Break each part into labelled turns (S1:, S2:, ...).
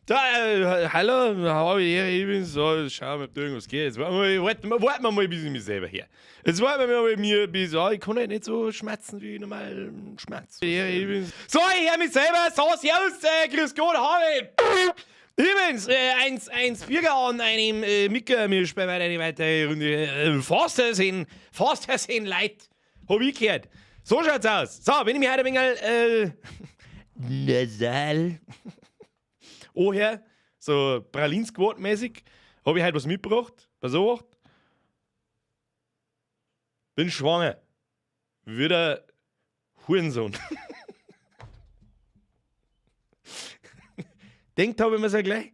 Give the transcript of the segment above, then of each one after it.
S1: Da, hallo, hab ich, ich bin so, schau mal, ob da irgendwas geht. Jetzt warten wir, warten wir, warten wir mal, bis ich mich selber her. Jetzt warten wir mal bei mir, bis, ja, ich kann halt nicht so schmerzen, wie ich normal schmerz. Ich bin, so, ich hör mich selber, so, servus, grüß Gott, hallo. Übrigens, eins, eins Bürger an einem Micker, wir spielen weiter eine weitere Runde. Faster sind Leid, hab ich gehört. So schaut's aus. So, wenn ich mich heute ein wenig, nasal anhöre, so Pralinsquad-mäßig, hab ich heute was mitgebracht. Pass auf. Bin schwanger. Wieder Hurensohn. Denkt hab ich mir's ja gleich.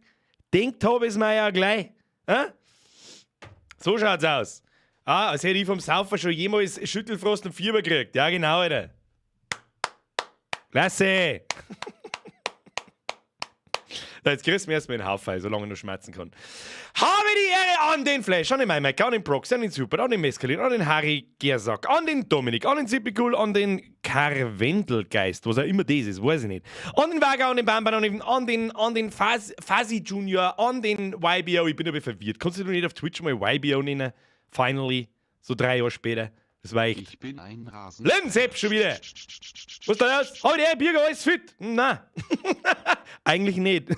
S1: Denkt hab ich's mir ja gleich. Hä? So schaut's aus. Ah, als hätte ich vom Saufer schon jemals Schüttelfrost und Fieber gekriegt. Ja, genau, Alter. Klasse! Da, jetzt kriegst du mir erstmal den Haufen, solange ich noch schmerzen kann. Habe die Ehre an den Flash, an den Mike, an den Prox, an den Super, an den Mescalin, an den Harry Gersack, an den Dominik, an den Zippikul, an den Karwendelgeist, was auch immer das ist, weiß ich nicht. An den Wager, an den Bamban, an den Fuzzy Junior, an den YBO, ich bin aber verwirrt. Kannst du nicht auf Twitch mal YBO nennen? Finally, so 3 Jahre später. Das war echt.
S2: Ich bin ein Rasen.
S1: Lensepp schon wieder! Was ist da los? Hab ich Birger, alles fit? Nein. Eigentlich nicht.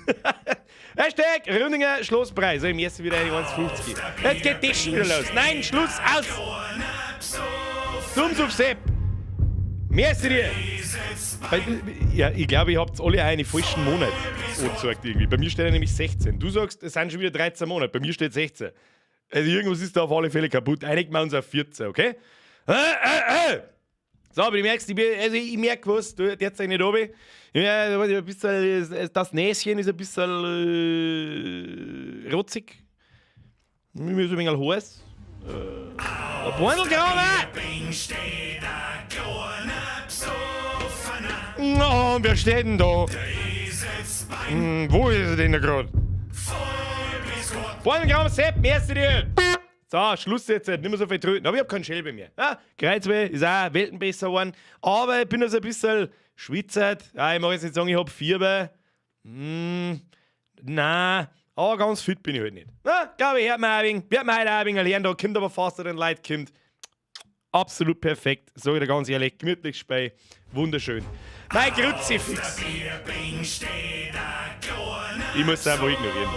S1: Hashtag Ründinger Schlosspreis. So, im ersten wieder eine 1,50. Jetzt geht das schon wieder los. Nein, Schluss, aus! Dums auf Sepp! Merci dir! Weil, ja, ich glaube, ihr habt alle einen falschen Monat angezeigt irgendwie. Bei mir steht ja nämlich 16. Du sagst, es sind schon wieder 13 Monate. Bei mir steht 16. Also irgendwas ist da auf alle Fälle kaputt. Einigen wir uns auf 14, okay? So, aber du merkst, ich bin, also ich merk was, du, derzeit nicht runter. Ich merk, ein bisschen, das Näschen ist ein bisschen rotzig. Mir ist ein wenig heiß. Ein Beutelgraber! Na, und wer steht denn da? Wo ist er denn da grad? Beutelgraber Sepp, merci dir! So, Schluss jetzt, nicht mehr so viel tröten. Aber ich hab keinen Schäl bei mir. Ja, Kreuzweh ist auch Welten besser geworden. Aber ich bin noch so ein bisschen schwitzert. Ja, ich mag jetzt nicht sagen, ich hab Fieber. Nein, aber ganz fit bin ich halt nicht. Na, glaube ich, hört man auch ein wenig. Wird man heute auch ein wenig lernen. Da kommt aber faster than light, kommt. Absolut perfekt. Sag ich dir ganz ehrlich, gemütlich Spiel. Wunderschön. Mein Kruzifix. Ich muss es einfach ignorieren.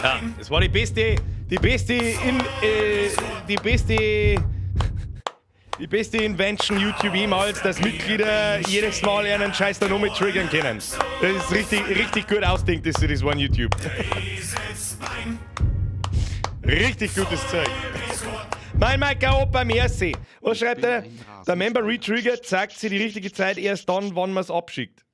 S1: Ja, das war die beste, die beste in, die beste, die beste Invention YouTube jemals, dass Mitglieder jedes Mal einen Scheiß da noch mit triggern können. Das ist richtig, richtig gut ausdenkt, dass sie das war YouTube. Richtig gutes Zeug. Mein Mike Opa, merci. Was schreibt er? Der Member Retrigger zeigt sie die richtige Zeit erst dann, wann man's abschickt.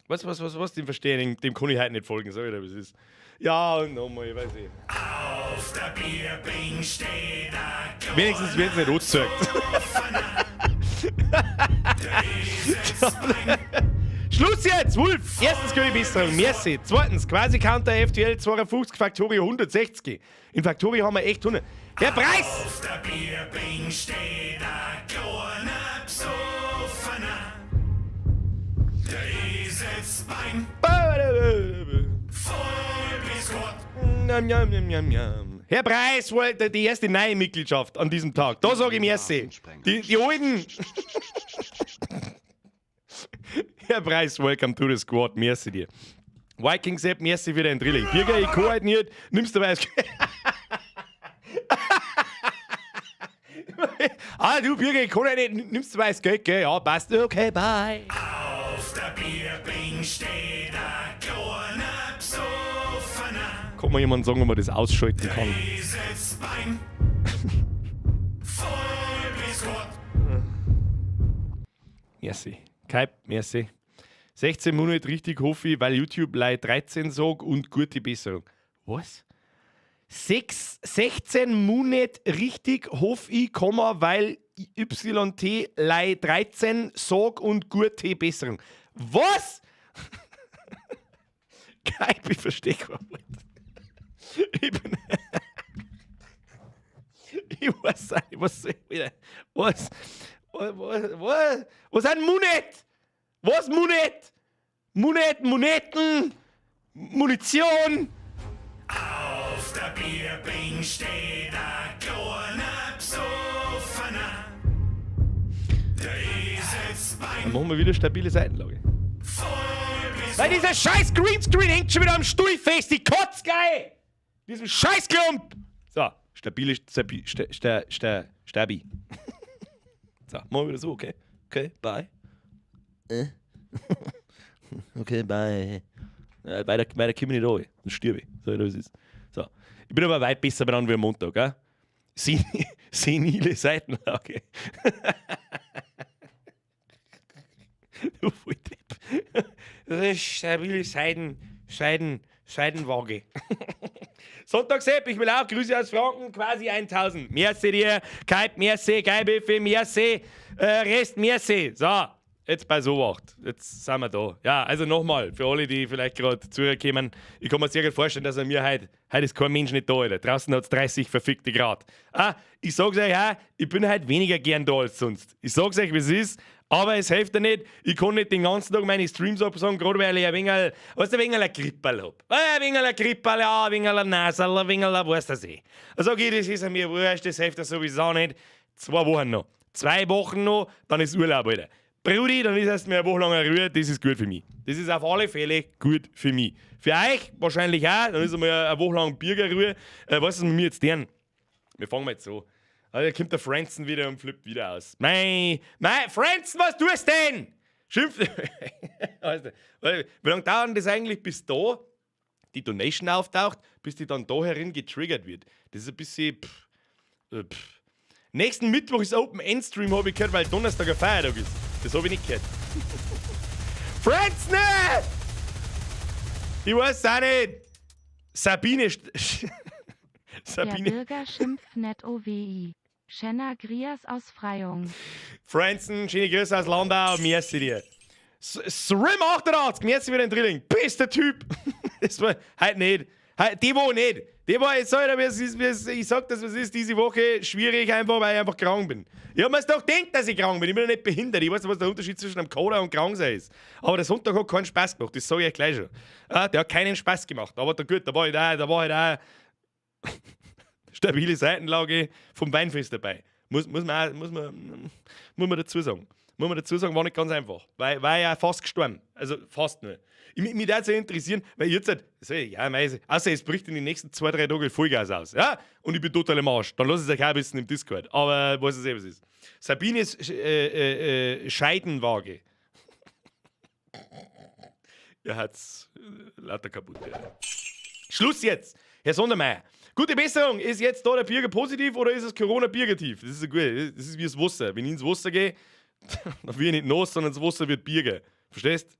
S1: Was, was, was, was? Dem verstehe ich, dem kann ich heute nicht folgen, sag ich dir, was ist. Ja, und nochmal, ich weiß nicht.
S3: Auf der Bierbing steht ein
S1: Wenigstens wird's nicht angezeigt. Schluss jetzt, Wolf! Erstens gute Besserung, merci. Zweitens, quasi Counter FTL 52, Factorio 160. In Factorio haben wir echt 100. Der Preis!
S3: Auf der Bierbing steht ein kleiner Besoffener. Der Eselsbein. Voll bis Gott.
S1: Njam, njam, njam, njam, njam. Herr Preis wollte die erste neue Mitgliedschaft an diesem Tag. Da sag ich merci. Die alten. Herr Preis, welcome to the squad. Merci dir. Viking Sepp, merci für dein Drilling. Birger, ich kann halt nicht. Nimmst du dabei. Ah, du Birger, ich kann halt nicht. Nimmst du dabei das Geld, gell? Ja, passt. Okay, bye.
S3: Auf der Bierbing steht ein kleiner Besoffener.
S1: Kann mir jemand sagen, ob man das ausschalten kann?
S3: Eselsbein. Voll bis Gott.
S1: Merci. Kai, merci. 16 Monate richtig hoffe ich, weil YouTube lei 13 sagt und gute Besserung. Was? 16 Monate richtig hoffe ich, Komma, weil YT lei 13 sag und gute Besserung. Was? Kai, ich verstehe kein Wort. Ich bin. Ich weiß auch nicht, was soll ich wieder. Was? Was? Was? Was? Was ein Monat? Was, Munet? Munet, Muneten, Munition.
S3: Auf der Bierbing steht ein kleiner Besoffener. Der ist jetzt
S1: Dann
S3: beim
S1: machen wir wieder stabile Seitenlage.
S3: voll bis
S1: Weil dieser scheiß Greenscreen hängt schon wieder am Stuhl fest, die Kotzgeil! Diesem Scheißklump! So, stabile, stabi, sta, sta, sta, stabi. So, machen wir wieder so, okay? Okay, bye. Okay, bye. Ja, weiter, weiter komme ich nicht rein. Dann stirb ich. So, das ist. So. Ich bin aber weit besser benannt wie am Montag, gell? Senile Seitenlage. Du Volldepp. Das ist stabile Seidenwaage. Sonntag Sepp, ich will auch Grüße aus Franken, quasi 1000. Merci dir, Kalb, merci, Geibiffe, merci, Rest, merci. So, jetzt bei so acht. Jetzt sind wir da. Ja, also nochmal, für alle, die vielleicht gerade zuhören, ich kann mir sehr gut vorstellen, dass er mir heute, heute ist kein Mensch nicht da, Alter. Draußen hat es 30 verfickte Grad. Ah, ich sag's euch auch, ich bin heute weniger gern da als sonst. Ich sag's euch, wie es ist. Aber es hilft ja nicht, ich kann nicht den ganzen Tag meine Streams absagen, gerade weil ich ein wenig, weißt du, ein wenig ein Gripperl hab. Ein wenig ein Gripperl, ja, ein wenig ein Naserl, ein wenig ein, weißt du eh. Also okay, das ist mir wurscht, das hilft ja sowieso nicht. 2 Wochen noch. 2 Wochen noch, dann ist Urlaub, Alter. Brudi, dann ist erst mal eine Woche lang eine Ruhe, das ist gut für mich. Das ist auf alle Fälle gut für mich. Für euch wahrscheinlich auch, dann ist einmal eine Woche lang Bürgerruhe. Was ist mit mir jetzt deren? Wir fangen mal jetzt so. Also, da kommt der Franzen wieder und flippt wieder aus. Mei, mei, Franzen, was tust du denn? Schimpft. Weißt du, wie lange dauert denn das eigentlich, bis da die Donation auftaucht, bis die dann da herin getriggert wird? Das ist ein bisschen. Pff, pff. Nächsten Mittwoch ist Open End Stream, hab ich gehört, weil Donnerstag ein Feiertag ist. Das hab ich nicht gehört. Franzen! Ich weiß auch nicht. Sabine. Sabine.
S2: Der Bürger schimpft net OWI. Schenner Grias aus Freyung.
S1: Franzen, schöne Grüße aus Landau, merci dir. Srim 88, merci für den Drilling. Bester Typ. Das war heute nicht. Heute, die Woche nicht. Die Woche, ich sag dir, wie es ist, wie es, ich sag das, was ist diese Woche schwierig, einfach, weil ich einfach krank bin. Ich hab mir's doch gedacht, dass ich krank bin. Ich bin ja nicht behindert. Ich weiß nicht, was der Unterschied zwischen einem Coder und krank sein ist. Aber der Sonntag hat keinen Spaß gemacht, das sag ich euch gleich schon. Ah, der hat keinen Spaß gemacht. Aber da, gut, da war ich da, da war halt auch stabile Seitenlage vom Weinfest dabei. Muss man dazu sagen. Muss man dazu sagen, war nicht ganz einfach. Weil war ja fast gestorben. Also fast nur. Mich würde es ja interessieren, weil jetzt halt, so, ja, mei, außer es bricht in den nächsten 2, 3 Tagen Vollgas aus. Ja? Und ich bin total im Arsch. Dann lass es euch auch ein bisschen im Discord. Aber weiß es eh, was ist. Sabines Scheidenwaage. Er hat's lauter kaputt. Ja. Schluss jetzt! Herr Sondermeier, gute Besserung. Ist jetzt da der Birger positiv oder ist es Corona-Birger-tief? Das ist ja gut. Das ist wie das Wasser. Wenn ich ins Wasser gehe, dann wird ich nicht nass, sondern das Wasser wird Birger. Verstehst?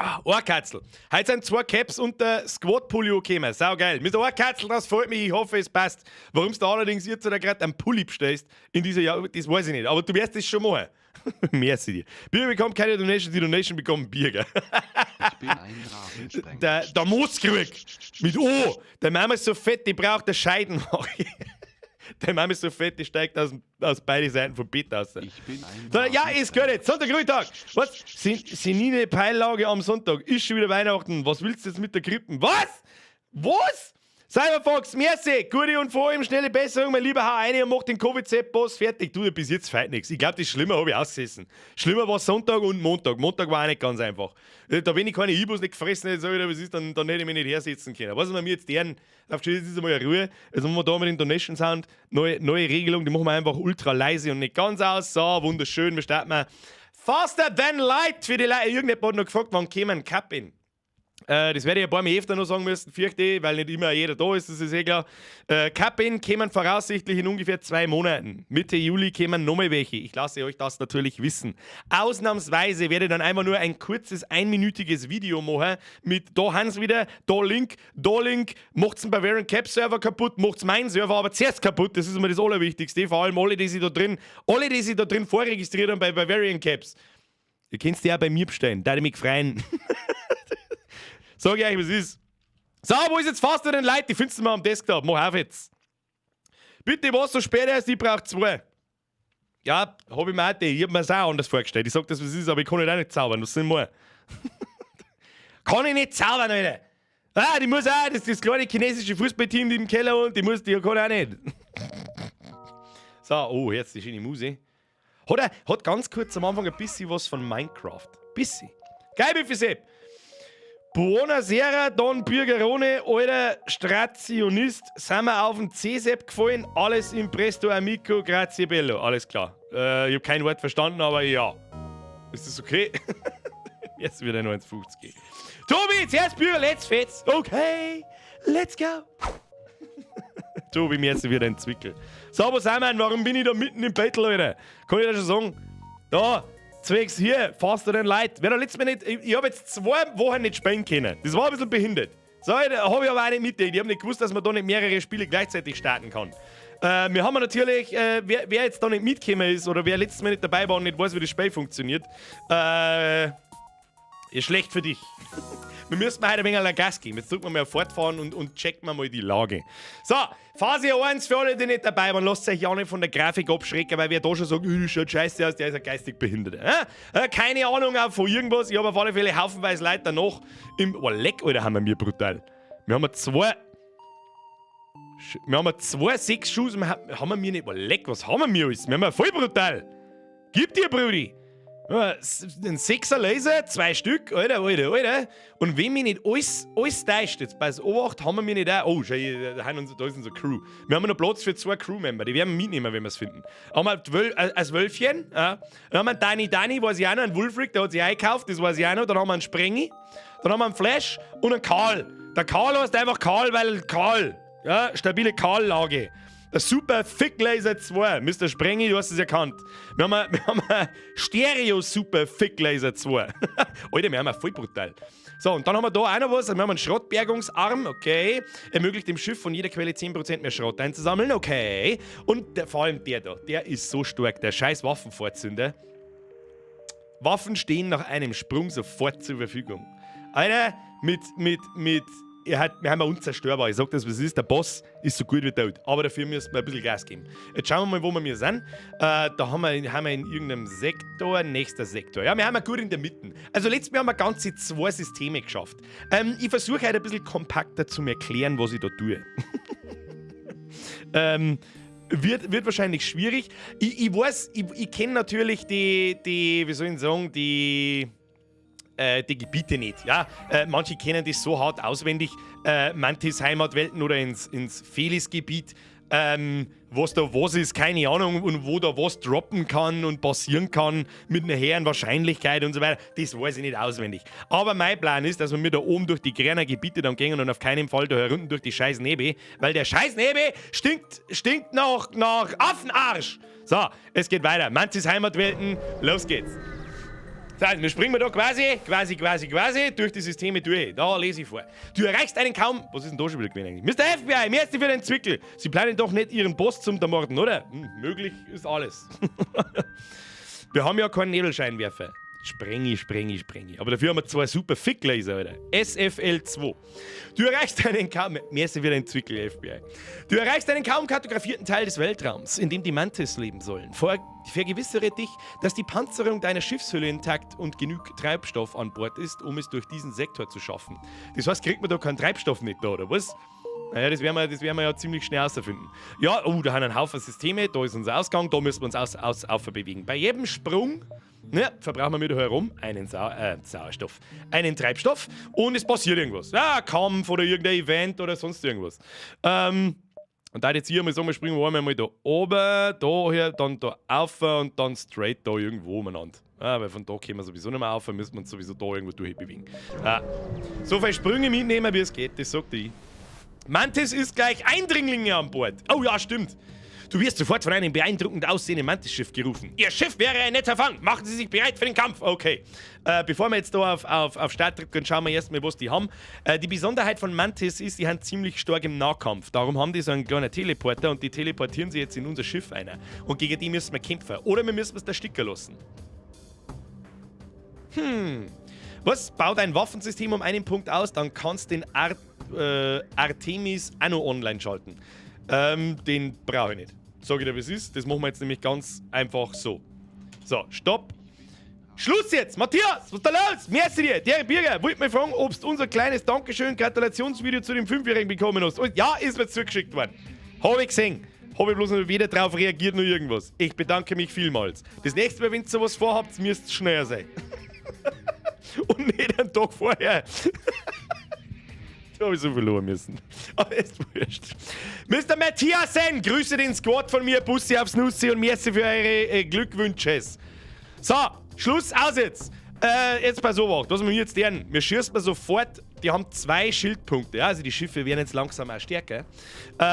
S1: Ah, Ohrkatzel. Heute sind 2 Caps und der Squad-Pulli gekommen. Sau geil. Mit der Ohrkatzel, das freut mich. Ich hoffe, es passt. Warum du allerdings jetzt da gerade einen Pulli bestellst in dieser Jahr, das weiß ich nicht. Aber du wirst das schon machen. Merci dir. Bier bekommt keine Donation, die Donation bekommt Bier, gell?
S4: Ich bin ein Drachensprenger.
S1: Der Mooskrug mit O. Der Mama ist so fett, die braucht eine Scheidenwaage. Der Mama ist so fett, die steigt aus beiden Seiten vom Bett raus.
S4: Ich bin ein
S1: So, ja, ist gut jetzt. Sonntag, Ruhetag. Was? Senine Peillage am Sonntag. Ist schon wieder Weihnachten. Was willst du jetzt mit der Krippen? Was? Was? Cyberfox, merci. Gute und vor allem schnelle Besserung, mein lieber Hau rein und mach den Covid-Boss fertig. Du, bis jetzt feit nix. Ich glaub, das Schlimme hab ich ausgesessen. Schlimmer war Sonntag und Montag. Montag war auch nicht ganz einfach. Da wenn ich keine Ibus nicht gefressen hätte, sag ich dir, was ist, dann hätte ich mich nicht hersetzen können. Was wir mir jetzt deren, auf jetzt ist einmal eine Ruhe. Jetzt machen wir da mit dem Donation Sound neue Regelung, die machen wir einfach ultra leise und nicht ganz aus. So, wunderschön, wir starten mal. Faster than light für die Leute. Irgendjemand hat noch gefragt, wann käme ein Cup in? Das werde ich ein paar Mal öfter noch sagen müssen, fürchte ich, weil nicht immer jeder da ist, das ist eh klar. Cup-In kämen voraussichtlich in ungefähr 2 Monaten. Mitte Juli kämen nochmal welche. Ich lasse euch das natürlich wissen. Ausnahmsweise werde ich dann einfach nur ein kurzes, einminütiges Video machen mit da Hans wieder, da Link, da Link, macht's den Bavarian Cap Server kaputt, macht's meinen Server aber zuerst kaputt, das ist immer das Allerwichtigste. Vor allem alle, die sich da drin, alle, die sich da drin vorregistriert haben bei Bavarian Caps. Ihr könnt die auch bei mir bestellen, da würde ich mich freuen. Sag ich euch, was ist. So, wo ist jetzt Faster Than Light? Die findest du mal am Desktop. Mach auf jetzt. Bitte, was so spät erst, ich brauch zwei. Ja, hab ich mir auch die. Ich hab mir's auch anders vorgestellt. Ich sag das, was ist, aber ich kann halt auch nicht zaubern. Was sind wir? Kann ich nicht zaubern, Alter. Ah, die muss auch, das ist das kleine chinesische Fußballteam, die im Keller und die muss, die kann auch nicht. So, oh, jetzt die schöne Musik. Hat ganz kurz am Anfang ein bisschen was von Minecraft. Bisschen. Geil, Biffy Sepp. Buonasera, Don Bürgerone, alter Strationist, sind wir auf den C-Sepp gefallen, alles in presto amico, grazie bello. Alles klar. Ich hab kein Wort verstanden, aber ja. Ist das okay? Jetzt wieder 1,50. Tobi, zuerst Bürger, let's fetz. Okay, let's go. Tobi, mir jetzt wieder ein Zwickel. So, wo sind wir? Warum bin ich da mitten im Battle, Alter? Kann ich das schon sagen? Da, zwecks hier, Faster Than Light. Wer da letztes Mal nicht, ich hab jetzt 2 Wochen nicht spielen können. Das war ein bisschen behindert. So, da hab ich aber auch nicht mitgekriegt. Ich hab nicht gewusst, dass man da nicht mehrere Spiele gleichzeitig starten kann. Wir haben natürlich, wer jetzt da nicht mitgekommen ist oder wer letztes Mal nicht dabei war und nicht weiß, wie das Spiel funktioniert, ist schlecht für dich. Wir müssen heute ein wenig Gas geben. Jetzt drücken wir mal auf Fortfahren und checken wir mal die Lage. So, Phase 1 für alle, die nicht dabei waren, lasst euch ja nicht von der Grafik abschrecken, weil wer da schon sagt, das schaut scheiße aus, der ist ein geistig Behinderter. Keine Ahnung auch von irgendwas. Ich habe auf alle Fälle haufenweise Leute danach im. Oh, leck, Alter, haben wir mir brutal. Wir haben zwei sechs Schuss, haben wir mir nicht. Oh, leck, was haben wir mir alles? Wir haben ja voll brutal. Gib dir, Brudi. Ja, ein Sechser Laser, zwei Stück, Alter, Alter, Alter. Und wenn mich nicht alles täuscht, jetzt bei Obacht haben wir mir nicht auch. Oh, schau, da ist unsere Crew. Wir haben noch Platz für zwei Crewmember, die werden wir mitnehmen, wenn wir es finden. Haben wir ein Wölfchen, ja. Dann haben wir einen Dani Dani, weiß ich auch noch, einen Wulfric, der hat sich eingekauft, das weiß ich auch noch. Dann haben wir einen Sprengi, dann haben wir einen Flash und einen Karl. Der Karl heißt einfach Karl, weil Karl. Ja, stabile Karl-Lage. Der Super Thick Laser 2. Mr. Sprengi, du hast es erkannt. Wir haben ein Stereo Super Thick Laser 2. Alter, wir haben ein voll brutal. So, und dann haben wir da auch noch was. Wir haben einen Schrottbergungsarm, okay. Ermöglicht dem Schiff von jeder Quelle 10% mehr Schrott einzusammeln, okay. Und vor allem der da, der ist so stark, der scheiß Waffenvorzünder. Waffen stehen nach einem Sprung sofort zur Verfügung. Einer mit, er hat, wir haben ja unzerstörbar. Ich sag das, was es ist. Der Boss ist so gut wie tot. Aber dafür müssen wir ein bisschen Gas geben. Jetzt schauen wir mal, wo wir sind. Da haben wir in irgendeinem Sektor, nächster Sektor. Ja, wir haben ja gut in der Mitte. Also letztes Mal haben wir ganze zwei Systeme geschafft. Ich versuche heute ein bisschen kompakter zu erklären, was ich da tue. Wird wahrscheinlich schwierig. Ich weiß, ich kenne natürlich die, wie soll ich sagen, die Gebiete nicht. Ja? Manche kennen das so hart auswendig, Mantis Heimatwelten oder ins Felis-Gebiet. Was da was ist, keine Ahnung, und wo da was droppen kann und passieren kann mit einer höheren Wahrscheinlichkeit und so weiter, das weiß ich nicht auswendig. Aber mein Plan ist, dass wir mir da oben durch die grünen Gebiete dann gehen und auf keinen Fall da herunten durch die scheiß Nebel, weil der scheiß Nebel stinkt nach Affenarsch. So, es geht weiter. Mantis Heimatwelten, los geht's. So, also wir springen da quasi, quasi, quasi, quasi durch die Systeme durch. Da lese ich vor. Du erreichst einen kaum. Was ist denn da schon wieder gewesen eigentlich? Mr. FBI, merci für den Zwickel. Sie planen doch nicht, Ihren Boss zum ermorden, oder? Hm, möglich ist alles. Wir haben ja keinen Nebelscheinwerfer. Sprengi, Sprengi, Sprengi. Aber dafür haben wir zwei super Fick-Laser, Alter. SFL2. Du erreichst einen kaum. Merci für den Zwickel, FBI. Du erreichst einen kaum kartografierten Teil des Weltraums, in dem die Mantis leben sollen. Vergewissere dich, dass die Panzerung deiner Schiffshülle intakt und genug Treibstoff an Bord ist, um es durch diesen Sektor zu schaffen. Das heißt, kriegt man da keinen Treibstoff nicht da, oder was? Naja, das werden wir ja ziemlich schnell herausfinden. Ja, oh, da haben wir einen Haufen Systeme, da ist unser Ausgang, da müssen wir uns aufbewegen. Bei jedem Sprung, ne, verbrauchen wir wieder herum einen Sauerstoff, einen Treibstoff und es passiert irgendwas. Ja, Kampf oder irgendein Event oder sonst irgendwas. Und da jetzt hier mal sagen, wir springen wir einmal da oben, da her, dann da auf und dann straight da irgendwo umeinander. Ja, weil von da kommen wir sowieso nicht mehr auf, müssen wir uns sowieso da irgendwo durchbewegen. Ja. So viele Sprünge mitnehmen, wie es geht, das sagt ich. Mantis ist gleich Eindringlinge an Bord. Oh ja, stimmt. Du wirst sofort von einem beeindruckend aussehenden Mantis-Schiff gerufen. Ihr Schiff wäre ein netter Fang. Machen Sie sich bereit für den Kampf. Okay. Bevor wir jetzt da auf Start drücken, schauen wir erstmal, was die haben. Die Besonderheit von Mantis ist, die haben ziemlich stark im Nahkampf. Darum haben die so einen kleinen Teleporter und die teleportieren sie jetzt in unser Schiff einer. Und gegen die müssen wir kämpfen. Oder wir müssen es ersticken lassen. Was? Baut ein Waffensystem um einen Punkt aus, dann kannst den Art Artemis auch noch online schalten. Den brauche ich nicht. Sag ich dir, wie es ist. Das machen wir jetzt nämlich ganz einfach so. So, stopp. Schluss jetzt! Matthias, was ist da los? Merci dir! Der Birger, wollte mich fragen, ob du unser kleines Dankeschön, Gratulationsvideo zu dem Fünfjährigen bekommen hast. Und ja, ist mir zugeschickt worden. Habe ich gesehen. Habe ich bloß noch weder drauf reagiert noch irgendwas. Ich bedanke mich vielmals. Das nächste Mal, wenn ihr sowas vorhabt, müsst ihr schneller sein. Und nicht einen Tag vorher. Da habe ich so verloren müssen. Aber ist wurscht. Mr. Matthiasen, grüße den Squad von mir, Bussi aufs Nussi und merci für eure Glückwünsche. So, Schluss aus jetzt. Jetzt bei so was wir jetzt deren? Wir schießen mal sofort, die haben zwei Schildpunkte, ja, also die Schiffe werden jetzt langsam auch stärker.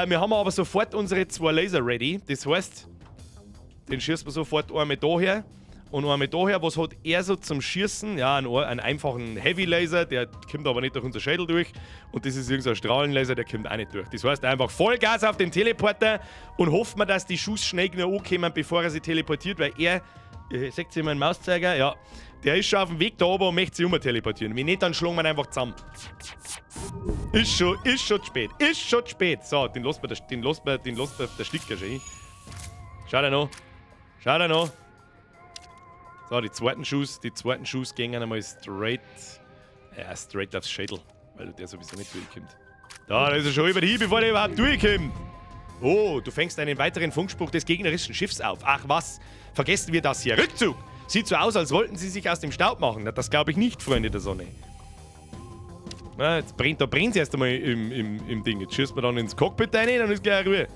S1: Wir haben aber sofort unsere zwei Laser ready. Das heißt, den schießen wir sofort einmal daher und einmal daher. Was hat er so zum Schießen? Ja, einen einfachen Heavy Laser, der kommt aber nicht durch unser Schädel durch. Und das ist irgendein Strahlenlaser, der kommt auch nicht durch. Das heißt, einfach Vollgas auf den Teleporter und hoffen wir, dass die Schuss schnell genug ankommen, bevor er sich teleportiert, weil er, seht ihr meinen Mauszeiger? Ja, der ist schon auf dem Weg da oben und möchte sich teleportieren. Wenn nicht, dann schlagen wir ihn einfach zusammen. Ist schon zu spät. Ist schon zu spät. So, den lässt man der Sticker schon hin. Schau dir noch. Schau dir noch. So, die zweiten Schuss gehen einmal straight, ja, straight aufs Schädel, weil der sowieso nicht durchkommt. Da ist er schon über die, bevor der überhaupt durchkommt. Oh, du fängst einen weiteren Funkspruch des gegnerischen Schiffs auf. Ach was, vergessen wir das hier. Rückzug! Sieht so aus, als wollten sie sich aus dem Staub machen. Na, das glaube ich nicht, Freunde der Sonne. Na, jetzt brennt, da brennt es erst einmal im Ding. Jetzt schießt man dann ins Cockpit rein, dann ist gleich Ruhe.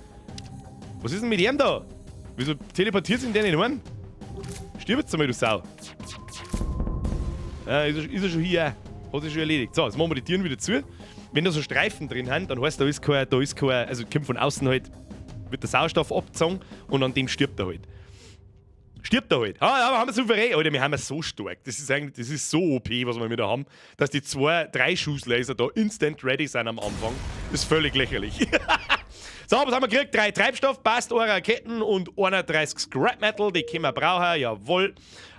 S1: Was ist denn mit ihm da? Wieso teleportiert sich denn der nicht heim? Stirb jetzt einmal, du Sau. Ja, ist er schon hier? Hat sich schon erledigt. So, jetzt machen wir die Türen wieder zu. Wenn da so Streifen drin sind, dann heißt, da ist kein, also kommt von außen halt, wird der Sauerstoff abgezogen und an dem stirbt er halt. Stirbt er halt. Ah, aber haben wir souverän. Alter, wir haben ja so stark. Das ist eigentlich, das ist so OP, was wir mit da haben, dass die zwei, drei Schusslaser da instant ready sind am Anfang. Das ist völlig lächerlich. So, was haben wir gekriegt? Drei Treibstoff, passt, eine Raketen und 31 Scrap Metal, die können wir brauchen, jawohl.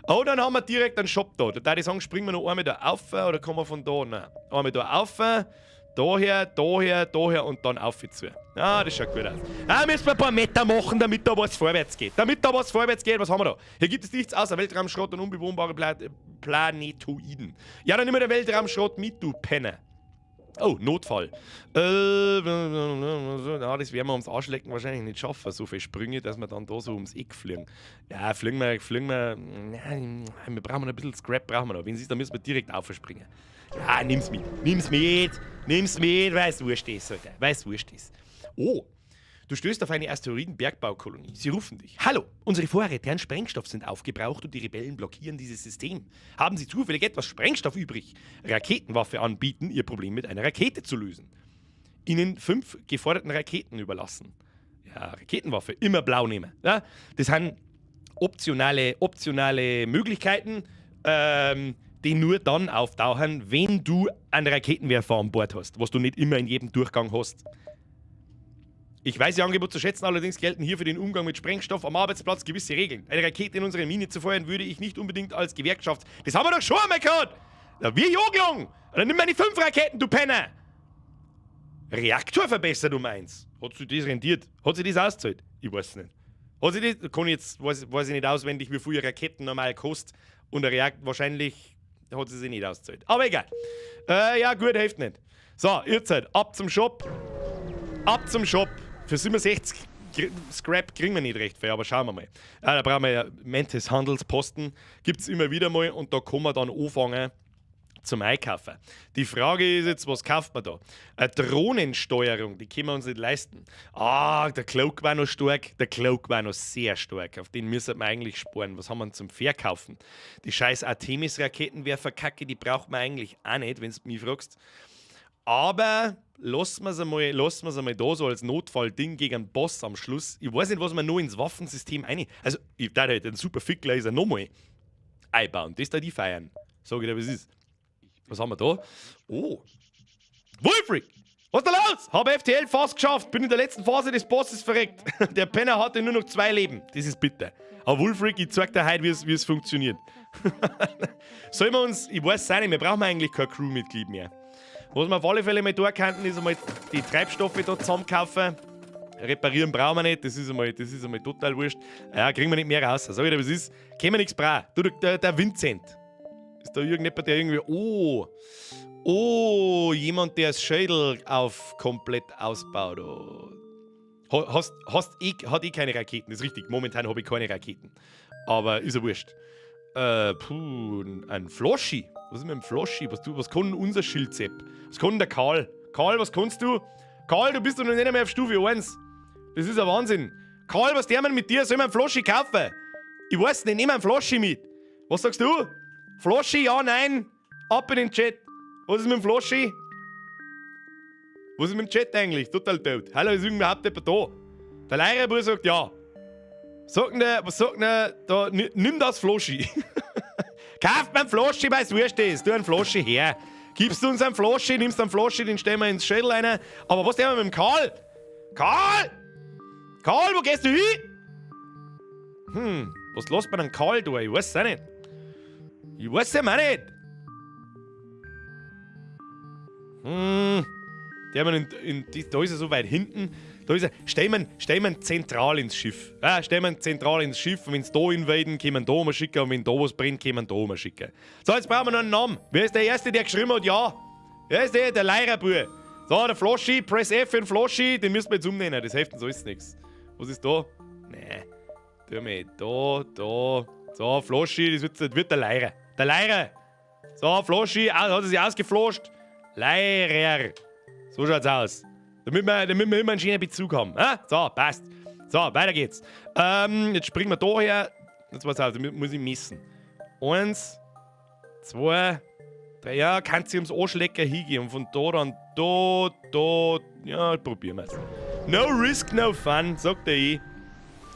S1: Oh, dann haben wir direkt einen Shop da. Da würde ich sagen, springen wir noch einmal da auf, oder kommen wir von da? Nein. Einmal da auf, daher, daher, daher und dann auf zu. Ah, das schaut gut aus. Ah, müssen wir ein paar Meter machen, damit da was vorwärts geht. Damit da was vorwärts geht, was haben wir da? Hier gibt es nichts außer Weltraumschrott und unbewohnbare Planetoiden. Ja, dann nimm wir den Weltraumschrott mit, du Penner. Oh, Notfall. Ja, das werden wir ums Arschlecken wahrscheinlich nicht schaffen, so viele Sprünge, dass wir dann da so ums Eck fliegen. Ja, fliegen wir, ja, wir brauchen noch ein bisschen Scrap, brauchen wir noch. Wenn es ist, dann müssen wir direkt aufspringen. Ja, nimm's mit. Nimm's mit. Nimm's mit, weil's wurscht ist, Alter. Weil's wurscht ist. Oh, du stößt auf eine Asteroidenbergbaukolonie. Sie rufen dich. Hallo, unsere Vorräte an Sprengstoff sind aufgebraucht und die Rebellen blockieren dieses System. Haben Sie zufällig etwas Sprengstoff übrig? Raketenwaffe anbieten, ihr Problem mit einer Rakete zu lösen. Ihnen fünf geforderten Raketen überlassen. Ja, Raketenwaffe, immer blau nehmen. Ja, das sind optionale Möglichkeiten, die nur dann auftauchen, wenn du einen Raketenwerfer an Bord hast, was du nicht immer in jedem Durchgang hast. Ich weiß Ihr Angebot zu schätzen, allerdings gelten hier für den Umgang mit Sprengstoff am Arbeitsplatz gewisse Regeln. Eine Rakete in unsere Mine zu feuern, würde ich nicht unbedingt als Gewerkschaft. Das haben wir doch schon einmal gehabt! Ja, wie Joglung! Dann nimm meine fünf Raketen, du Penner! Reaktor verbessert um eins. Hat sich das rentiert? Hat sich das ausgezahlt? Ich weiß es nicht. Hat sich das, kann ich jetzt, weiß ich nicht auswendig, wie viel Raketen normal kostet. Und der Reaktor, wahrscheinlich hat sie sich nicht ausgezahlt. Aber egal. Ja, gut, hilft nicht. So, ihr Zeit. Ab zum Shop. Ab zum Shop. Für 67 Scrap kriegen wir nicht recht viel, aber schauen wir mal. Ja, da brauchen wir ja Mantis Handelsposten. Gibt es immer wieder mal und da kann man dann anfangen zum Einkaufen. Die Frage ist jetzt, was kauft man da? Eine Drohnensteuerung, die können wir uns nicht leisten. Ah, der Cloak war noch stark, der Cloak war noch sehr stark. Auf den müssen wir eigentlich sparen. Was haben wir denn zum Verkaufen? Die scheiß Artemis-Raketenwerfer-Kacke, die braucht man eigentlich auch nicht, wenn du mich fragst. Aber lassen wir es einmal, lassen wir's einmal da so als Notfallding gegen einen Boss am Schluss. Ich weiß nicht, was man noch ins Waffensystem ein. Also, ich darf halt den Super Fick-Laser nochmal einbauen. Das da die feiern. Sag ich dir, was ist. Was haben wir da? Oh. Wolfric! Was ist da los? Habe FTL fast geschafft. Bin in der letzten Phase des Bosses verreckt. Der Penner hatte nur noch zwei Leben. Das ist bitter. Aber Wolfric, ich zeig dir heute, wie es funktioniert. Sollen wir uns, ich weiß es auch nicht, wir brauchen eigentlich kein Crewmitglied mehr. Was wir auf alle Fälle mal tun könnten, ist einmal die Treibstoffe da zusammenkaufen. Reparieren brauchen wir nicht, das ist einmal total wurscht. Ja, kriegen wir nicht mehr raus. Sag ich dir, was ist? Können wir nichts brauchen. Du, der Vincent. Ist da irgendjemand, der irgendwie. Oh! Oh, jemand, der das Schädel auf komplett ausbaut. Oh. Hat eh keine Raketen, ist richtig. Momentan habe ich keine Raketen. Aber ist ja wurscht. Puh, ein Floschi. Was ist mit dem Floschi? Was kann unser Schildsepp? Was kann der Karl? Karl, was kannst du? Karl, du bist doch noch nicht einmal auf Stufe 1. Das ist ein Wahnsinn. Karl, was der man mit dir? Soll ich mir einen Floschi kaufen? Ich weiß nicht, nimm einen Floschi mit. Was sagst du? Floschi, ja, nein. Ab in den Chat. Was ist mit dem Floschi? Was ist mit dem Chat eigentlich? Total tot. Hallo, ist überhaupt jemand da? Der Leihrerbub sagt ja. Sag ne, was sagt ne, da, nimm das Floschi. Kauft mir einen Floschi, weil es wurscht ist. Tu einen Floschi her. Gibst du uns einen Floschi, nimmst einen Floschi, den stellen wir ins Schädel rein. Aber was denn mit dem Karl? Karl! Karl, wo gehst du hin? Was lässt man denn Karl da? Ich weiß es auch nicht. Ich weiß es auch nicht. Der man da ist er so weit hinten. Da ist er. Stell man zentral ins Schiff. Ja, stell man zentral ins Schiff und wenn's da invaden, können wir da mal schicken. Und wenn da was brennt, können wir da mal schicken. So, jetzt brauchen wir noch einen Namen. Wer ist der Erste, der geschrieben hat? Ja. Wer ist der? Der Leihrerbub. So, der Floschi, Press F für den Floschi, den müssen wir jetzt umnennen. Das hilft uns alles nichts. Was ist da? Nee. Tu mir da, da. So, Floschi, das wird der Leirer. Der Leirer. So, Floschi, hat er sich ausgefloscht. Leirer. So schaut's aus. Damit wir immer einen schönen Bezug haben. Ah, so, passt. So, weiter geht's. Jetzt springen wir da her. Jetzt pass auf, da muss ich messen. 1, 2, 3. Ja, kannst du ums Arschlecker hingehen. Und von da dann da, da. Ja, probieren wir's. No risk, no fun, sagt der ich.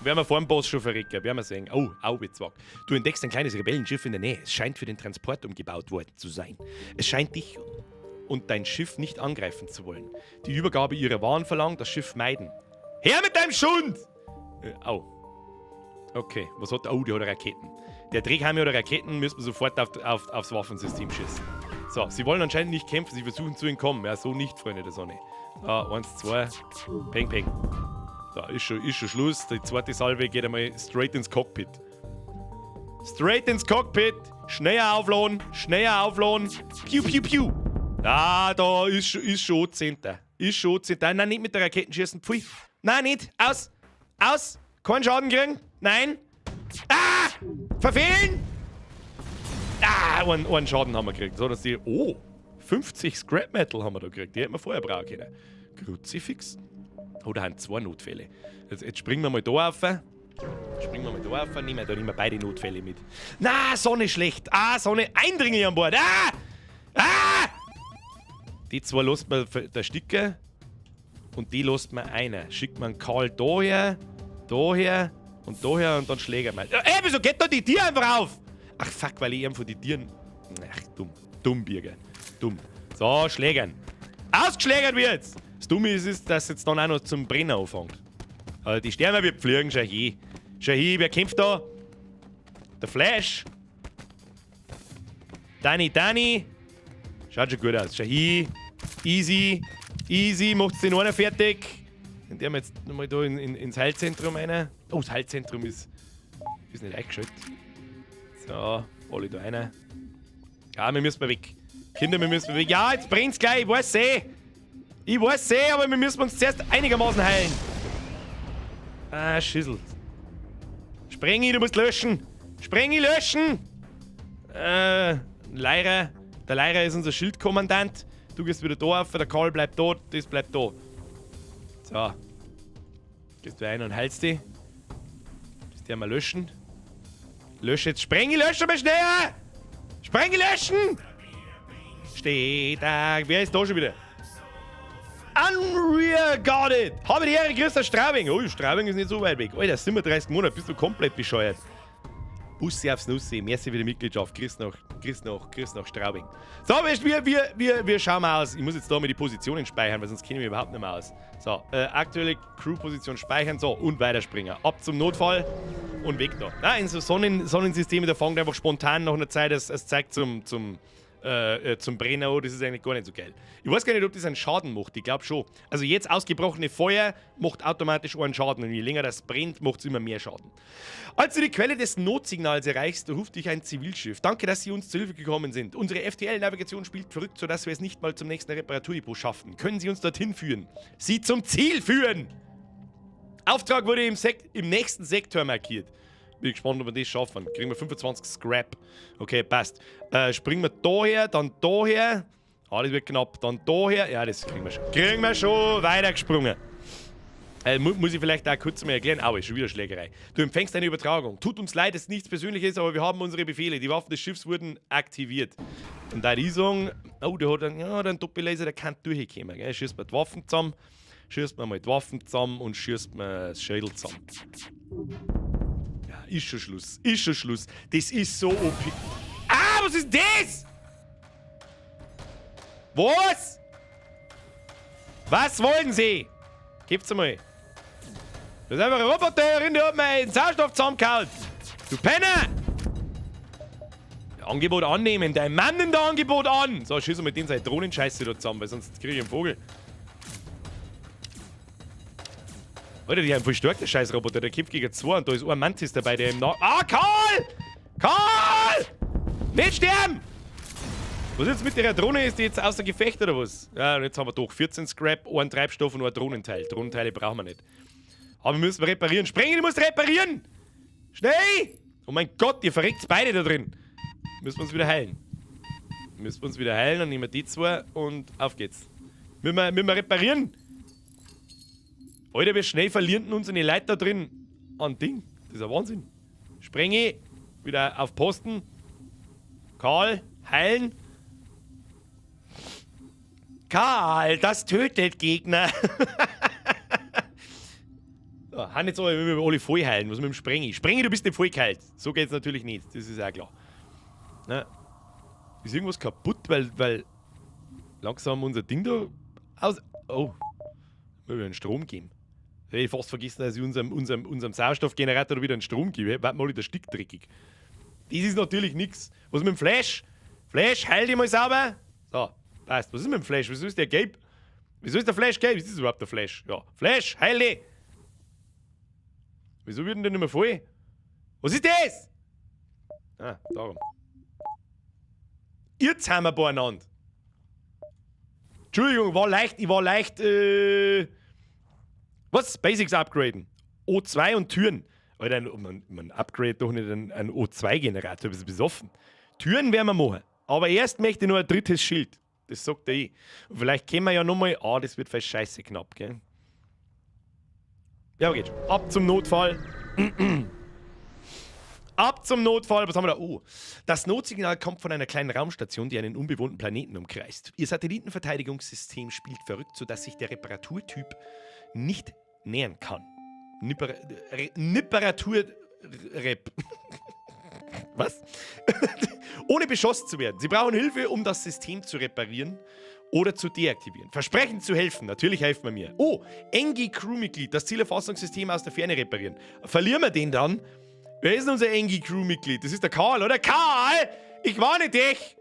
S1: Werden wir vor dem Boss schon verrecken, werden wir sehen. Oh, Aubezwack. Du entdeckst ein kleines Rebellenschiff in der Nähe. Es scheint für den Transport umgebaut worden zu sein. Es scheint dich und dein Schiff nicht angreifen zu wollen. Die Übergabe ihrer Waren verlangt, das Schiff meiden. Her mit deinem Schund! Au. Okay, was hat der? Oh, der hat Raketen. Der Dreckhammer oder Raketen müssen wir sofort aufs Waffensystem schießen. So, sie wollen anscheinend nicht kämpfen, sie versuchen zu entkommen. Ja, so nicht, Freunde der Sonne. So, 1, 2, peng, peng. So, ist schon Schluss. Die zweite Salve geht einmal straight ins Cockpit. Straight ins Cockpit. Schneller aufladen, schneller aufladen. Piu, piu, piu. Ah, da ist schon 10. Ist schon 10. Nein, nicht mit der Raketen schießen. Pfui. Nein, nicht. Aus. Aus. Keinen Schaden kriegen. Nein. Ah! Verfehlen! Ah, einen Schaden haben wir gekriegt. So, dass die. Oh! 50 Scrap Metal haben wir da gekriegt. Die hätten wir vorher brauchen können. Kruzifix. Oh, da haben 2 Notfälle. Jetzt springen wir mal da auf. Springen wir mal da auf. Nehmen wir, da nehmen wir beide Notfälle mit. Na, Sonne schlecht. Ah, Sonne. Eindringlich an Bord. Ah! Ah! Die 2 lässt man ersticken. Und die lässt man einer. Schickt man Karl daher, daher und daher und dann schlägt er mal. Ey, wieso geht da die Tier einfach auf? Ach fuck, weil ich eben von die Tieren. Ach, dumm. Dumm, Birger. Dumm. So, schlägern. Ausgeschlägert wird's! Das Dumme ist, dass es jetzt dann auch noch zum Brennen anfängt. Also die Sterne wird fliegen, schau hin. Schau hin, wer kämpft da? Der Flash. Dani, Dani. Schaut schon gut aus. Schau hin. Easy. Easy, macht's den einen fertig. Den wir jetzt nochmal da ins Heilzentrum rein. Oh, das Heilzentrum ist nicht eingeschaltet. So, alle da rein. Ja, wir müssen mal weg. Kinder, wir müssen weg. Ja, jetzt brennt's gleich, ich weiß eh. Ich weiß eh, aber wir müssen uns zuerst einigermaßen heilen. Ah, Schissel. Sprengi, du musst löschen. Sprengi, löschen! Leirer. Der Leirer ist unser Schildkommandant. Du gehst wieder da auf, der Karl bleibt da, das bleibt da. So. Gehst du rein und heilst dich. Das der mal löschen. Lösch jetzt. Sprengi, löschen mal schneller! Sprengi, löschen! Steht da. Wer ist da schon wieder? Unreal got it! Habe die Ehre, Christa Straubing. Oh, Straubing ist nicht so weit weg. Alter, 37 Monate, bist du komplett bescheuert. Bussi aufs Nussi, merci für die Mitgliedschaft. Grüß nach Straubing. So, wir schauen mal aus. Ich muss jetzt da mal die Positionen speichern, weil sonst kenne ich mich überhaupt nicht mehr aus. So, aktuelle Crew-Position speichern, so, und weiterspringen. Ab zum Notfall und weg da. Nein, in so Sonnensystemen, da fängt einfach spontan nach einer Zeit, es zeigt zum zum Brennen an, das ist eigentlich gar nicht so geil. Ich weiß gar nicht, ob das einen Schaden macht, ich glaube schon. Also jetzt ausgebrochene Feuer macht automatisch einen Schaden und je länger das brennt, macht es immer mehr Schaden. Als du die Quelle des Notsignals erreichst, ruft dich ein Zivilschiff. Danke, dass Sie uns zu Hilfe gekommen sind. Unsere FTL-Navigation spielt verrückt, sodass wir es nicht mal zum nächsten Reparaturdepot schaffen. Können Sie uns dorthin führen? Sie zum Ziel führen! Auftrag wurde im nächsten Sektor markiert. Bin gespannt, ob wir das schaffen. Kriegen wir 25 Scrap. Okay, passt. Springen wir daher, dann daher. Ah, das wird knapp. Dann daher. Ja, das kriegen wir schon. Kriegen wir schon. Weitergesprungen. Muss ich vielleicht auch kurz mal erklären. Au, ist schon wieder Schlägerei. Du empfängst eine Übertragung. Tut uns leid, dass es nichts Persönliches ist, aber wir haben unsere Befehle. Die Waffen des Schiffs wurden aktiviert. Und da die sagen, oh, der hat einen, ja, der Doppellaser, der kann durchkommen. Gell? Schießt mir die Waffen zusammen. Schießt mir mal die Waffen zusammen und schießt mir das Schädel zusammen. Ja, ist schon Schluss. Ist schon Schluss. Das ist so OP. Ah, was ist das? Was? Was wollen Sie? Gibt's einmal. Das ist einfach ein Roboter, der hat mir den Sauerstoff zusammengehauen. Du Penner! Angebot annehmen. Dein Mann nimmt das Angebot an. So, schieß mit denen seine Drohnenscheiße da zusammen, weil sonst krieg ich einen Vogel. Alter, die haben voll stark, der scheiß Roboter. Der kämpft gegen zwei und da ist ein Mantis dabei, der im Nach... Ah, Karl! Karl! Nicht sterben! Was ist jetzt mit der Drohne? Ist die jetzt außer Gefecht oder was? Ja, und jetzt haben wir doch 14 Scrap, einen Treibstoff und ein Drohnenteil. Drohnenteile brauchen wir nicht. Aber wir müssen reparieren. Sprengen, du musst reparieren! Schnell! Oh mein Gott, ihr verreckt beide da drin. Müssen wir uns wieder heilen. Müssen wir uns wieder heilen, dann nehmen wir die zwei und auf geht's. Müssen wir reparieren? Alter, wir schnell verlieren unsere Leute da drin an Ding. Das ist ein Wahnsinn. Sprenge, wieder auf Posten. Karl, heilen. Karl, das tötet Gegner. So, han jetzt aber, wenn wir alle voll heilen. Was mit dem Sprengi? Sprengi, du bist nicht voll geheilt. So geht's natürlich nicht. Das ist auch klar. Na, ist irgendwas kaputt, weil langsam unser Ding da aus... Oh. Müssen wir einen Strom geben. Hätte ich fast vergessen, dass ich unserem Sauerstoffgenerator wieder einen Strom gebe. Warte mal, der stickt dreckig. Das ist natürlich nix. Was ist mit dem Flash? Flash, heil dich mal sauber. So, passt. Was ist mit dem Flash? Wieso ist der gelb? Wieso ist der Flash gelb? Ist das überhaupt der Flash? Ja. Flash, heil dich! Wieso wird denn der nicht mehr voll? Was ist das? Ah, darum. Jetzt haben wir beieinander. Entschuldigung, war leicht, ich war leicht, was? Basics upgraden. O2 und Türen. Alter, man upgrade doch nicht einen O2-Generator, bist du besoffen. Türen werden wir machen. Aber erst möchte ich nur ein drittes Schild. Das sagt er eh. Und vielleicht können wir ja nochmal. Ah, das wird vielleicht scheiße knapp, gell? Ja, geht schon. Ab zum Notfall. Ab zum Notfall. Was haben wir da? Oh. Das Notsignal kommt von einer kleinen Raumstation, die einen unbewohnten Planeten umkreist. Ihr Satellitenverteidigungssystem spielt verrückt, sodass sich der Reparaturtyp nicht nähern kann. Niparatur-Rep. Was? Ohne beschossen zu werden. Sie brauchen Hilfe, um das System zu reparieren oder zu deaktivieren. Versprechen zu helfen. Natürlich helfen wir mir. Oh, Engi Crewmitglied. Das Zielerfassungssystem aus der Ferne reparieren. Verlieren wir den dann? Wer ist denn unser Engi Crewmitglied? Das ist der Karl, oder? Karl! Ich warne dich!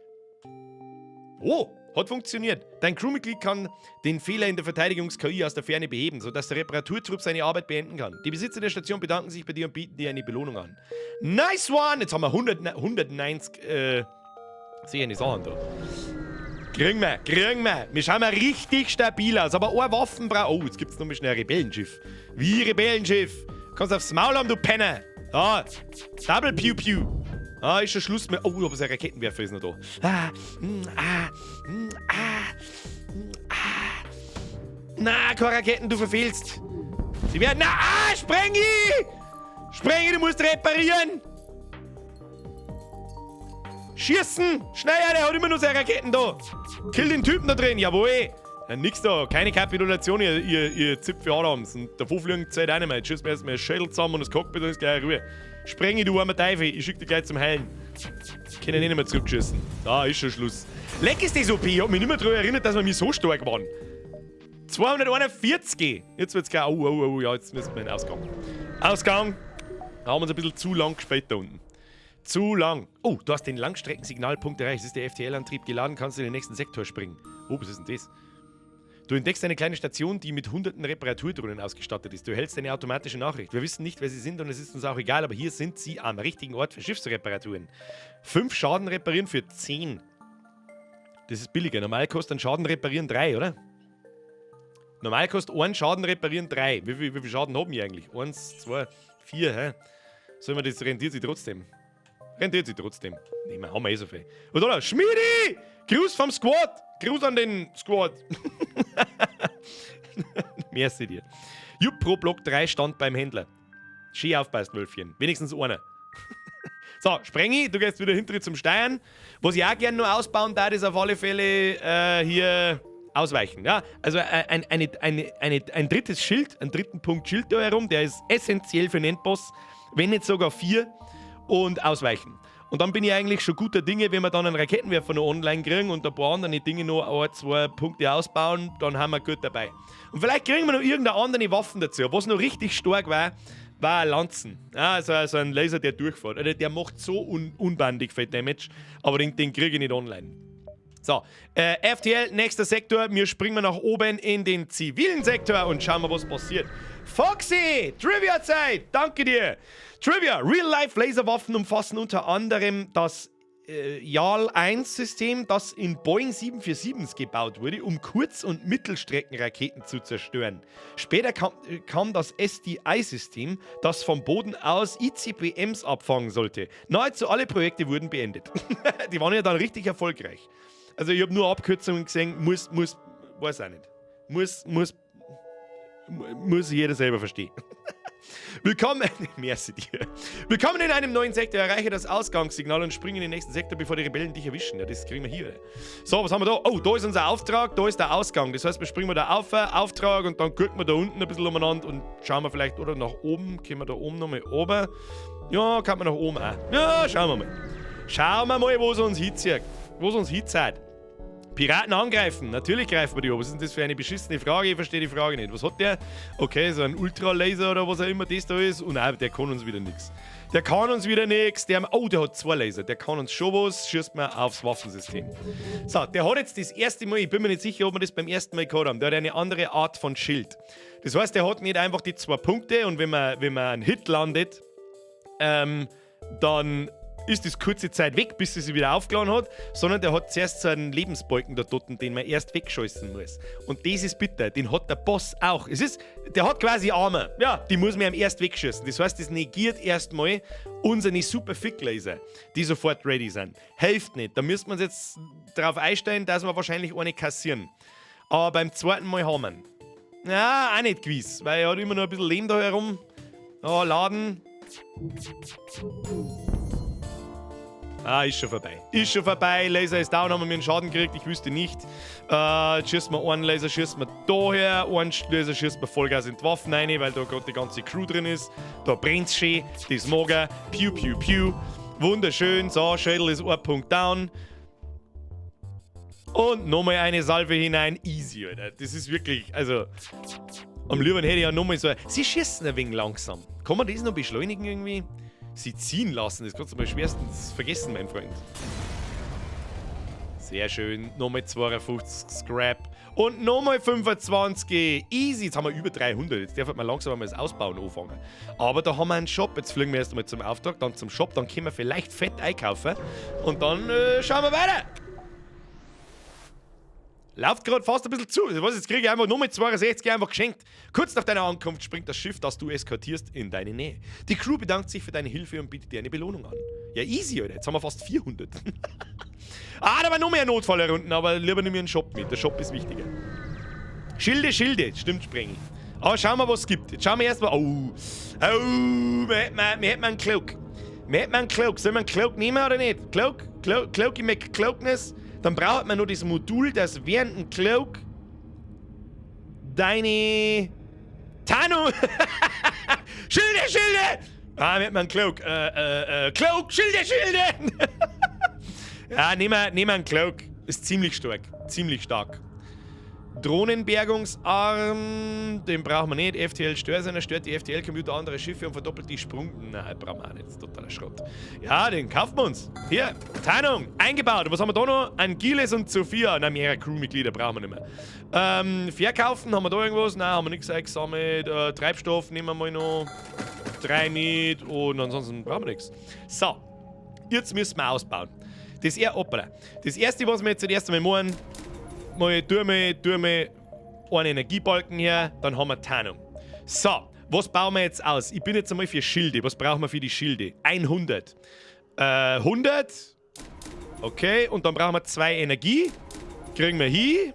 S1: Oh, hat funktioniert. Dein Crewmitglied kann den Fehler in der Verteidigungs-KI aus der Ferne beheben, sodass der Reparaturtrupp seine Arbeit beenden kann. Die Besitzer der Station bedanken sich bei dir und bieten dir eine Belohnung an. Nice one! Jetzt haben wir 190, sehe Sachen da. Kriegen wir, kriegen wir. Wir schauen mal richtig stabil aus. Aber eine Waffen braucht. Oh, jetzt gibt's noch mal schnell ein Rebellenschiff. Wie Rebellenschiff? Kannst aufs Maul haben, du Penner. Ah, Double Pew Pew. Ah, ist schon Schluss mit. Oh, aber sein Raketenwerfer ist noch da. Ah, ah, ah, ah. Na, keine Raketen, du verfehlst. Sie werden. Na, ah, Sprengi! Sprengi, du musst reparieren! Schießen! Schneller, der hat immer nur seine Raketen da! Kill den Typen da drin, jawohl! Ja, nix da, keine Kapitulation, ihr Zipfel Adams. Und davor fliegen die Zeit auch nicht mehr. Jetzt schießen wir erstmal das Schädel zusammen und das Cockpit und ist gleich Ruhe. Sprenge, du armer Teufel, ich schick dich gleich zum Heilen. Ich kann ihn nicht mehr zurückschießen. Da ist schon Schluss. Leck ist das OP, ich hab mich nicht mehr daran erinnert, dass wir mich so stark waren. 241! Jetzt wird's gleich. Oh, oh, oh, ja, jetzt müssen wir in den Ausgang. Ausgang! Da haben wir uns ein bisschen zu lang gespielt da unten. Zu lang. Oh, du hast den Langstreckensignalpunkt erreicht. Es ist der FTL-Antrieb geladen, kannst du in den nächsten Sektor springen. Oh, was ist denn das? Du entdeckst eine kleine Station, die mit hunderten Reparaturdrohnen ausgestattet ist. Du erhältst eine automatische Nachricht. Wir wissen nicht, wer sie sind und es ist uns auch egal, aber hier sind sie am richtigen Ort für Schiffsreparaturen. 5 Schaden reparieren für 10. Das ist billiger. Normal kostet ein Schaden reparieren 3, oder? Normal kostet ein Schaden reparieren 3. Wie viel Schaden haben wir eigentlich? 1, 2, 4, hä? Sollen wir das, rentiert sich trotzdem. Rentiert sich trotzdem. Nehmen wir, haben wir eh so viel. Und da, Schmiedi! Gruß vom Squad! Gruß an den Squad! Merci dir. Jupp, pro Block 3 stand beim Händler. Schön aufpasst, Wölfchen. Wenigstens einer. So, Sprengi, du gehst wieder hinter zum Steuern. Was ich auch gerne noch ausbauen darf, ist auf alle Fälle hier ausweichen. Ja, also ein drittes Schild, einen dritten Punkt Schild da herum, der ist essentiell für den Endboss, wenn nicht sogar 4, und ausweichen. Und dann bin ich eigentlich schon guter Dinge, wenn wir dann einen Raketenwerfer noch online kriegen und ein paar andere Dinge noch 1, 2 Punkte ausbauen, dann haben wir gut dabei. Und vielleicht kriegen wir noch irgendeine andere Waffen dazu. Was noch richtig stark war, war ein Lanzen. Ja, also ein Laser, der durchfährt. Also der macht so unbandig viel Damage, aber den kriege ich nicht online. So, FTL, nächster Sektor. Wir springen nach oben in den zivilen Sektor und schauen mal, was passiert. Foxy, Trivia-Zeit, danke dir. Trivia, Real-Life-Laserwaffen umfassen unter anderem das JAL-1-System, das in Boeing 747s gebaut wurde, um Kurz- und Mittelstreckenraketen zu zerstören. Später kam das SDI-System, das vom Boden aus I C B Ms abfangen sollte. Nahezu alle Projekte wurden beendet. Die waren ja dann richtig erfolgreich. Also ich hab nur Abkürzungen gesehen, muss, muss, weiß auch nicht. Muss, muss, muss jeder selber verstehen. Willkommen, merci dir. Willkommen in einem neuen Sektor. Erreiche das Ausgangssignal und springe in den nächsten Sektor, bevor die Rebellen dich erwischen. Ja, das kriegen wir hier. So, was haben wir da? Oh, da ist unser Auftrag, da ist der Ausgang. Das heißt, wir springen da auf, Auftrag, und dann gucken wir da unten ein bisschen umeinander und schauen wir vielleicht, oder nach oben. Können wir da oben nochmal oben? Ja, kann man nach oben auch. Ja, schauen wir mal. Schauen wir mal, wo es uns hinzieht. Wo es uns hinzieht. Piraten angreifen. Natürlich greifen wir die an. Was ist denn das für eine beschissene Frage? Ich verstehe die Frage nicht. Was hat der? Okay, so ein Ultralaser oder was auch immer das da ist. Und nein, der kann uns wieder nix. Der kann uns wieder nix. Der, oh, der hat 2 Laser. Der kann uns schon was. Schießt man aufs Waffensystem. So, der hat jetzt das erste Mal, ich bin mir nicht sicher, ob wir das beim ersten Mal gehabt haben, der hat eine andere Art von Schild. Das heißt, der hat nicht einfach die 2 Punkte und wenn man einen Hit landet, dann ist das kurze Zeit weg, bis sie sich wieder aufgeladen hat, sondern der hat zuerst so einen Lebensbalken da dort, den man erst wegscheußen muss. Und das ist bitter, den hat der Boss auch. Der hat quasi Arme. Ja, die muss man ihm erst wegschießen. Das heißt, das negiert erstmal unsere super Fick-Laser, die sofort ready sind. Hilft nicht. Da müsste man uns jetzt darauf einstellen, dass wir wahrscheinlich eine kassieren. Aber beim zweiten Mal haben wir ihn. Ja, auch nicht gewiss, weil er hat immer noch ein bisschen Leben da herum. Ja, laden. Ah, ist schon vorbei. Ist schon vorbei. Laser ist down, haben wir mir einen Schaden gekriegt. Ich wüsste nicht. Jetzt schießen wir einen Laser, schießen wir da her. Einen Laser schießen wir Vollgas in die Waffen rein, weil da gerade die ganze Crew drin ist. Da brennt's schön. Das mag er. Piu, piu, piu. Wunderschön. So, Schädel ist ein Punkt down. Und nochmal eine Salve hinein. Easy, Alter. Das ist wirklich, also... Am liebsten hätte ich ja nochmal so... Sie schießen ein wenig langsam. Kann man das noch beschleunigen irgendwie? Sie ziehen lassen, das kannst du mal schwerstens vergessen, mein Freund. Sehr schön. Nochmal 52 Scrap. Und nochmal 25. Easy. Jetzt haben wir über 300. Jetzt darf man langsam einmal das Ausbauen anfangen. Aber da haben wir einen Shop. Jetzt fliegen wir erst einmal zum Auftrag, dann zum Shop. Dann können wir vielleicht fett einkaufen. Und dann schauen wir weiter. Läuft gerade fast ein bisschen zu. Was, jetzt kriege ich einfach nur mit 62 einfach geschenkt. Kurz nach deiner Ankunft springt das Schiff, das du eskortierst, in deine Nähe. Die Crew bedankt sich für deine Hilfe und bietet dir eine Belohnung an. Ja, easy, Alter. Jetzt haben wir fast 400. Ah, da war noch mehr Notfall herunten, aber lieber nimm mir einen Shop mit. Der Shop ist wichtiger. Schilde, Schilde. Stimmt, Sprengi. Aber schauen wir, was es gibt. Jetzt schauen wir erstmal. Oh, oh, wir hätten einen Cloak. Wir hätten einen Cloak. Sollen wir einen Cloak nehmen oder nicht? Cloak? Cloak, Cloaky McCloakness? Dann braucht man nur das Modul, das während dem Cloak deine Tarnung. Schilde, Schilde! Ah, wir hätten einen Cloak. Cloak, Schilde, Schilde! Ja, nehmen wir einen Cloak. Ist ziemlich stark. Ziemlich stark. Drohnenbergungsarm, den brauchen wir nicht. FTL Störsender stört die FTL-Computer anderer Schiffe und verdoppelt die Sprung. Nein, brauchen wir auch nicht. Das ist totaler Schrott. Ja, den kaufen wir uns. Hier, Tarnung, eingebaut. Was haben wir da noch? Angiles und Sophia. Nein, mehrere Crewmitglieder brauchen wir nicht mehr. Verkaufen, haben wir da irgendwas? Nein, haben wir nichts eingesammelt. Treibstoff nehmen wir mal noch. 3 mit und ansonsten brauchen wir nichts. So, jetzt müssen wir ausbauen. Das, hoppala. Das erste, was wir jetzt zuerst einmal machen, mal tun wir einen Energiebalken her, dann haben wir Tarnung. So, was bauen wir jetzt aus? Ich bin jetzt einmal für Schilde. Was brauchen wir für die Schilde? 100. 100. Okay, und dann brauchen wir 2 Energie. Kriegen wir hin.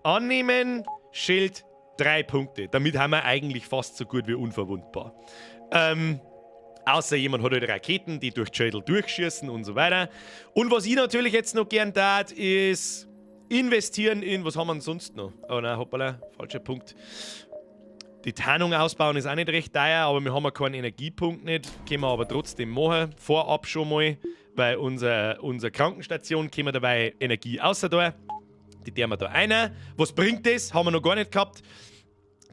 S1: Annehmen. Schild, 3 Punkte. Damit haben wir eigentlich fast so gut wie unverwundbar. Außer jemand hat halt Raketen, die durch die Schädel durchschießen und so weiter. Und was ich natürlich jetzt noch gern tat, ist investieren in, was haben wir denn sonst noch? Oh nein, hoppala, falscher Punkt. Die Tarnung ausbauen ist auch nicht recht teuer, aber wir haben ja keinen Energiepunkt nicht. Können wir aber trotzdem machen, vorab schon mal, weil unsere Krankenstation können wir dabei Energie außer da. Die der wir da rein. Was bringt das? Haben wir noch gar nicht gehabt.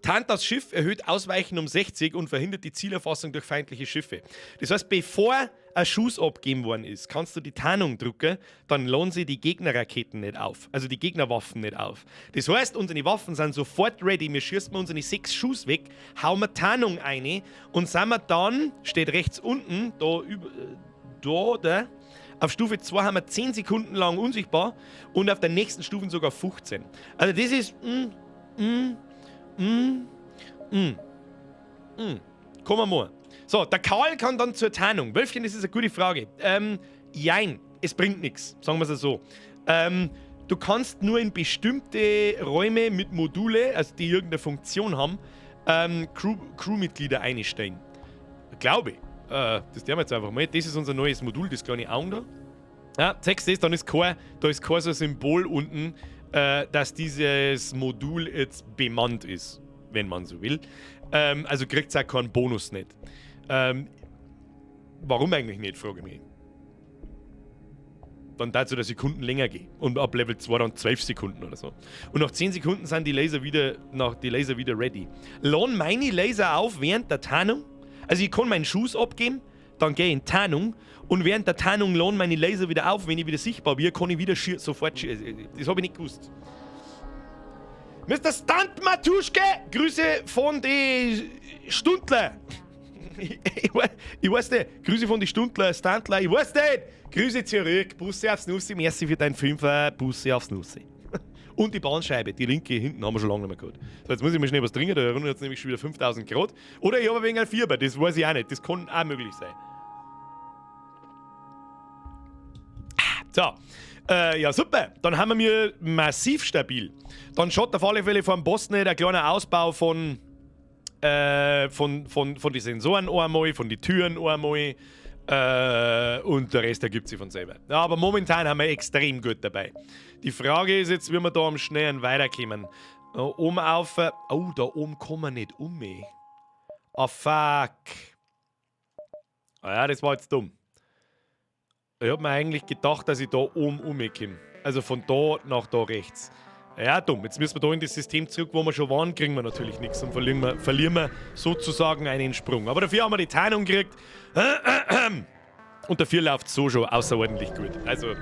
S1: Tarnt das Schiff, erhöht Ausweichen um 60 und verhindert die Zielerfassung durch feindliche Schiffe. Das heißt, bevor ein Schuss abgegeben worden ist, kannst du die Tarnung drücken, dann lohnen sie die Gegnerraketen nicht auf, also die Gegnerwaffen nicht auf. Das heißt, unsere Waffen sind sofort ready, wir schießen unsere 6 Schuss weg, hauen wir Tarnung ein und sind wir dann, steht rechts unten, da über, da, auf Stufe 2 haben wir 10 Sekunden lang unsichtbar und auf der nächsten Stufe sogar 15. Also das ist... Kommen wir mal. So, der Karl kann dann zur Tarnung. Wölfchen, das ist eine gute Frage. Jein, es bringt nichts, sagen wir es so. Du kannst nur in bestimmte Räume mit Module, also die irgendeine Funktion haben, Crewmitglieder einstellen. Glaube ich. Das tun wir jetzt einfach mal. Das ist unser neues Modul, das kleine Auge da. Ja, zeigst du das, dann ist kein, da ist kein so Symbol unten, dass dieses Modul jetzt bemannt ist, wenn man so will. Also kriegt es auch keinen Bonus nicht. Warum eigentlich nicht, frage ich mich. Dann dazu, dass Sekunden länger gehen. Und ab Level 2 dann 12 Sekunden oder so. Und nach 10 Sekunden sind die Laser wieder, ready. Laden meine Laser auf während der Tarnung. Also ich kann meinen Schuss abgeben, dann gehe ich in Tarnung und während der Tarnung laden meine Laser wieder auf, wenn ich wieder sichtbar bin, kann ich wieder sofort schießen. Das habe ich nicht gewusst. Mr. Stunt Matuschke, Grüße von den Stundler. Ich weiß nicht, Grüße von den Stundler, Stuntler, ich weiß nicht. Grüße zurück, Busse aufs Nussi, merci für deinen Fünfer, Busse aufs Nussi. Und die Bahnscheibe, die linke hinten haben wir schon lange nicht mehr gehabt. So, jetzt muss ich mir schnell was trinken, da runter jetzt nämlich schon wieder 5000 Grad. Oder ich habe ein wenig Fieber, das weiß ich auch nicht, das kann auch möglich sein. So, ja super, dann haben wir massiv stabil. Dann schaut auf alle Fälle vom Boss nicht ein kleiner Ausbau von den Sensoren einmal, von den Türen einmal. Und der Rest ergibt sich von selber. Ja, aber momentan haben wir extrem gut dabei. Die Frage ist jetzt, wie wir da am schnellen weiterkommen. Oben auf. Oh, da oben kommen wir nicht um mich. Ah, fuck. Ah ja, das war jetzt dumm. Ich hab mir eigentlich gedacht, dass ich da oben umkomme. Also von da nach da rechts. Ja, dumm. Jetzt müssen wir da in das System zurück, wo wir schon waren, kriegen wir natürlich nichts und verlieren wir sozusagen einen Sprung. Aber dafür haben wir die Tarnung gekriegt. Und dafür läuft es so schon außerordentlich gut. Also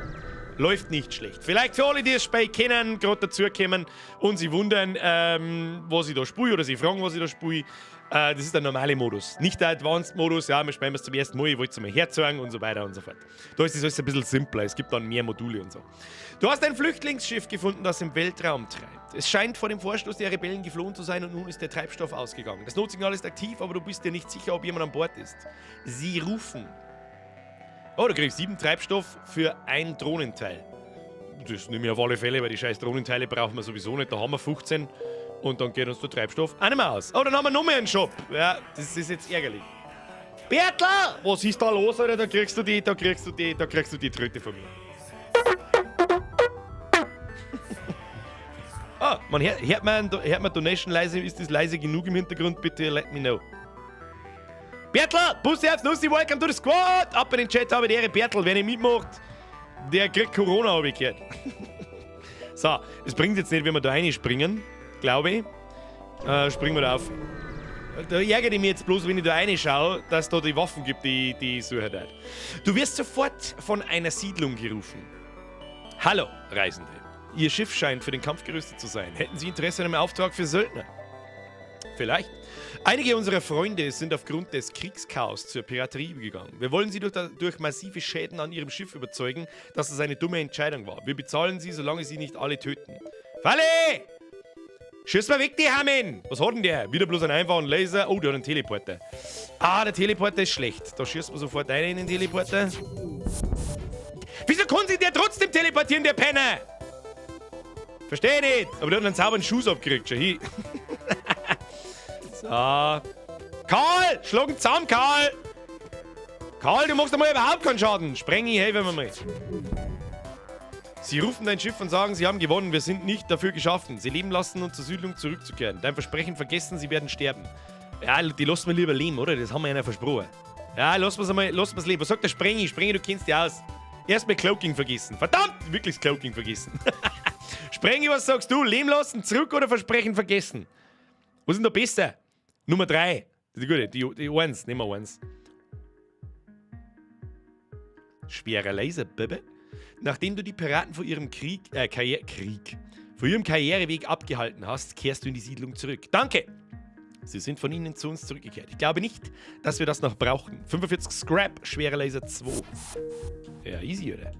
S1: läuft nicht schlecht. Vielleicht für alle, die das Spiel kennen, gerade dazukommen und sich wundern, was ich da spiele oder sie fragen, was ich da spiele. Das ist der normale Modus, nicht der Advanced-Modus. Ja, wir spielen es zum ersten Mal, ich wollte es mal herzeigen und so weiter und so fort. Da ist es alles ein bisschen simpler, es gibt dann mehr Module und so. Du hast ein Flüchtlingsschiff gefunden, das im Weltraum treibt. Es scheint vor dem Vorstoß der Rebellen geflohen zu sein und nun ist der Treibstoff ausgegangen. Das Notsignal ist aktiv, aber du bist dir nicht sicher, ob jemand an Bord ist. Sie rufen. Oh, da krieg ich 7 Treibstoff für ein Drohnenteil. Das nehme ich auf alle Fälle, weil die scheiß Drohnenteile brauchen wir sowieso nicht. Da haben wir 15. Und dann geht uns der Treibstoff auch nicht mehr aus. Oh, dann haben wir noch mehr einen Shop. Ja, das ist jetzt ärgerlich. Bertl! Was ist da los, Alter? Da kriegst du die, da kriegst du die, da kriegst du die Tröte von mir. Ah, man hört man Donation leise? Ist das leise genug im Hintergrund? Bitte let me know. Bertl! Bussi aufs Nussi, welcome to the squad! Ab in den Chat habe ich die Ehre, Bertl, wer nicht mitmacht, der kriegt Corona, habe ich gehört. So, es bringt jetzt nicht, wenn wir da reinspringen, glaube ich. Springen wir da auf. Da ärgere ich mich jetzt bloß, wenn ich da reinschaue, dass da die Waffen gibt, die ich suche. Halt. Du wirst sofort von einer Siedlung gerufen. Hallo, Reisende. Ihr Schiff scheint für den Kampf gerüstet zu sein. Hätten Sie Interesse an einem Auftrag für Söldner? Vielleicht. Einige unserer Freunde sind aufgrund des Kriegschaos zur Piraterie übergegangen. Wir wollen sie durch massive Schäden an ihrem Schiff überzeugen, dass es eine dumme Entscheidung war. Wir bezahlen sie, solange sie nicht alle töten. Falle! Schieß mal weg, die Hammen! Was hat denn der? Wieder bloß einen einfachen Laser. Oh, der hat einen Teleporter. Ah, der Teleporter ist schlecht. Da schießt man sofort rein in den Teleporter. Wieso kann sich der trotzdem teleportieren, der Penner? Verstehe nicht. Aber der hat einen sauberen Schuss abgekriegt. Schau hin. So. Karl! Schlag ihn zusammen, Karl! Karl, du machst einmal überhaupt keinen Schaden. Sprengi, helfen wir mal. Sie rufen dein Schiff und sagen, sie haben gewonnen. Wir sind nicht dafür geschaffen. Sie leben lassen und zur Siedlung zurückzukehren. Dein Versprechen vergessen, sie werden sterben. Ja, die lassen wir lieber leben, oder? Das haben wir ja versprochen. Ja, lass wir's einmal, lass wir's leben. Was sagt der Sprengi? Sprengi, du kennst dich aus. Erstmal Cloaking vergessen. Verdammt! Wirklich das Cloaking vergessen. Sprengi, was sagst du? Leben lassen, zurück oder Versprechen vergessen? Was ist denn da besser? Nummer 3. Die gute, die 1, nehmen wir 1. Schwerer Laser, Baby. Nachdem du die Piraten vor ihrem Krieg, vor ihrem Karriereweg abgehalten hast, kehrst du in die Siedlung zurück. Danke! Sie sind von ihnen zu uns zurückgekehrt. Ich glaube nicht, dass wir das noch brauchen. 45 Scrap, schwerer Laser 2. Ja, easy, oder?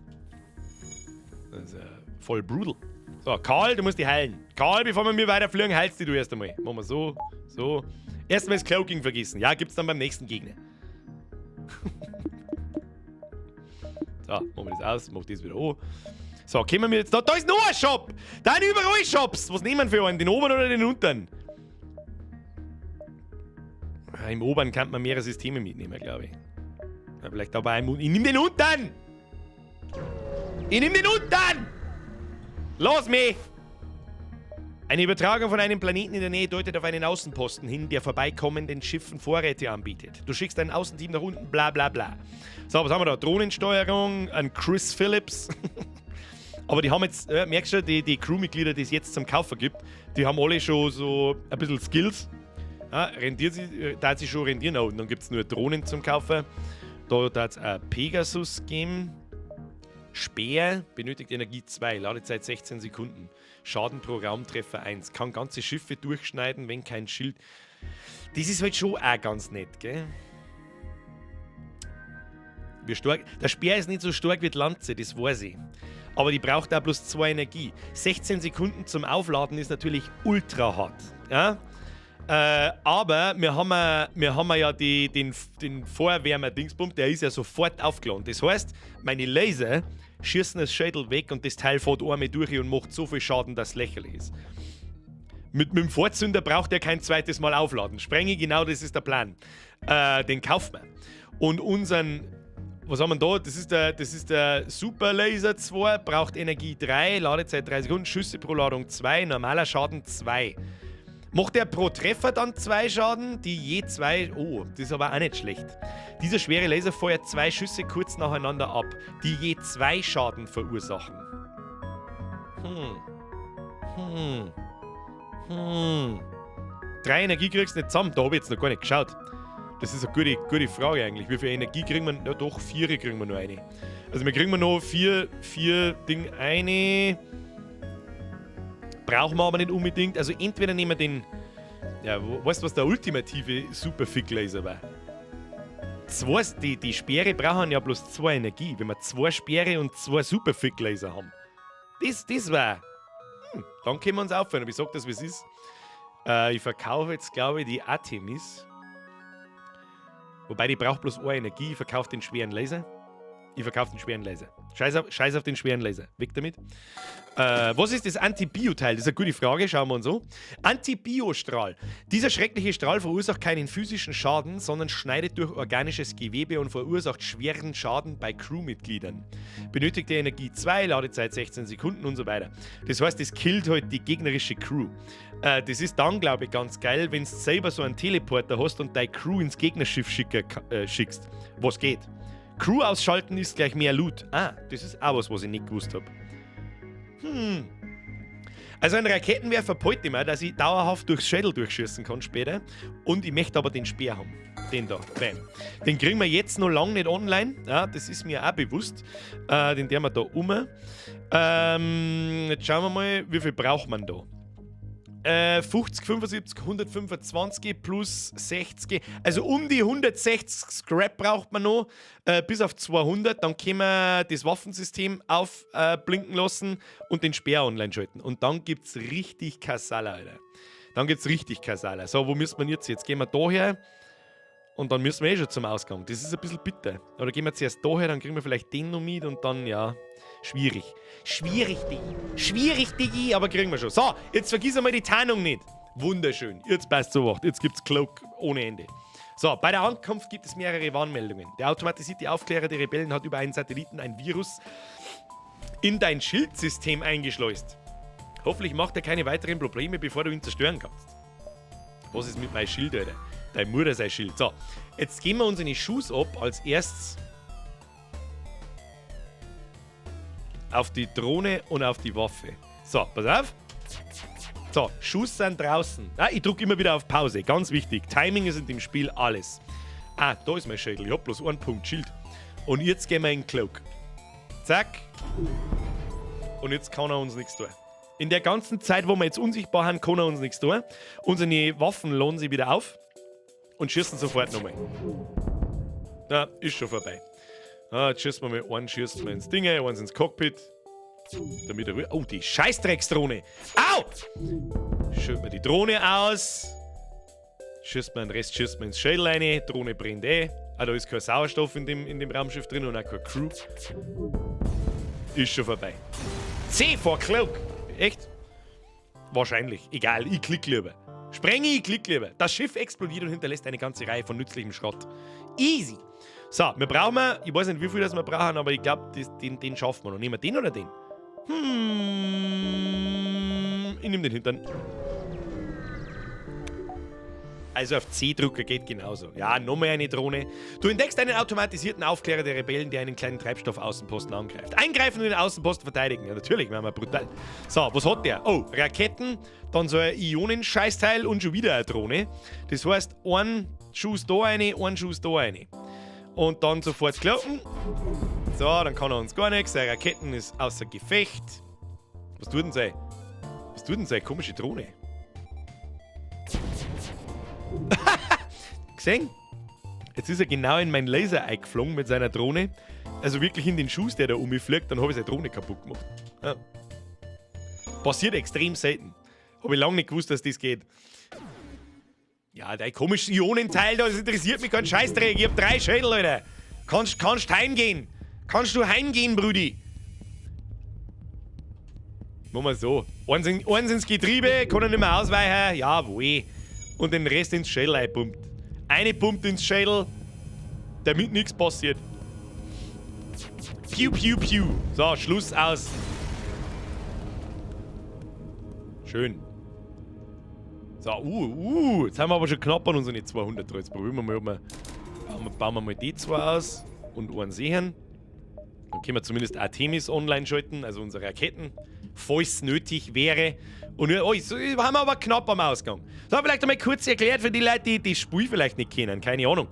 S1: Das ist ja voll brutal. So, Karl, du musst dich heilen. Karl, bevor wir mir weiter fliegen, heilst dich du erst einmal. Machen wir so, so. Erstmal das Cloaking vergessen. Ja, gibt's dann beim nächsten Gegner. So, machen wir das aus, mach das wieder an. So, kommen wir jetzt da. Da ist noch ein Shop! Da sind überall Shops! Was nehmen wir für einen? Den oberen oder den unteren? Ja, im oberen kann man mehrere Systeme mitnehmen, glaube ich. Ja, vielleicht aber einen. Ich nehm den unteren! Ich nehm den unteren! Los mich! Eine Übertragung von einem Planeten in der Nähe deutet auf einen Außenposten hin, der vorbeikommenden Schiffen Vorräte anbietet. Du schickst ein Außenteam nach unten, bla bla bla. So, was haben wir da? Drohnensteuerung, ein Chris Phillips. Aber die haben jetzt, merkst du, die Crewmitglieder, die es jetzt zum Kaufen gibt, die haben alle schon so ein bisschen Skills. Ja, rentiert sich, da hat sich schon rentieren. Oh, und dann gibt es nur Drohnen zum Kaufen. Da hat es ein Pegasus geben. Speer benötigt Energie 2, Ladezeit 16 Sekunden. Schaden pro Raumtreffer 1. Kann ganze Schiffe durchschneiden, wenn kein Schild. Das ist halt schon auch ganz nett, gell? Wie stark. Der Speer ist nicht so stark wie die Lanze, das weiß ich. Aber die braucht auch bloß 2 Energie. 16 Sekunden zum Aufladen ist natürlich ultra hart. Ja? Aber wir haben ja den Vorwärmer-Dingsbum, der ist ja sofort aufgeladen. Das heißt, meine Laser schießen das Schädel weg und das Teil fährt einmal durch und macht so viel Schaden, dass es lächerlich ist. Mit dem Vorzünder braucht er kein zweites Mal aufladen. Sprenge, genau das ist der Plan. Den kaufen wir. Und unseren, was haben wir da? Das ist der Super Laser 2, braucht Energie 3, Ladezeit 3 Sekunden, Schüsse pro Ladung 2, normaler Schaden 2. Macht er pro Treffer dann 2 Schaden, die je 2. Oh, das ist aber auch nicht schlecht. Dieser schwere Laser feuert 2 Schüsse kurz nacheinander ab, die je 2 Schaden verursachen. 3 Energie kriegst du nicht zusammen. Da habe ich jetzt noch gar nicht geschaut. Das ist eine gute, gute Frage eigentlich. Wie viel Energie kriegen wir? Na doch, 4 kriegen wir noch eine. Also wir kriegen noch 4 Ding eine. Brauchen wir aber nicht unbedingt. Also entweder nehmen wir den. Ja, weißt du, was der ultimative Super Fick Laser war? Zwei, die Speere brauchen ja bloß 2 Energie. Wenn wir 2 Speere und 2 Super Fick Laser haben. Das war. Dann können wir uns aufhören. Aber ich sag das, wie es ist. Ich verkaufe jetzt, glaube ich, die Artemis. Wobei, die braucht bloß eine Energie. Ich verkaufe den schweren Laser. Ich verkaufe den schweren Laser. Scheiß auf den schweren Laser. Weg damit. Was ist das Antibioteil? Das ist eine gute Frage. Schauen wir uns an. Antibiostrahl. Dieser schreckliche Strahl verursacht keinen physischen Schaden, sondern schneidet durch organisches Gewebe und verursacht schweren Schaden bei Crewmitgliedern. Benötigte Energie 2, Ladezeit 16 Sekunden und so weiter. Das heißt, das killt halt die gegnerische Crew. Das ist dann, glaube ich, ganz geil, wenn du selber so einen Teleporter hast und deine Crew ins Gegnerschiff schickst. Was geht? Crew ausschalten ist gleich mehr Loot. Ah, das ist auch was, was ich nicht gewusst hab. Also einen Raketenwerfer behalte ich mir, dass ich dauerhaft durchs Schädel durchschießen kann später. Und ich möchte aber den Speer haben. Den da. Bam. Den kriegen wir jetzt noch lange nicht online. Ja, das ist mir auch bewusst. Den der wir da um. Jetzt schauen wir mal, wie viel braucht man da? 50, 75, 125 plus 60. Also um die 160 Scrap braucht man noch, bis auf 200. Dann können wir das Waffensystem aufblinken lassen und den Speer online schalten. Und dann gibt's richtig Kasala, Alter. Dann gibt's richtig Kasala. So, wo müssen wir jetzt? Jetzt gehen wir da her und dann müssen wir eh schon zum Ausgang. Das ist ein bisschen bitter. Oder gehen wir zuerst da her, dann kriegen wir vielleicht den noch mit und dann, ja, schwierig. Schwierig, Digi. Schwierig, Digi, aber kriegen wir schon. So, jetzt vergiss einmal die Tarnung nicht. Wunderschön. Jetzt passt so was. Jetzt gibt's Cloak ohne Ende. So, bei der Ankunft gibt es mehrere Warnmeldungen. Der automatisierte Aufklärer der Rebellen hat über einen Satelliten ein Virus in dein Schildsystem eingeschleust. Hoffentlich macht er keine weiteren Probleme, bevor du ihn zerstören kannst. Was ist mit meinem Schild, Alter? Deine Mutter sei Schild. So, jetzt geben wir unsere Schuss ab als erstes auf die Drohne und auf die Waffe. So, pass auf. So, Schuss sind draußen. Ah, ich drück immer wieder auf Pause, ganz wichtig. Timing ist in dem Spiel alles. Ah, da ist mein Schädel. Ich hab bloß einen Punkt Schild. Und jetzt gehen wir in Cloak. Zack. Und jetzt kann er uns nichts tun. In der ganzen Zeit, wo wir jetzt unsichtbar sind, kann er uns nichts tun. Unsere Waffen lohnen sich wieder auf und schießen sofort nochmal. Na, ist schon vorbei. Ah, jetzt schießen wir mal einen, schießen wir ins Ding, eins ins Cockpit. Damit er ruhig. Oh, die Scheißdrecksdrohne! Au! Schütten wir die Drohne aus. Schießt man den Rest, schießt man ins Schädel rein. Drohne brennt eh. Ah, da ist kein Sauerstoff in dem Raumschiff drin und auch keine Crew. Ist schon vorbei. C for Cloak. Echt? Wahrscheinlich. Egal, ich klick lieber. Sprenge, ich klick lieber. Das Schiff explodiert und hinterlässt eine ganze Reihe von nützlichem Schrott. Easy. So, wir brauchen, ich weiß nicht, wie viel das wir brauchen, aber ich glaub, den schaffen wir noch. Nehmen wir den oder den? Ich nehm den Hintern. Also auf C drücken geht genauso. Ja, nochmal eine Drohne. Du entdeckst einen automatisierten Aufklärer der Rebellen, der einen kleinen Treibstoffaußenposten angreift. Eingreifen und den Außenposten verteidigen. Ja, natürlich, machen wir brutal. So, was hat der? Oh, Raketen, dann so ein Ionen-Scheißteil und schon wieder eine Drohne. Das heißt, ein Schuss da rein, ein Schuss da rein. Und dann sofort kloppen. So, dann kann er uns gar nichts. Seine Raketen ist außer Gefecht. Was tut denn sein? Was tut denn seine komische Drohne? Gesehen? Jetzt ist er genau in mein Laser eingeflogen mit seiner Drohne. Also wirklich in den Schuss, der da um mich fliegt, dann habe ich seine Drohne kaputt gemacht. Ja. Passiert extrem selten. Hab ich lange nicht gewusst, dass das geht. Ja, dein komisches Ionenteil da, das interessiert mich kein Scheißdreck. Ich hab 3 Schädel, Alter. Kannst heimgehen. Kannst du heimgehen, Brudi? Machen wir so. Eins ins Getriebe, kann er nicht mehr ausweichen. Jawohl. Und den Rest ins Schädel einpumpt. Eine pumpt ins Schädel, damit nichts passiert. Piu, piu, piu. So, Schluss aus. Schön. So, jetzt haben wir aber schon knapp an unsere 200. Jetzt probieren wir mal, ob wir, bauen wir mal die zwei aus und einen sehen. Dann können wir zumindest Artemis online schalten, also unsere Raketen, falls nötig wäre. Und ja, oh, so, haben wir aber knapp am Ausgang. So, vielleicht einmal kurz erklärt für die Leute, die das Spiel vielleicht nicht kennen, keine Ahnung.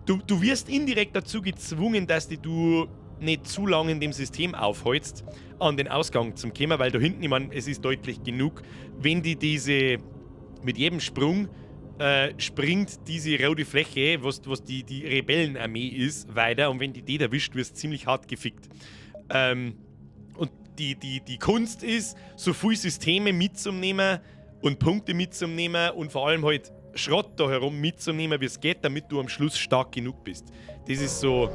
S1: Du wirst indirekt dazu gezwungen, dass die du nicht zu lange in dem System aufhältst, an den Ausgang zum kommen, weil da hinten, ich mein, es ist deutlich genug, wenn die diese, mit jedem Sprung springt diese rote Fläche, was die Rebellenarmee ist, weiter, und wenn die die erwischt, wirst du ziemlich hart gefickt. Und die Kunst ist, so viele Systeme mitzunehmen und Punkte mitzunehmen und vor allem halt Schrott da herum mitzunehmen, wie es geht, damit du am Schluss stark genug bist. Das ist so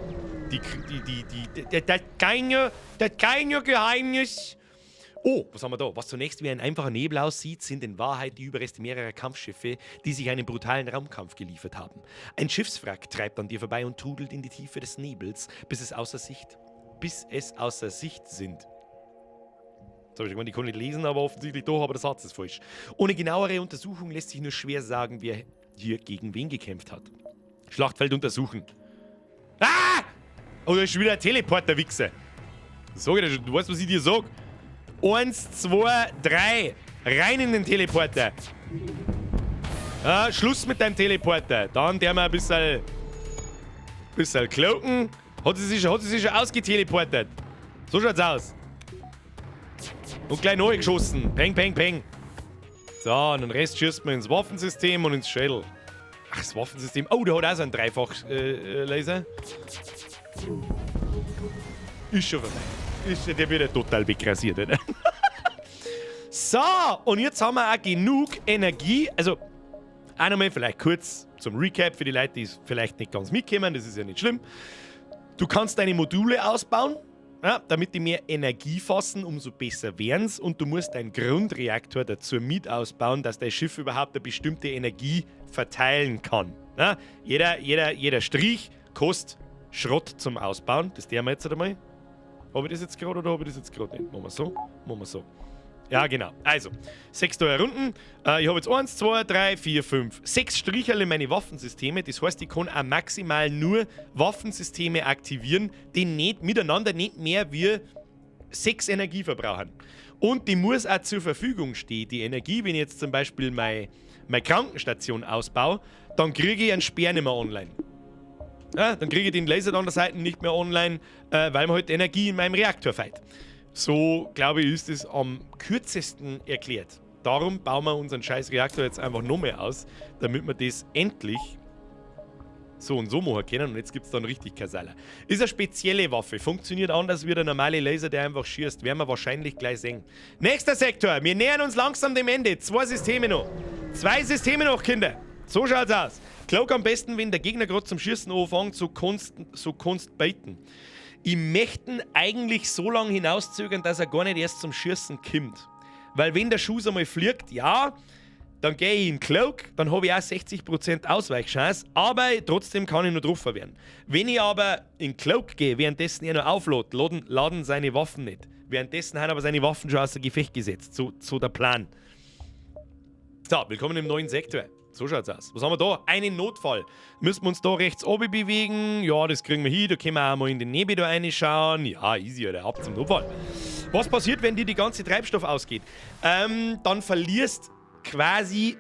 S1: das kleine Geheimnis. Oh, was haben wir da? Was zunächst wie ein einfacher Nebel aussieht, sind in Wahrheit die Überreste mehrerer Kampfschiffe, die sich einen brutalen Raumkampf geliefert haben. Ein Schiffswrack treibt an dir vorbei und trudelt in die Tiefe des Nebels, bis es außer Sicht sind. Jetzt hab ich gemeint, ich kann nicht lesen, aber offensichtlich doch, aber der Satz ist falsch. Ohne genauere Untersuchung lässt sich nur schwer sagen, wer hier gegen wen gekämpft hat. Schlachtfeld untersuchen. Ah! Oh, da ist schon wieder ein Teleporter-Wichser. Sag ich dir schon, du weißt, was ich dir sag. 1, 2, 3. Rein in den Teleporter. Ja, Schluss mit deinem Teleporter. Dann der mal ein bisschen cloaken. Hat sie sich schon ausgeteleportet. So schaut's aus. Und gleich neu geschossen. Peng, peng, peng. So, und den Rest schießt man ins Waffensystem und ins Schädel. Ach, das Waffensystem. Oh, der hat auch so einen Dreifach-Laser. Ist schon vorbei. Der wird ja total wegrasiert, oder? So, und jetzt haben wir auch genug Energie. Also, auch nochmal vielleicht kurz zum Recap für die Leute, die es vielleicht nicht ganz mitkommen. Das ist ja nicht schlimm. Du kannst deine Module ausbauen, ja, damit die mehr Energie fassen, umso besser werden's. Und du musst deinen Grundreaktor dazu mit ausbauen, dass dein Schiff überhaupt eine bestimmte Energie verteilen kann. Ja, jeder Strich kostet Schrott zum Ausbauen. Das der wir jetzt einmal. Habe ich das jetzt gerade oder habe ich das jetzt gerade nicht? Machen wir so? Machen wir so. Ja, genau. Also, 6 Runden. Ich habe jetzt 1, 2, 3, 4, 5, 6 Stricherl in meine Waffensysteme. Das heißt, ich kann auch maximal nur Waffensysteme aktivieren, die nicht miteinander nicht mehr wie 6 Energie verbrauchen. Und die muss auch zur Verfügung stehen, die Energie. Wenn ich jetzt zum Beispiel meine Krankenstation ausbaue, dann kriege ich einen Speer nicht mehr online. Ja, dann kriege ich den Laser an der Seite nicht mehr online, weil mir halt Energie in meinem Reaktor fehlt. So, glaube ich, ist es am kürzesten erklärt. Darum bauen wir unseren scheiß Reaktor jetzt einfach noch mehr aus, damit wir das endlich so und so machen können. Und jetzt gibt es dann richtig Kasala. Ist eine spezielle Waffe, funktioniert anders wie der normale Laser, der einfach schießt. Werden wir wahrscheinlich gleich sehen. Nächster Sektor, wir nähern uns langsam dem Ende. 2 Systeme noch. 2 Systeme noch, Kinder. So schaut's aus. Cloak am besten, wenn der Gegner gerade zum Schießen anfängt, so kannst baiten. Ich möchte eigentlich so lange hinauszögern, dass er gar nicht erst zum Schießen kommt. Weil wenn der Schuss einmal fliegt, ja, dann gehe ich in Cloak, dann habe ich auch 60% Ausweichchance, aber trotzdem kann ich noch getroffen werden. Wenn ich aber in Cloak gehe, währenddessen er noch auflädt, laden seine Waffen nicht. Währenddessen haben aber seine Waffen schon außer Gefecht gesetzt. So der Plan. So, willkommen im neuen Sektor. So schaut's aus. Was haben wir da? Einen Notfall. Müssen wir uns da rechts oben bewegen? Ja, das kriegen wir hin. Da können wir auch mal in den Nebel da reinschauen. Ja, easy, oder? Ab zum Notfall. Was passiert, wenn dir die ganze Treibstoff ausgeht? Dann verlierst quasi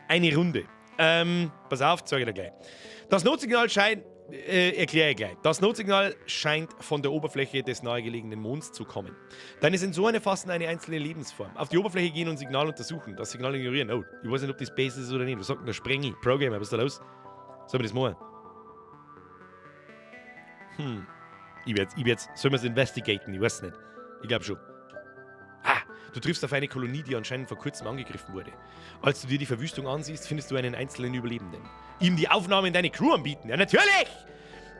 S1: eine Runde. Pass auf, zeige ich dir gleich. Das Notsignal scheint, erkläre ich gleich. Das Notsignal scheint von der Oberfläche des nahegelegenen Monds zu kommen. Deine Sensoren erfassen eine einzelne Lebensform. Auf die Oberfläche gehen und Signal untersuchen. Das Signal ignorieren. Oh, ich weiß nicht, ob das Base ist oder nicht. Was sagt denn der Sprengi? Progamer, was ist da los? Sollen wir das machen? Ich werd, sollen wir es investigaten? Ich weiß nicht. Ich glaub schon. Ah, du triffst auf eine Kolonie, die anscheinend vor kurzem angegriffen wurde. Als du dir die Verwüstung ansiehst, findest du einen einzelnen Überlebenden. Ihm die Aufnahme in deine Crew anbieten. Ja, natürlich!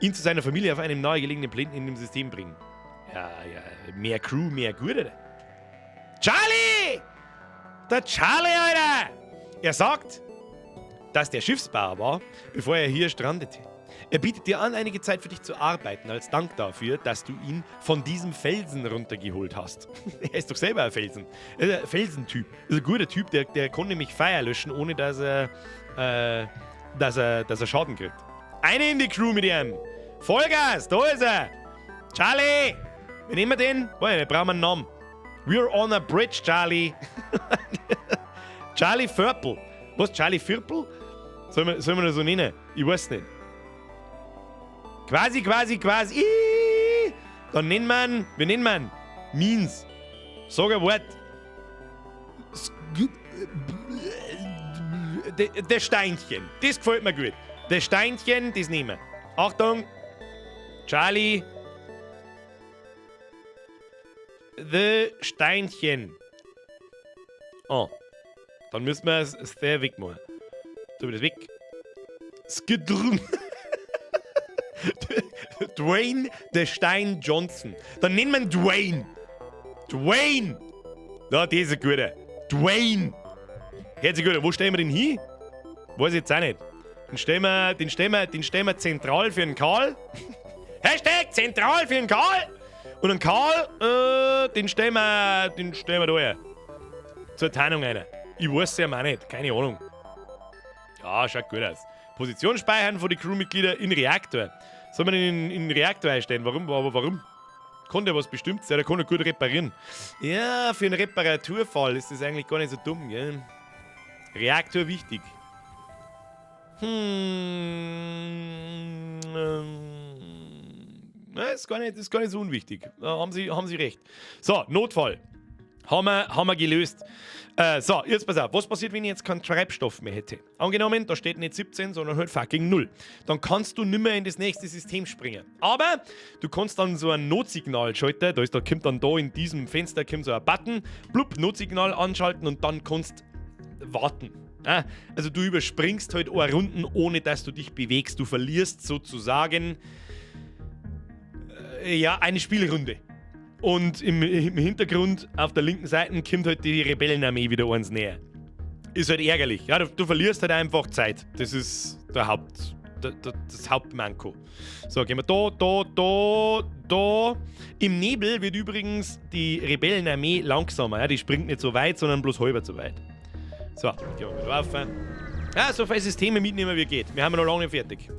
S1: Ihn zu seiner Familie auf einem nahegelegenen Planeten in dem System bringen. Ja, ja, mehr Crew, mehr gut, oder? Charlie! Der Charlie, Alter! Er sagt, dass der Schiffsbauer war, bevor er hier strandete. Er bietet dir an, einige Zeit für dich zu arbeiten, als Dank dafür, dass du ihn von diesem Felsen runtergeholt hast. Er ist doch selber ein Felsen. Er ist ein Felsentyp. Er ist ein guter Typ, der kann nämlich Feuer löschen, ohne dass er Schaden kriegt. Eine in die Crew mit ihm. Vollgas, da ist er. Charlie! Wie nehmen wir den? Oh, wir brauchen einen Namen. We're on a bridge, Charlie. Charlie Vörpel. Was, Charlie Vierpel? Sollen wir das so nennen? Ich weiß nicht. Quasi, quasi, quasi. Ih, dann nennt man, wie nennt man? Means. Sag ein Wort. Der Steinchen. Das gefällt mir gut. Der Steinchen, das nehmen wir. Achtung. Charlie. The Steinchen. Oh. Dann müssen wir es sehr wegmachen. So, das weg. Skidrun. Dwayne the Stein Johnson. Dann nennt man Dwayne. Dwayne. Ja, das ist ein guter. Dwayne. Hört sich gut an. Wo stellen wir den hin? Weiß ich jetzt auch nicht. Den stellen wir zentral für den Karl. Hashtag zentral für den Karl. Und den Karl, den stellen wir da her. Zur Tarnung einer. Ich weiß es ja auch nicht. Keine Ahnung. Ja, schaut gut aus. Position speichern von den Crewmitgliedern in Reaktor. Soll man den in den Reaktor einstellen? Warum? Aber warum? Kann der was bestimmt? Ja, der kann ja gut reparieren. Ja, für einen Reparaturfall ist das eigentlich gar nicht so dumm, gell? Reaktor wichtig. Na, ist gar nicht so unwichtig. Da haben Sie recht. So, Notfall. Haben wir gelöst. So, jetzt pass auf. Was passiert, wenn ich jetzt keinen Treibstoff mehr hätte? Angenommen, da steht nicht 17, sondern halt fucking 0. Dann kannst du nimmer in das nächste System springen. Aber du kannst dann so ein Notsignal schalten. Da kommt dann da in diesem Fenster kommt so ein Button. Blub, Notsignal anschalten und dann kannst warten. Ja, also du überspringst halt eine Runden, ohne dass du dich bewegst. Du verlierst sozusagen ja, eine Spielrunde. Und im Hintergrund auf der linken Seite kommt halt die Rebellenarmee wieder eins näher. Ist halt ärgerlich. Ja, du verlierst halt einfach Zeit. Das ist das Hauptmanko. So, gehen wir da, da, da, da. Im Nebel wird übrigens die Rebellenarmee langsamer. Ja, die springt nicht so weit, sondern bloß halber so weit. So, gehen wir mal drauf. Ja, so viele Systeme mitnehmen wie geht. Wir haben noch lange nicht fertig.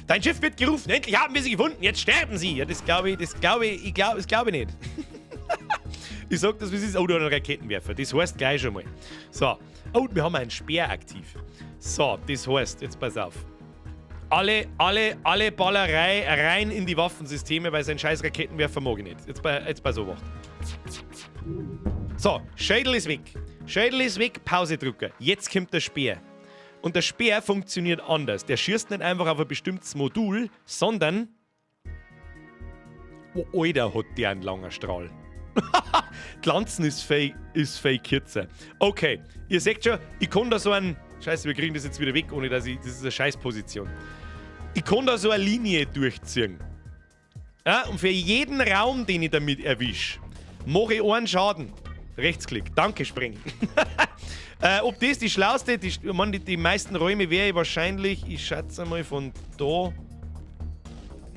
S1: Dein Schiff wird gerufen. Endlich haben wir sie gefunden. Jetzt sterben sie. Ja, das glaube ich, das glaube ich, ich glaub, das glaube ich nicht. Ich sag das, wie es ist. Oh, da hat einen Raketenwerfer. Das heißt gleich schon mal. So. Oh, wir haben einen Speer aktiv. So, das heißt, jetzt pass auf. Alle Ballerei rein in die Waffensysteme, weil sein scheiß Raketenwerfer mag ich nicht. Jetzt bei so wacht. So, Schädel ist weg. Schädel ist weg, Pause drücken. Jetzt kommt der Speer. Und der Speer funktioniert anders. Der schießt nicht einfach auf ein bestimmtes Modul, sondern... Oh, Alter, hat der einen langen Strahl. Die Lanzen ist fake kürzer. Okay, ihr seht schon, ich kann da so einen... Scheiße, wir kriegen das jetzt wieder weg, ohne dass ich... Das ist eine Scheißposition. Ich kann da so eine Linie durchziehen. Ja, und für jeden Raum, den ich damit erwische, mache ich einen Schaden. Rechtsklick. Danke, Spring. Ob das die schlauste, die, ich meine, die, die meisten Räume wäre ich wahrscheinlich, ich schätze mal von da.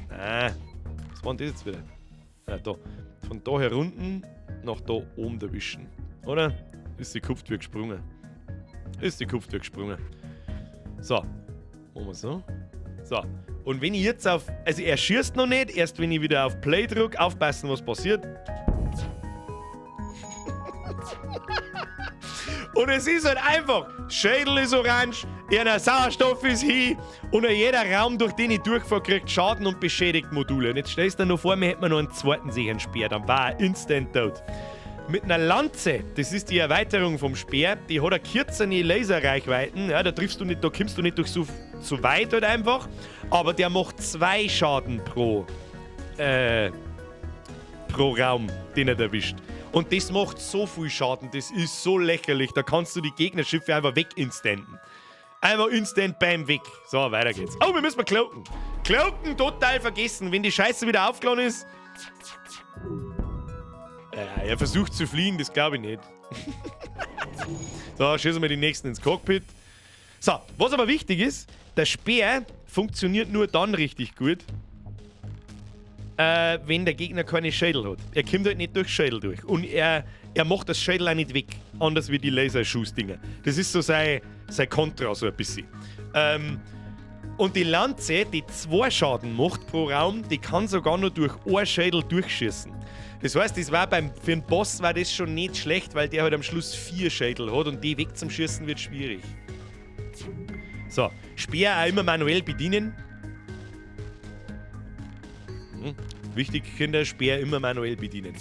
S1: Was war denn das jetzt wieder? Ah, da. Von da herunten nach da oben erwischen. Oder? Ist die Kupftür gesprungen. Ist die Kupftür gesprungen. So. Machen wir so. So. Und wenn ich jetzt auf. Also er schießt noch nicht, erst wenn ich wieder auf Play drück, aufpassen, was passiert. Und es ist halt einfach, Schädel ist orange, ihr Sauerstoff ist hin und jeder Raum, durch den ich durchfahre, kriegt Schaden und beschädigt Module. Und jetzt stellst du dir noch vor, mir hätten wir noch einen zweiten sicheren Speer, dann war er instant tot. Mit einer Lanze, das ist die Erweiterung vom Speer, die hat eine kürzere Laserreichweiten, ja, da triffst du nicht, da kommst du nicht durch so weit halt einfach, aber der macht 2 Schaden pro Raum, den er erwischt. Und das macht so viel Schaden, das ist so lächerlich. Da kannst du die Gegnerschiffe einfach weginstanten. Einfach instant, bam, weg. So, weiter geht's. Oh, wir müssen mal cloaken. Cloaken total vergessen. Wenn die Scheiße wieder aufgeladen ist. Er versucht zu fliehen, das glaube ich nicht. So, schießen wir die nächsten ins Cockpit. So, was aber wichtig ist, der Speer funktioniert nur dann richtig gut, wenn der Gegner keine Schädel hat. Er kommt halt nicht durch Schädel durch. Und er macht das Schädel auch nicht weg. Anders wie die Laserschuss-Dinger. Das ist so sein Kontra, so ein bisschen. Und die Lanze, die 2 Schaden macht pro Raum, die kann sogar nur durch ein Schädel durchschießen. Das heißt, das war für den Boss war das schon nicht schlecht, weil der halt am Schluss 4 Schädel hat und die weg zum Schießen wird schwierig. So, Speer auch immer manuell bedienen. Wichtig, Kinder, Speer immer manuell bedienen.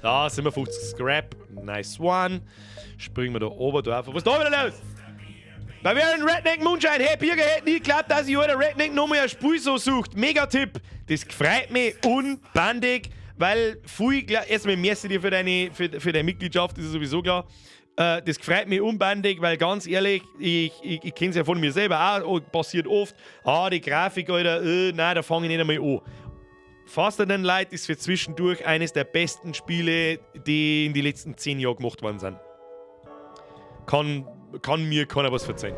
S1: Da sind wir 50 Scrap. Nice one. Springen wir da oben drauf. Was ist da wieder los? Bavarian Redneck Moonshine. Hey, Birger, hätte nie geglaubt, dass ich alter Redneck nochmal ein Spiel so sucht. Mega Tipp. Das freut mich unbandig, weil viel, erstmal merci dir für deine Mitgliedschaft, das ist sowieso klar. Das freut mich unbandig, weil ganz ehrlich, ich kenne es ja von mir selber auch, passiert oft. Ah, die Grafik, Alter, nein, da fange ich nicht einmal an. Faster Than Light ist für zwischendurch eines der besten Spiele, die in den letzten 10 Jahren gemacht worden sind. Kann mir keiner was verzeihen.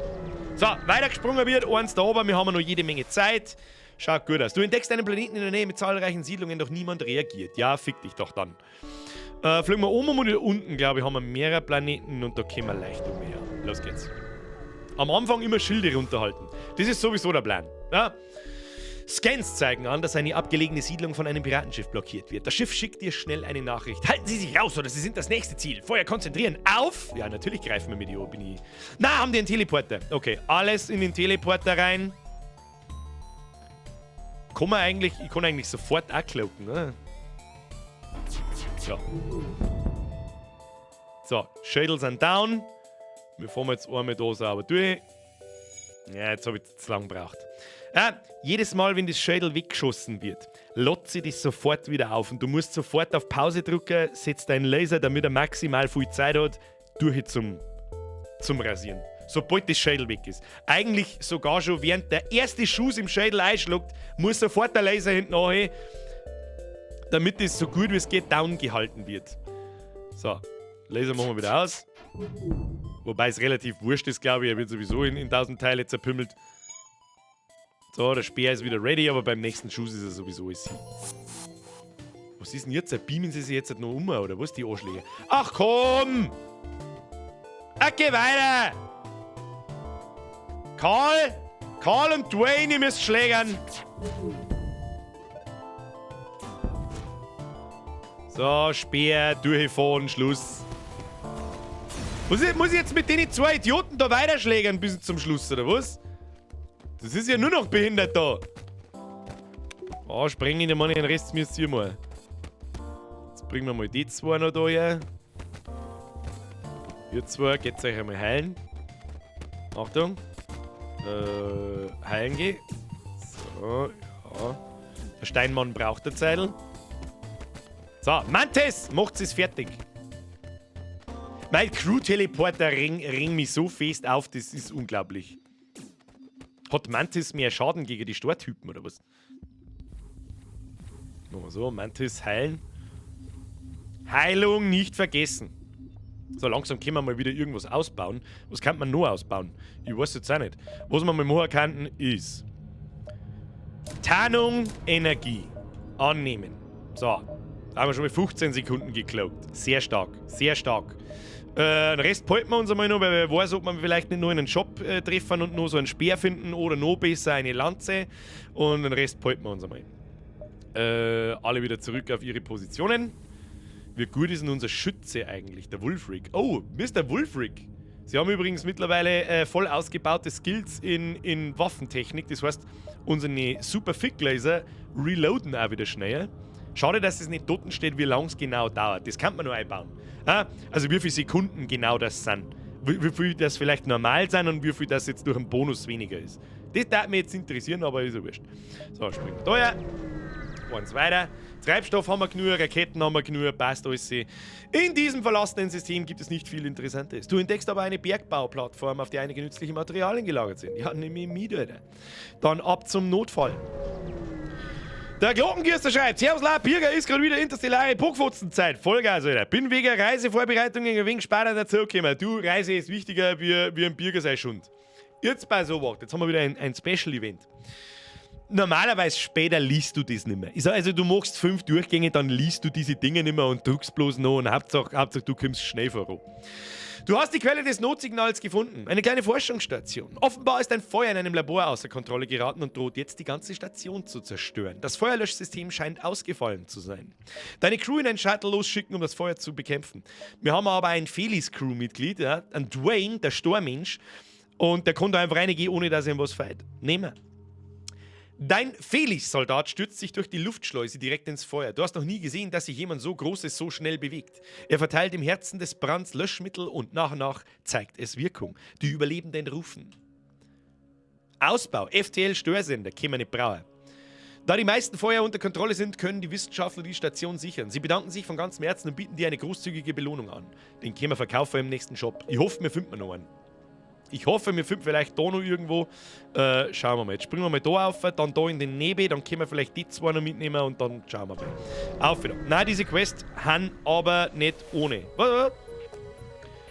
S1: So, weitergesprungen wird, eins da oben, wir haben noch jede Menge Zeit. Schaut gut aus. Du entdeckst einen Planeten in der Nähe mit zahlreichen Siedlungen, doch niemand reagiert. Ja, fick dich doch dann. Fliegen wir oben und unten, glaube ich, haben wir mehrere Planeten und da kommen wir leicht umher. Los geht's. Am Anfang immer Schilde runterhalten. Das ist sowieso der Plan. Ja? Scans zeigen an, dass eine abgelegene Siedlung von einem Piratenschiff blockiert wird. Das Schiff schickt dir schnell eine Nachricht. Halten Sie sich raus oder Sie sind das nächste Ziel. Feuer konzentrieren. Auf! Ja, natürlich greifen wir mit die bin ich. Na, haben die einen Teleporter. Okay, alles in den Teleporter rein. Kann man eigentlich, ich kann eigentlich sofort auch cloaken, ne? So. So, Schädel sind down. Wir fahren jetzt einmal da sauber durch. Ja, jetzt habe ich zu lang gebraucht. Ja, jedes Mal, wenn das Schädel weggeschossen wird, lädt sie das sofort wieder auf. Und du musst sofort auf Pause drücken, setzt deinen Laser, damit er maximal viel Zeit hat, durch zum Rasieren. Sobald das Schädel weg ist. Eigentlich sogar schon während der erste Schuss im Schädel einschlägt, muss sofort der Laser hinten rein, damit es so gut wie es geht down gehalten wird. So, Laser machen wir wieder aus. Wobei es relativ wurscht ist, glaube ich. Er wird sowieso in 1000 Teile zerpümmelt. So, der Speer ist wieder ready, aber beim nächsten Schuss ist er sowieso ist. Was ist denn jetzt? Beamen sie sich jetzt noch um, oder was, die Anschläge? Ach komm! Okay, weiter! Karl! Karl und Dwayne, ihr müsst schlägern! So, Speer, durchfahren, Schluss. Muss ich jetzt mit den zwei Idioten da weiterschlägern bis zum Schluss, oder was? Das ist ja nur noch behindert da. Oh, sprengen die mal den Rest müsst ihr mal. Jetzt bringen wir mal die zwei noch da her. Ihr zwei, geht's euch einmal heilen. Achtung. Heilen geh. So, ja. Der Steinmann braucht eine Zeitl. So, Mantis, macht's es fertig. Mein Crew-Teleporter ring mich so fest auf, das ist unglaublich. Hat Mantis mehr Schaden gegen die Stortypen oder was? Machen wir so, Mantis heilen. Heilung nicht vergessen. So, langsam können wir mal wieder irgendwas ausbauen. Was kann man noch ausbauen? Ich weiß jetzt auch nicht. Was wir mal machen könnten, ist Tarnung, Energie. Annehmen. So, da haben wir schon mal 15 Sekunden geklagt. Sehr stark, sehr stark. Den Rest behalten wir uns einmal noch, weil wer weiß, ob wir vielleicht nicht nur in einen Shop treffen und nur so einen Speer finden oder noch besser eine Lanze. Und den Rest behalten wir uns einmal. Alle wieder zurück auf ihre Positionen. Wie gut ist denn unser Schütze eigentlich, der Wulfric? Oh, Mr. Wulfric. Sie haben übrigens mittlerweile voll ausgebaute Skills in Waffentechnik. Das heißt, unsere Super Fick Laser reloaden auch wieder schneller. Schade, dass es nicht dort steht, wie lange es genau dauert. Das kann man nur einbauen. Also wie viele Sekunden genau das sind. Wie viel das vielleicht normal sind und wie viel das jetzt durch einen Bonus weniger ist. Das würde mich jetzt interessieren, aber ist ja wurscht. So, springen wir da her. Eins weiter. Treibstoff haben wir genug, Raketen haben wir genug, passt alles. In diesem verlassenen System gibt es nicht viel Interessantes. Du entdeckst aber eine Bergbauplattform, auf der einige nützliche Materialien gelagert sind. Ja, nehme ich mit, Alter. Dann ab zum Notfall. Der Glockengürster schreibt, Servus La, Birger ist gerade wieder interstellare Puckfotzenzeit. Vollgas, Alter. Bin wegen Reisevorbereitungen ein wenig später dazugekommen. Du, Reise ist wichtiger wie ein Birger sei Schund. Jetzt bei so was, jetzt haben wir wieder ein Special-Event. Normalerweise später liest du das nicht mehr. Ich sag, also du machst 5 Durchgänge, dann liest du diese Dinge nicht mehr und drückst bloß noch und Hauptsache du kommst schnell voran. Du hast die Quelle des Notsignals gefunden. Eine kleine Forschungsstation. Offenbar ist ein Feuer in einem Labor außer Kontrolle geraten und droht jetzt die ganze Station zu zerstören. Das Feuerlöschsystem scheint ausgefallen zu sein. Deine Crew in ein Shuttle losschicken, um das Feuer zu bekämpfen. Wir haben aber ein Felis-Crew-Mitglied, ja, ein Dwayne, der Stormensch, und der konnte einfach reingehen, ohne dass ihm was fehlt. Nehmen wir. Dein Felix-Soldat stürzt sich durch die Luftschleuse direkt ins Feuer. Du hast noch nie gesehen, dass sich jemand so Großes so schnell bewegt. Er verteilt im Herzen des Brands Löschmittel und nach und nach zeigt es Wirkung. Die Überlebenden rufen. Ausbau, FTL-Störsender, können wir nicht brauchen. Da die meisten Feuer unter Kontrolle sind, können die Wissenschaftler die Station sichern. Sie bedanken sich von ganzem Herzen und bieten dir eine großzügige Belohnung an. Den können wir verkaufen im nächsten Shop. Ich hoffe, wir finden noch einen. Ich hoffe, wir finden vielleicht da noch irgendwo. Schauen wir mal. Jetzt springen wir mal da auf, dann da in den Nebel, dann können wir vielleicht die zwei noch mitnehmen und dann schauen wir mal. Auf wieder. Nein, diese Quest han aber nicht ohne. Was?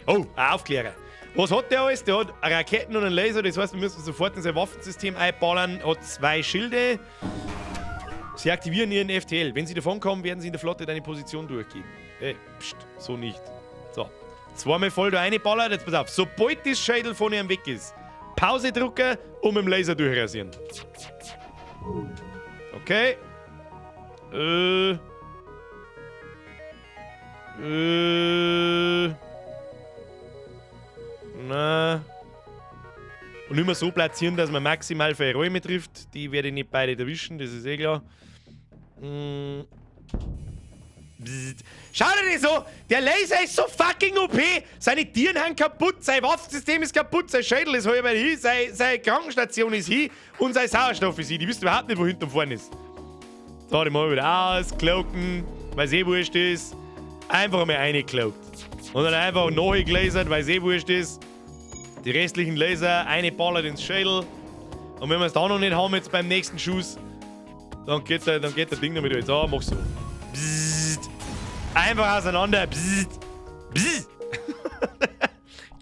S1: Oh, ein Aufklärer. Was hat der alles? Der hat Raketen und einen Laser, das heißt, wir müssen sofort in sein Waffensystem einballern. Hat 2 Schilde. Sie aktivieren ihren FTL. Wenn sie davonkommen, werden sie in der Flotte deine Position durchgeben. Ey, pst, so nicht. So. Zweimal voll da reinballert. Jetzt pass auf. Sobald das Schädel von ihm weg ist, Pause drücken und mit dem Laser durchrasieren. Okay. Na. Und immer so platzieren, dass man maximal für Räume trifft. Die werde ich nicht beide erwischen, das ist eh klar. Bzzzt. Schau dir das an! Der Laser ist so fucking OP! Seine Tieren sind kaputt, sein Waffensystem ist kaputt, sein Schädel ist halb hin, seine Krankenstation ist hin und sein Sauerstoff ist hin. Die wissen überhaupt nicht, wo hinten und vorne ist. So, die machen wir wieder aus, cloaken, weil's eh wurscht ist. Einfach mal reingecloakt. Und dann einfach nachgelasert, weil's eh wurscht ist. Die restlichen Laser, eine ballert ins Schädel. Und wenn wir es da noch nicht haben, jetzt beim nächsten Schuss, dann geht der Ding damit jetzt. So, mach so. Bzzzt. Einfach auseinander. Bzzzt. Bzzzt.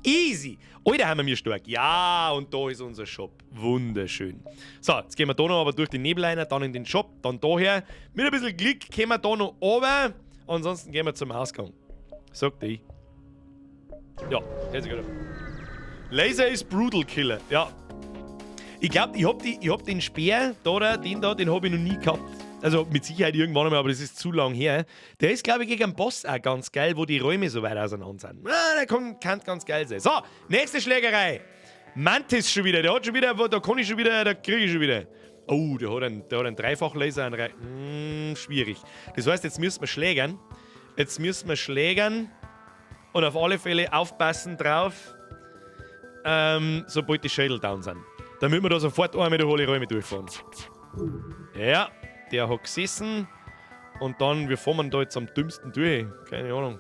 S1: Easy. Alter, haben wir mir stark. Ja, und da ist unser Shop. Wunderschön. So, jetzt gehen wir da noch aber durch den Nebel rein, dann in den Shop, dann daher. Mit ein bisschen Glück gehen wir da noch runter. Ansonsten gehen wir zum Ausgang. Sagt ich. Ja, herzlich willkommen. Laser ist Brutal Killer. Ja. Ich glaub, ich hab den Speer da, da, den da, den hab ich noch nie gehabt. Also mit Sicherheit irgendwann einmal, aber das ist zu lang her. Der ist, glaub ich, gegen den Boss auch ganz geil, wo die Räume so weit auseinander sind. Ah, der kann ganz geil sein. So, nächste Schlägerei. Mantis schon wieder, der hat schon wieder, da kann ich schon wieder, da krieg ich schon wieder. Oh, der hat einen Dreifachlaser, einen schwierig. Das heißt, jetzt müssen wir schlägern. Jetzt müssen wir schlägern und auf alle Fälle aufpassen drauf, sobald die Schädel down sind. Damit wir da sofort einmal durch alle Räume durchfahren. Ja, der hat gesessen. Und dann, wir fahren da jetzt am dümmsten durch. Keine Ahnung.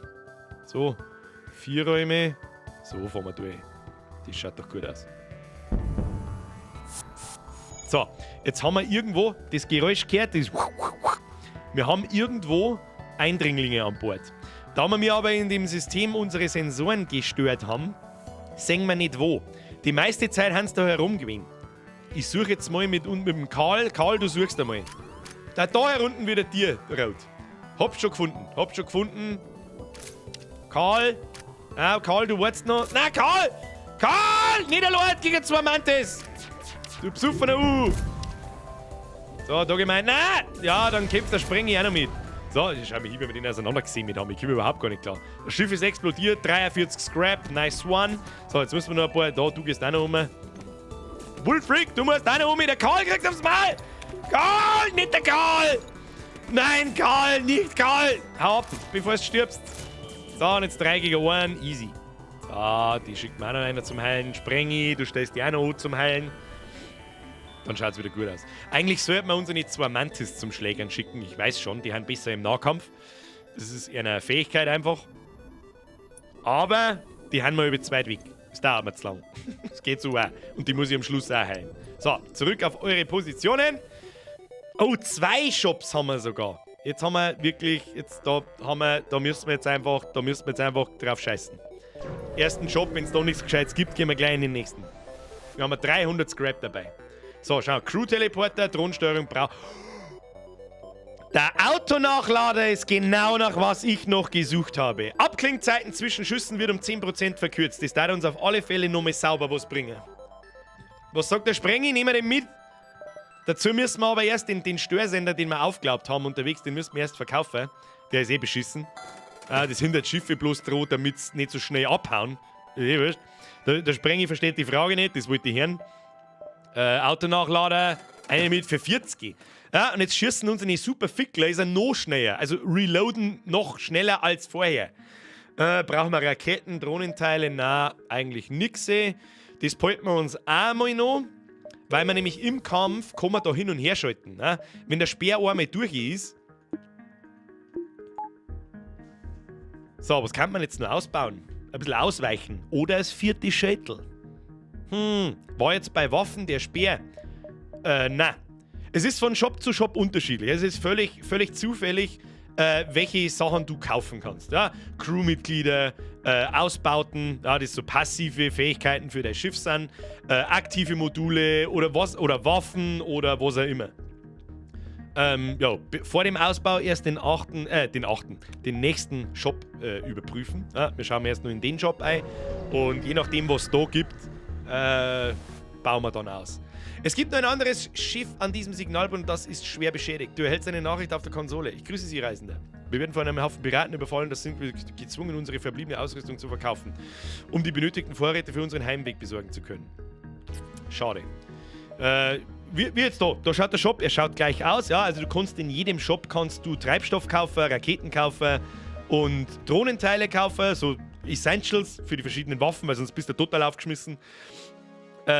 S1: So, 4 Räume. So fahren wir durch. Das schaut doch gut aus. So, jetzt haben wir irgendwo das Geräusch gehört. Das wir haben irgendwo Eindringlinge an Bord. Da wir aber in dem System unsere Sensoren gestört haben, sehen wir nicht wo. Die meiste Zeit haben sie da herumgewesen. Ich suche jetzt mal mit dem Karl. Karl, du suchst einmal. Da herunten wieder Tier rot. Hab's schon gefunden. Hab's schon gefunden. Karl. Ah, Karl, du wartest noch. Na, Karl! Karl! Nicht allein gegen 2 Mantis! Du besoffener U! So, da gemeint. Na! Ja, dann kämpft der Sprengi auch noch mit. So, ich schau mich hin, wie wir den auseinandergesehen mit haben. Ich komme überhaupt gar nicht klar. Das Schiff ist explodiert, 43 Scrap, nice one. So, jetzt müssen wir noch ein paar. Da, du gehst auch noch um. Wulfric, du musst auch noch um. Der Karl kriegt aufs Maul! Karl! Nicht der Karl! Nein, Karl! Nicht Karl! Hau ab, bevor du stirbst. So, und jetzt 3 gegen 1. Easy. So, die schickt mir auch noch einer zum Heilen. Sprengi, du stellst die auch noch zum Heilen. Dann schaut's wieder gut aus. Eigentlich sollten wir unsere 2 Mantis zum Schlägern schicken. Ich weiß schon, die haben besser im Nahkampf. Das ist eher eine Fähigkeit einfach. Aber die haben wir über 2 weg. Das dauert mir zu lang. Das geht so auch. Und die muss ich am Schluss auch heilen. So, zurück auf eure Positionen. Oh, 2 Shops haben wir sogar. Jetzt haben wir wirklich, jetzt da haben wir, da müssen wir jetzt einfach, da müssen wir jetzt einfach drauf scheißen. Ersten Shop, wenn's da nichts Gescheites gibt, gehen wir gleich in den nächsten. Wir haben 300 Scrap dabei. So, schau, Crew-Teleporter, Drohnensteuerung braucht. Der Autonachlader ist genau nach was ich noch gesucht habe. Abklingzeiten zwischen Schüssen wird um 10% verkürzt. Das darf uns auf alle Fälle nochmal sauber was bringen. Was sagt der Sprengi? Nehmen wir den mit? Dazu müssen wir aber erst den Störsender, den wir aufgeglaubt haben unterwegs, den müssen wir erst verkaufen. Der ist eh beschissen. Ah, das hindert Schiffe bloß droht, damit's nicht so schnell abhauen. Eh, wurscht. Der Sprengi versteht die Frage nicht, das wollte ich hören. Autonachlader, eine mit für 40. Ja, und jetzt schießen unsere super Fick-Laser noch schneller. Also reloaden noch schneller als vorher. Brauchen wir Raketen, Drohnenteile? Na, eigentlich nix. Das behalten wir uns auch mal noch, weil man nämlich im Kampf kann man da hin und her schalten. Ne? Wenn der Speer einmal durch ist. So, was kann man jetzt noch ausbauen? Ein bisschen ausweichen. Oder das 4. Schädel. War jetzt bei Waffen der Speer? Na. Es ist von Shop zu Shop unterschiedlich. Es ist völlig zufällig, welche Sachen du kaufen kannst. Ja? Crewmitglieder, Ausbauten, ja, das so passive Fähigkeiten für dein Schiff sind, aktive Module oder was, oder Waffen oder was auch immer. Ja, vor dem Ausbau erst den achten, den achten, den nächsten Shop überprüfen. Ja, wir schauen erst nur in den Shop ein und je nachdem, was es da gibt, bauen wir dann aus. Es gibt noch ein anderes Schiff an diesem Signalpunkt, das ist schwer beschädigt. Du erhältst eine Nachricht auf der Konsole. Ich grüße Sie, Reisende. Wir werden von einem Haufen Piraten überfallen, das sind wir gezwungen, unsere verbliebene Ausrüstung zu verkaufen, um die benötigten Vorräte für unseren Heimweg besorgen zu können. Schade. Wie jetzt da. Da schaut der Shop, er schaut gleich aus. Ja, also du kannst in jedem Shop kannst du Treibstoff kaufen, Raketen kaufen und Drohnenteile kaufen, so Essentials für die verschiedenen Waffen, weil sonst bist du total aufgeschmissen.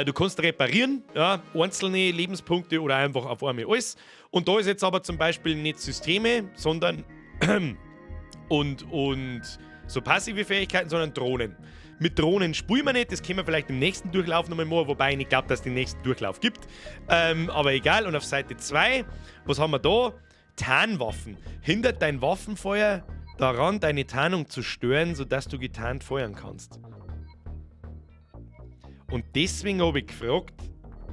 S1: Du kannst reparieren, ja, einzelne Lebenspunkte oder einfach auf einmal alles. Und da ist jetzt aber zum Beispiel nicht Systeme, sondern und so passive Fähigkeiten, sondern Drohnen. Mit Drohnen spielen wir nicht, das können wir vielleicht im nächsten Durchlauf nochmal machen, wobei ich nicht glaube, dass es den nächsten Durchlauf gibt. Aber egal, und auf Seite 2, was haben wir da? Tarnwaffen. Hindert dein Waffenfeuer daran, deine Tarnung zu stören, sodass du getarnt feuern kannst. Und deswegen habe ich gefragt,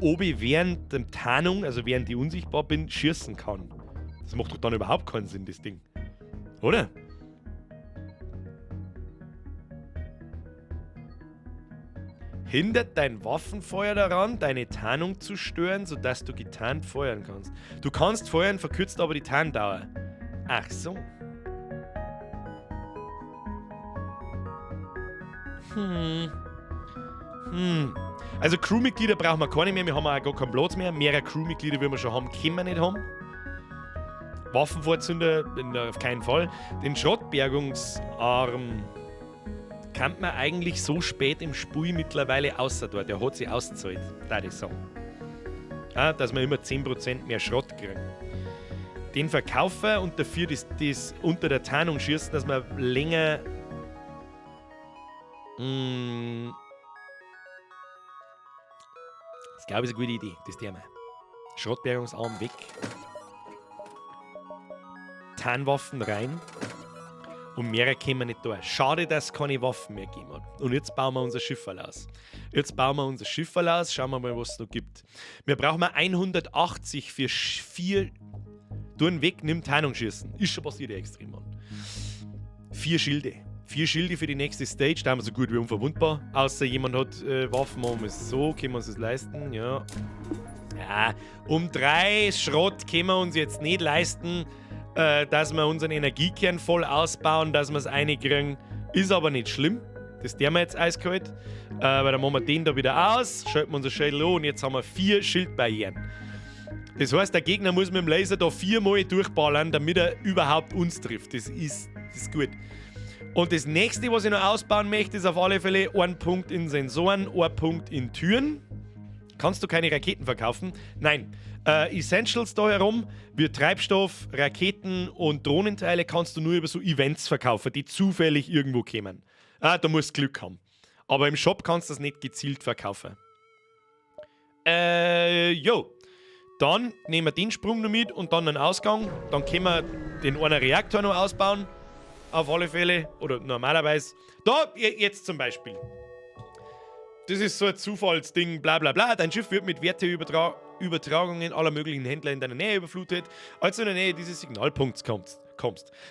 S1: ob ich während der Tarnung, also während ich unsichtbar bin, schießen kann. Das macht doch dann überhaupt keinen Sinn, das Ding. Oder? Hindert dein Waffenfeuer daran, deine Tarnung zu stören, sodass du getarnt feuern kannst. Du kannst feuern, verkürzt aber die Tarndauer. Ach so. Also Crewmitglieder brauchen wir keine mehr, wir haben auch gar keinen Platz mehr. Mehrere Crewmitglieder, wie wir schon haben, können wir nicht haben. Waffenvorzünder, auf keinen Fall. Den Schrottbergungsarm kann man eigentlich so spät im Spiel mittlerweile außer dort. Der hat sich ausgezahlt, da ich sagen. Ja, dass wir immer 10% mehr Schrott kriegen. Den verkaufen und dafür das unter der Tarnung schießen, dass wir länger. Das glaube ich ist eine gute Idee, das Thema. Schrottbergungsarm weg. Tarnwaffen rein. Und mehrere können wir nicht da. Schade, dass es keine Waffen mehr gegeben hat. Und jetzt bauen wir unser Schifferl aus. Jetzt bauen wir unser Schifferl aus. Schauen wir mal, was es noch gibt. Wir brauchen 180 für 4 Touren weg, nimm Tarnung schießen. Ist schon passiert, extrem, Mann. 4 Schilde. 4 Schilde für die nächste Stage. Da haben wir so gut wie unverwundbar. Außer jemand hat Waffen, machen wir es so, können wir uns das leisten. Ja. Ja, um 3 Schrott können wir uns jetzt nicht leisten, dass wir unseren Energiekern voll ausbauen, dass wir es reinkriegen. Ist aber nicht schlimm. Das der wir jetzt eiskalt. Weil dann machen wir den da wieder aus, schalten wir unser Schädel an und jetzt haben wir 4 Schildbarrieren. Das heißt, der Gegner muss mit dem Laser da 4-mal durchballern, damit er überhaupt uns trifft. Das ist gut. Und das nächste, was ich noch ausbauen möchte, ist auf alle Fälle ein Punkt in Sensoren, ein Punkt in Türen. Kannst du keine Raketen verkaufen? Nein. Essentials da herum, wie Treibstoff, Raketen und Drohnenteile kannst du nur über so Events verkaufen, die zufällig irgendwo kämen. Ah, da musst du Glück haben. Aber im Shop kannst du das nicht gezielt verkaufen. Jo. Dann nehmen wir den Sprung noch mit und dann einen Ausgang. Dann können wir den einen Reaktor noch ausbauen. Auf alle Fälle. Oder normalerweise. Da, jetzt zum Beispiel. Das ist so ein Zufallsding, bla bla bla. Dein Schiff wird mit Werteübertragungen aller möglichen Händler in deiner Nähe überflutet, als du in der Nähe dieses Signalpunkts kommst.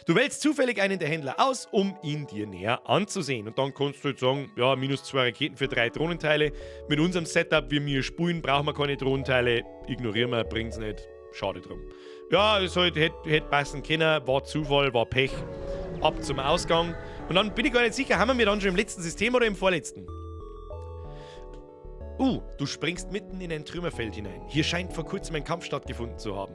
S1: Du wählst zufällig einen der Händler aus, um ihn dir näher anzusehen. Und dann kannst du jetzt sagen, ja, minus 2 Raketen für 3 Drohnenteile. Mit unserem Setup, wie wir spulen, brauchen wir keine Drohnenteile. Ignorieren wir, bringt's nicht. Schade drum. Ja, es halt, hätte passen können. War Zufall, war Pech. Ab zum Ausgang. Und dann bin ich gar nicht sicher, haben wir dann schon im letzten System oder im vorletzten? Du springst mitten in ein Trümmerfeld hinein. Hier scheint vor kurzem ein Kampf stattgefunden zu haben.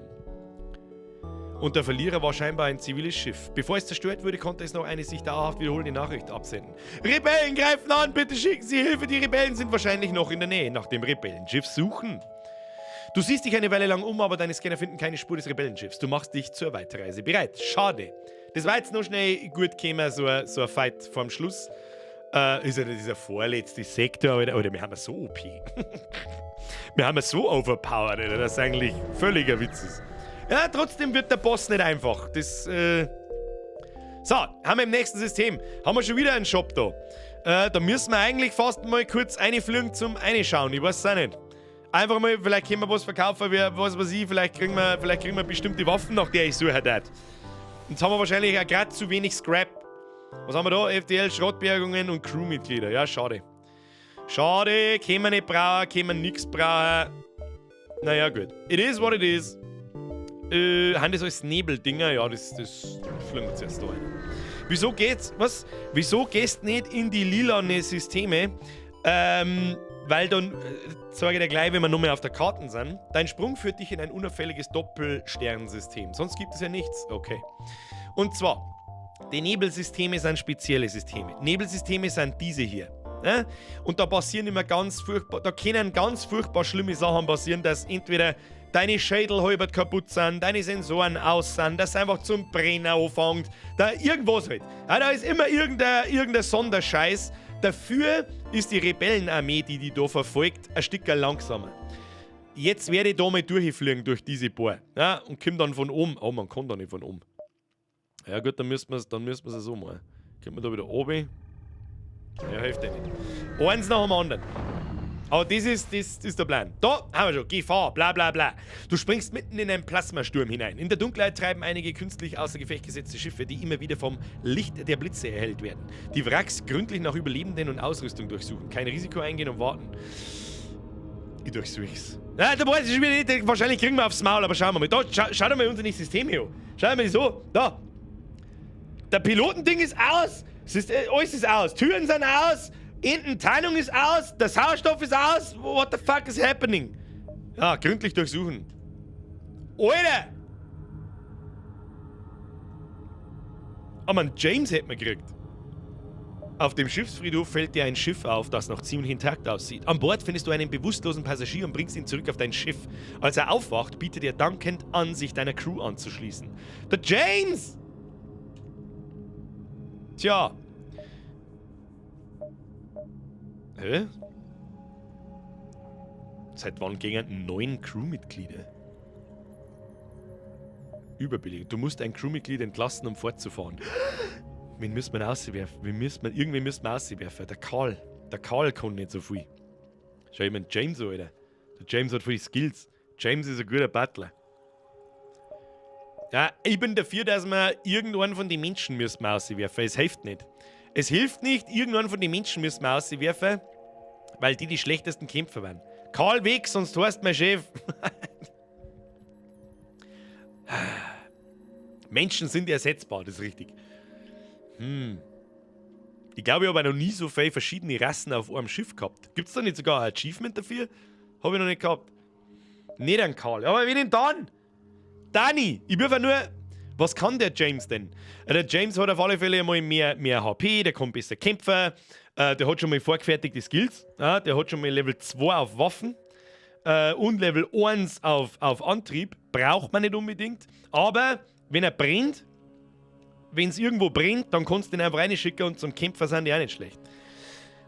S1: Und der Verlierer war scheinbar ein ziviles Schiff. Bevor es zerstört wurde, konnte es noch eine sich dauerhaft wiederholende Nachricht absenden. Rebellen greifen an, bitte schicken Sie Hilfe, die Rebellen sind wahrscheinlich noch in der Nähe. Nach dem Rebellenschiff suchen. Du siehst dich eine Weile lang um, aber deine Scanner finden keine Spur des Rebellenschiffs. Du machst dich zur Weiterreise bereit. Schade. Das war jetzt noch schnell gut gekommen, so ein Fight vorm Schluss. Ist ja dieser vorletzte Sektor, Alter. Alter, wir haben ja so OP. Wir haben ja so overpowered, Alter, dass eigentlich völliger Witz ist. Ja, trotzdem wird der Boss nicht einfach. Das, So, haben wir im nächsten System. Haben wir schon wieder einen Shop da. Da müssen wir eigentlich fast mal kurz reinfliegen zum Reinschauen. Ich weiß es auch nicht. Einfach mal, vielleicht können wir was verkaufen, was weiß ich, vielleicht kriegen wir bestimmte Waffen, nach der ich suche. Jetzt haben wir wahrscheinlich auch gerade zu wenig Scrap. Was haben wir da? FDL, Schrottbergungen und Crewmitglieder. Ja, schade. Schade, können wir nicht brauchen, können wir nichts brauchen. Naja, gut. It is what it is. Haben das alles Nebeldinger? Ja, das fliegen wir zuerst da rein. Wieso geht's? Was? Wieso gehst nicht in die lilane Systeme? Weil dann, sage ich dir gleich, wenn wir nur mehr auf der Karte sind, dein Sprung führt dich in ein unauffälliges Doppelsternsystem. Sonst gibt es ja nichts. Okay. Und zwar, die Nebelsysteme sind spezielle Systeme. Nebelsysteme sind diese hier. Ne? Und da passieren immer ganz furchtbar, da können ganz furchtbar schlimme Sachen passieren, dass entweder deine Schädel halbert kaputt sind, deine Sensoren aus sind, dass es einfach zum Brennen anfängt, da irgendwas halt. Ja, da ist immer irgendein Sonderscheiß. Dafür ist die Rebellenarmee, die die da verfolgt, ein Stück langsamer. Jetzt werde ich da mal durchfliegen durch diese Bohr. Ja, und komm dann von oben. Oh, man kann da nicht von oben. Ja gut, dann müssen wir's, dann müssen wir's so machen. Kommt man da wieder oben? Ja, hilft ja nicht. Eins nach dem anderen. Aber das ist der Plan. Da haben wir schon. Gefahr, bla bla bla. Du springst mitten in einen Plasmasturm hinein. In der Dunkelheit treiben einige künstlich außer Gefecht gesetzte Schiffe, die immer wieder vom Licht der Blitze erhellt werden. Die Wracks gründlich nach Überlebenden und Ausrüstung durchsuchen. Kein Risiko eingehen und warten. Ich durchsuch's. Ja, da weiß ich schon wieder nicht. Wahrscheinlich kriegen wir aufs Maul, aber schauen wir mal. Da, schau dir mal unser nächstes System hier an. Schau dir mal so. Da. Der Pilotending ist aus. Alles ist aus. Türen sind aus. Ententarnung ist aus, der Sauerstoff ist aus. What the fuck is happening? Ja, gründlich durchsuchen. Alter! Oh man, James hätte man gekriegt. Auf dem Schiffsfriedhof fällt dir ein Schiff auf, das noch ziemlich intakt aussieht. An Bord findest du einen bewusstlosen Passagier und bringst ihn zurück auf dein Schiff. Als er aufwacht, bietet er dankend an, sich deiner Crew anzuschließen. Der James! Tja. Hä? Seit wann gingen 9 Crewmitglieder? Überbillig. Du musst ein Crewmitglied entlassen, um fortzufahren. Wen müssen wir rauswerfen? Wen müssen wir, irgendwen müssen wir rauswerfen. Der Karl. Der Karl kann nicht so viel. Schau, ich mein James, Alter. Der James hat viele Skills. James ist ein guter Butler. Ja, ich bin dafür, dass wir irgendeinen von den Menschen müssen wir rauswerfen. Es hilft nicht. Es hilft nicht, irgendeinen von den Menschen müssen wir rauswerfen, weil die die schlechtesten Kämpfer waren. Karl weg, sonst heißt mein Chef. Menschen sind ersetzbar, das ist richtig. Ich glaube, ich habe noch nie so viele verschiedene Rassen auf einem Schiff gehabt. Gibt's da nicht sogar ein Achievement dafür? Hab ich noch nicht gehabt. Nicht an Karl. Aber wen denn dann? Dani! Ich bin einfach nur... Was kann der James denn? Der James hat auf alle Fälle einmal mehr HP, der kann besser kämpfen, der hat schon mal vorgefertigte Skills, ja, der hat schon mal Level 2 auf Waffen und Level 1 auf Antrieb, braucht man nicht unbedingt, aber wenn er brennt, wenn's irgendwo brennt, dann kannst du den einfach reinschicken und zum Kämpfer sind die auch nicht schlecht.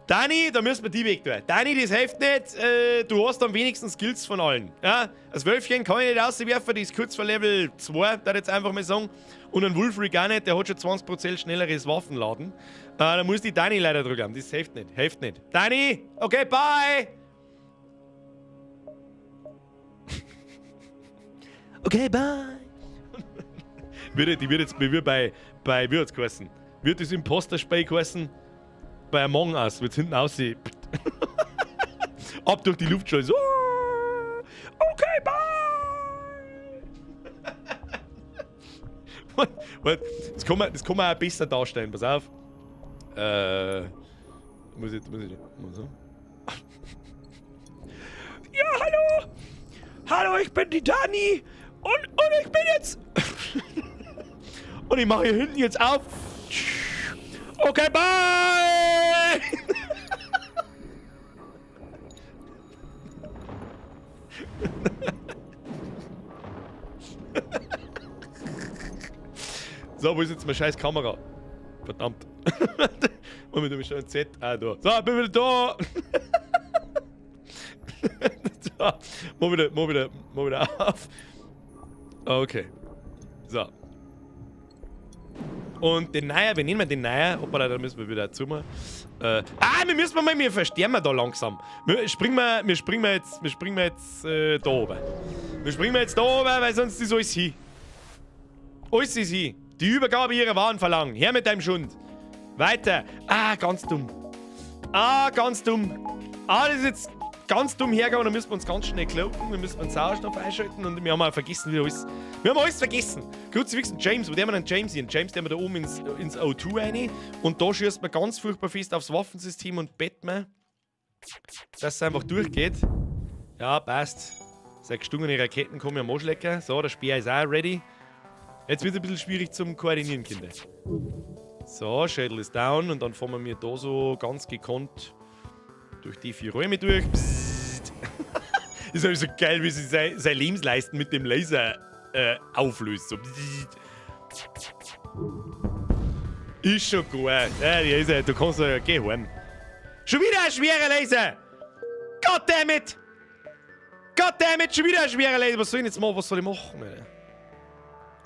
S1: Dani, da müssen wir die weg tun. Dani, das hilft nicht, du hast am wenigsten Skills von allen. Ja? Das Wölfchen kann ich nicht rauswerfen, die ist kurz vor Level 2, darf ich jetzt einfach mal sagen. Und ein Wulfric auch nicht, der hat schon 20% schnelleres Waffenladen. Da muss die Dani leider drüber haben, das hilft nicht, hilft nicht. Dani, okay, bye! Okay, bye! Die wird jetzt wie bei, wie hat's geheißen? Wird das Imposter-Spiel geheißen? Bei Among Us wird's hinten aussehen. Ab durch die Luftschleuse. So. Okay, bye! Warte, das kann man auch besser darstellen. Pass auf. Muss ich, muss ich, muss so. Ja, hallo! Hallo, ich bin die Dani! Und ich bin jetzt. Und ich mache hier hinten jetzt auf. Okay, bye! So, wo ist jetzt meine scheiß Kamera? Verdammt. Moment, du bist schon ein Z. Ah, da. So, ich bin wieder da! So, mach wieder auf. Okay. So. Und den Neuer, wir nehmen den Neuer. Hoppala, da müssen wir wieder zumachen. Wir müssen mal, wir versterben da langsam. Wir springen wir, wir springen wir jetzt, wir springen wir jetzt da oben. Wir springen wir jetzt da oben, weil sonst ist alles hin. Alles ist hin. Die Übergabe ihrer Waren verlangen. Her mit deinem Schund. Weiter. Ah, ganz dumm. Ah, ganz dumm. Ah, das ist jetzt ganz dumm hergegangen. Da müssen wir uns ganz schnell cloaken. Wir müssen uns Sauerstoff einschalten und wir haben auch vergessen, wie alles. Wir haben alles vergessen. Kruzifix und James, wo der wir denn James hin? James, der wir da oben ins O2 rein. Und da schießt man ganz furchtbar fest aufs Waffensystem und bett man, dass es einfach durchgeht. Ja, passt. Sechs gestungene Raketen kommen ja am Arschlecker. So, der Speer ist auch ready. Jetzt wird es ein bisschen schwierig zum Koordinieren, Kinder. So, Schädel ist down und dann fahren wir da so ganz gekonnt durch die vier Räume durch. Psst. Ist halt so geil, wie sie sein Lebensleisten mit dem Laser auflöst. So. Psst. Ist schon gut. Ja, die ist ja, du kannst ja, geh heim. Schon wieder ein schwerer Laser! Goddammit! Goddammit, schon wieder ein schwerer Laser! Was soll ich jetzt machen? Was soll ich machen, Alter?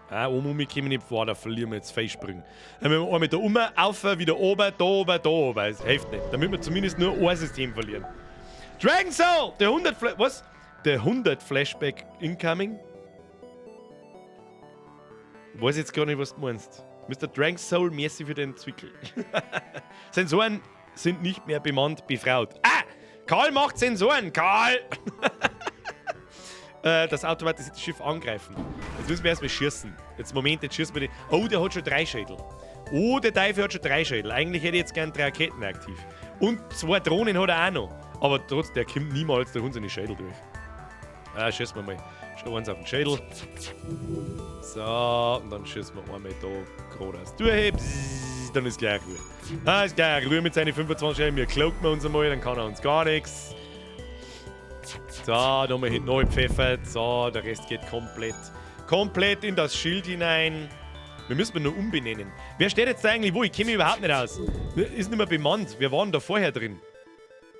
S1: Ah, oben um mich kommen wir nicht vor, da verlieren wir jetzt Feilsprünge. Dann müssen wir einmal da oben, auf, wieder oben, da oben, da oben. Das hilft nicht. Damit wir zumindest nur ein System verlieren. Dragon Soul! Der 100 Fla was? Der 100 Flashback incoming? Weiß jetzt gar nicht, was du meinst. Mr. Dragon Soul, merci für den Zwickel. Sensoren sind nicht mehr bemannt, befraut. Ah! Karl macht Sensoren! Karl! Das automatisierte Schiff angreifen. Jetzt müssen wir erstmal schießen. Jetzt, Moment, jetzt schießen wir den. Oh, der hat schon 3 Schädel. Oh, der Teufel hat schon 3 Schädel. Eigentlich hätte ich jetzt gern 3 Raketen aktiv. Und 2 Drohnen hat er auch noch. Aber trotzdem, der kommt niemals durch unsere Schädel durch. Ah, schießen wir mal. Schon eins auf den Schädel. So, und dann schießen wir einmal da geradeaus durch. Psst, dann ist gleich Ruhe. Ah, ist gleich Ruhe mit seinen 25 Schädeln. Wir cloaken wir uns einmal, dann kann er uns gar nichts. So, nochmal hinten neu gepfeffert. So, der Rest geht komplett in das Schild hinein. Wir müssen nur umbenennen. Wer steht jetzt da eigentlich wo? Ich kenne mich überhaupt nicht aus. Ist nicht mehr bemannt. Wir waren da vorher drin.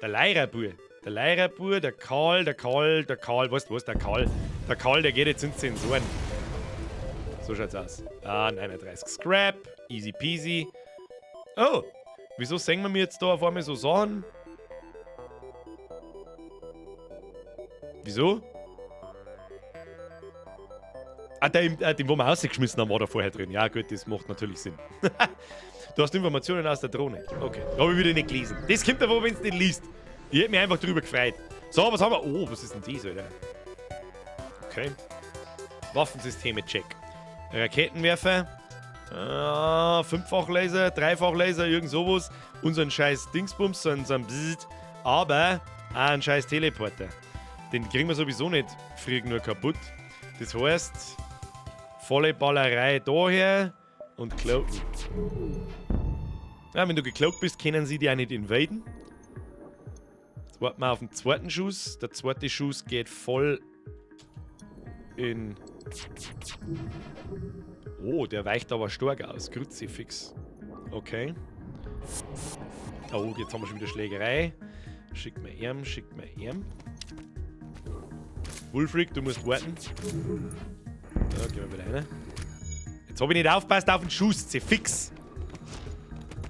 S1: Der Leirabur. Der Leirabur, der Karl, der Karl, der Karl. Weißt du was? Der Karl. Der Karl, der geht jetzt ins Sensoren. So schaut's aus. Ah, 39 Scrap. Easy peasy. Oh, wieso sehen wir mir jetzt da auf einmal so Sachen? Wieso? Ah, den, wo wir rausgeschmissen haben, war da vorher drin. Ja, gut, das macht natürlich Sinn. Du hast Informationen aus der Drohne. Okay, hab ich wieder nicht gelesen. Das kommt davon, wenn du nicht liest. Ich hätte mich einfach drüber gefreut. So, was haben wir? Oh, was ist denn das, Alter? Okay. Waffensysteme, check. Raketenwerfer. Ah, 5-fach-Laser, 3-fach-Laser, irgend sowas. Unseren scheiß Dingsbums, so ein Bzzzt. Aber auch einen scheiß Teleporter. Den kriegen wir sowieso nicht früh genug kaputt. Das heißt, volle Ballerei daher und cloaken. Ja, wenn du gecloakt bist, können sie dich auch nicht invaden. Jetzt warten wir auf den zweiten Schuss. Der zweite Schuss geht voll in... Oh, der weicht aber stark aus. Kruzifix. Okay. Oh, jetzt haben wir schon wieder Schlägerei. Schick mir ihm, schick mir ihm. Wulfric, du musst warten. Da gehen wir wieder rein. Jetzt hab ich nicht aufgepasst auf den Schuss. Fix.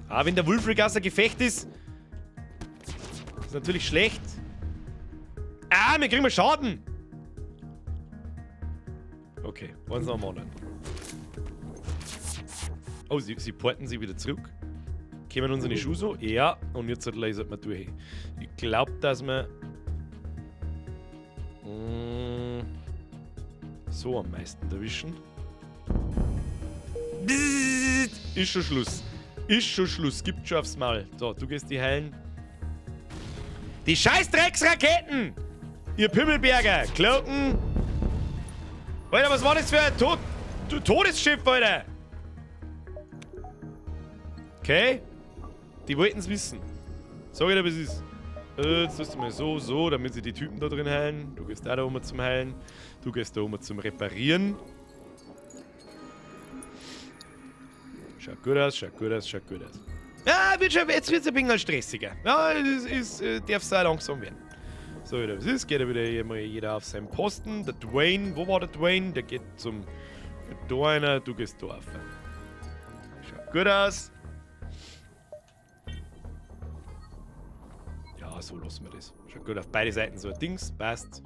S1: Ah, wenn der Wulfric außer Gefecht ist, ist natürlich schlecht. Ah, wir kriegen mal Schaden. Okay, eins nach dem anderen. Oh, sie porten sie wieder zurück. Kommen unsere Schuhe so? Ja, und jetzt lasert man durch. Ich glaub, dass wir so am meisten erwischen. Bzzzt, ist schon Schluss. Ist schon Schluss. Gibt schon aufs Maul. So, du gehst die heilen. Die Scheißdrecksraketen! Ihr Pimmelberger! Cloaken! Alter, was war das für ein Todesschiff, Alter? Okay. Die wollten's wissen. Sag ich dir, was ist. Jetzt tust du mal so, so, damit sie die Typen da drin heilen. Du gehst da oben zum Heilen. Du gehst da oben zum Reparieren. Schaut gut aus, schaut gut aus, schaut gut aus. Ja, wird schon, jetzt wird's ein bisschen stressiger. Ja, es darf auch langsam werden. So, wieder was ist, geht ja wieder mal jeder auf seinen Posten. Der Dwayne, wo war der Dwayne? Der geht zum da einer, du gehst da auf. Schaut gut aus. Ja, so lassen wir das. Schaut gut auf beide Seiten so ein Dings, passt.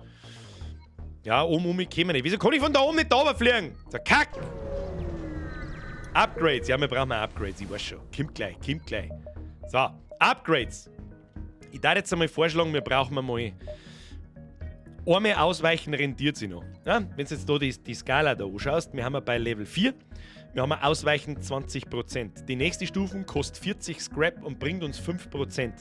S1: Ja, oben um mich kommen wir nicht. Wieso kann ich von da oben nicht da runter fliegen? So, Kack! Upgrades. Ja, wir brauchen mal Upgrades, ich weiß schon. Kommt gleich, kommt gleich. So, Upgrades. Ich darf jetzt einmal vorschlagen, wir brauchen einmal. Einmal ausweichen rentiert sich noch. Ja, wenn du jetzt da die Skala da anschaust, wir haben ja bei Level 4, wir haben Ausweichen 20%. Die nächste Stufe kostet 40 Scrap und bringt uns 5%.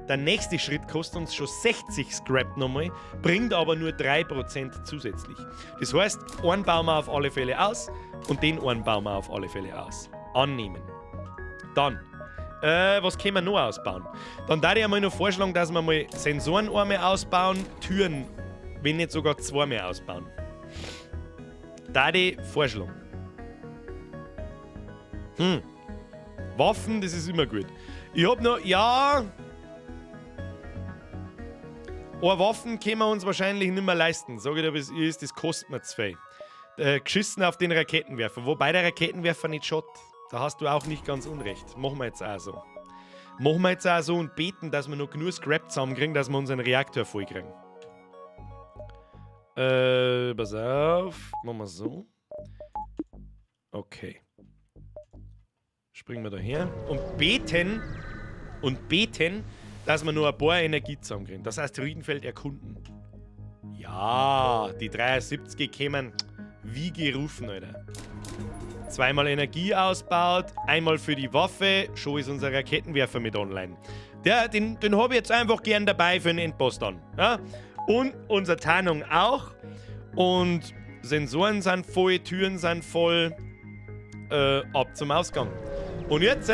S1: Der nächste Schritt kostet uns schon 60 Scrap nochmal, bringt aber nur 3% zusätzlich. Das heißt, einen bauen wir auf alle Fälle aus und den einen bauen wir auf alle Fälle aus. Annehmen. Dann, was können wir noch ausbauen? Dann darf ich einmal noch vorschlagen, dass wir mal Sensoren einmal ausbauen, Türen, wenn nicht sogar zwei mehr ausbauen. Da ich vorschlagen. Waffen, das ist immer gut. Ich hab noch, ja. Eine Waffen können wir uns wahrscheinlich nicht mehr leisten. Sag ich dir, wie es ist, das kostet mir zu viel. Geschissen auf den Raketenwerfer. Wobei der Raketenwerfer nicht schaut. Da hast du auch nicht ganz unrecht. Machen wir jetzt auch so. Machen wir jetzt auch so und beten, dass wir noch genug Scrap zusammenkriegen, dass wir unseren Reaktor vollkriegen. Pass auf. Machen wir so. Okay. Springen wir da her. Und beten, dass wir nur ein paar Energie zusammenkriegen. Das Asteroidenfeld erkunden. Ja, die 73 kämen wie gerufen, Alter. Zweimal Energie ausbaut, einmal für die Waffe, schon ist unser Raketenwerfer mit online. Den habe ich jetzt einfach gern dabei für den Endboss dann. Ja? Und unsere Tarnung auch. Und Sensoren sind voll, Türen sind voll. Ab zum Ausgang. Und jetzt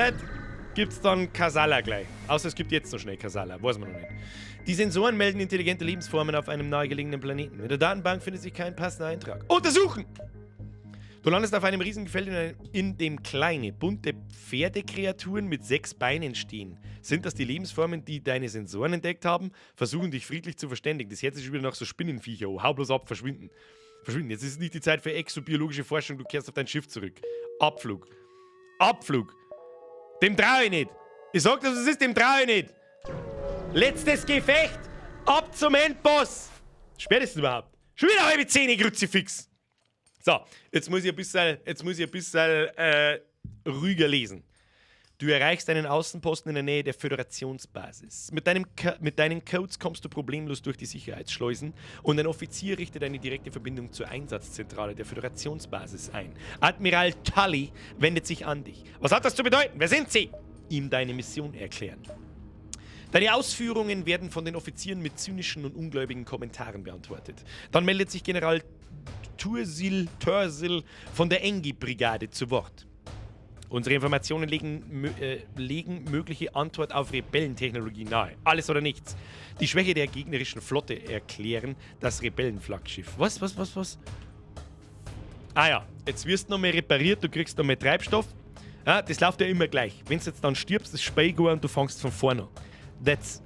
S1: gibt es dann Kasala gleich. Außer es gibt jetzt noch schnell Kasala, weiß man noch nicht. Die Sensoren melden intelligente Lebensformen auf einem nahegelegenen Planeten. In der Datenbank findet sich kein passender Eintrag. Untersuchen! Du landest auf einem riesigen Feld, in dem kleine, bunte Pferdekreaturen mit sechs Beinen stehen. Sind das die Lebensformen, die deine Sensoren entdeckt haben? Versuchen dich friedlich zu verständigen. Das hört sich schon wieder nach so Spinnenviecher. Oh, hau bloß ab, verschwinden. Verschwinden. Jetzt ist nicht die Zeit für exobiologische Forschung. Du kehrst auf dein Schiff zurück. Abflug. Abflug. Dem trau ich nicht. Ich sag dir, was es ist, dem trau ich nicht. Letztes Gefecht. Ab zum Endboss. Spätestens überhaupt. Schon wieder 9:30, Kruzifix. So, jetzt muss ich ein bisschen ruhiger lesen. Du erreichst einen Außenposten in der Nähe der Föderationsbasis. Mit deinen Codes kommst du problemlos durch die Sicherheitsschleusen und ein Offizier richtet eine direkte Verbindung zur Einsatzzentrale der Föderationsbasis ein. Admiral Tully wendet sich an dich. Was hat das zu bedeuten? Wer sind Sie? Ihm deine Mission erklären. Deine Ausführungen werden von den Offizieren mit zynischen und ungläubigen Kommentaren beantwortet. Dann meldet sich General Tursil, Tursil von der Engi-Brigade zu Wort. Unsere Informationen legen mögliche Antwort auf Rebellentechnologie nahe. Alles oder nichts. Die Schwäche der gegnerischen Flotte erklären das Rebellenflaggschiff. Was, was, was, was? Ah ja, jetzt wirst du noch mehr repariert, du kriegst noch mehr Treibstoff. Ja, das läuft ja immer gleich. Wenn du jetzt dann stirbst, ist Spiel und du fängst von vorne an. That's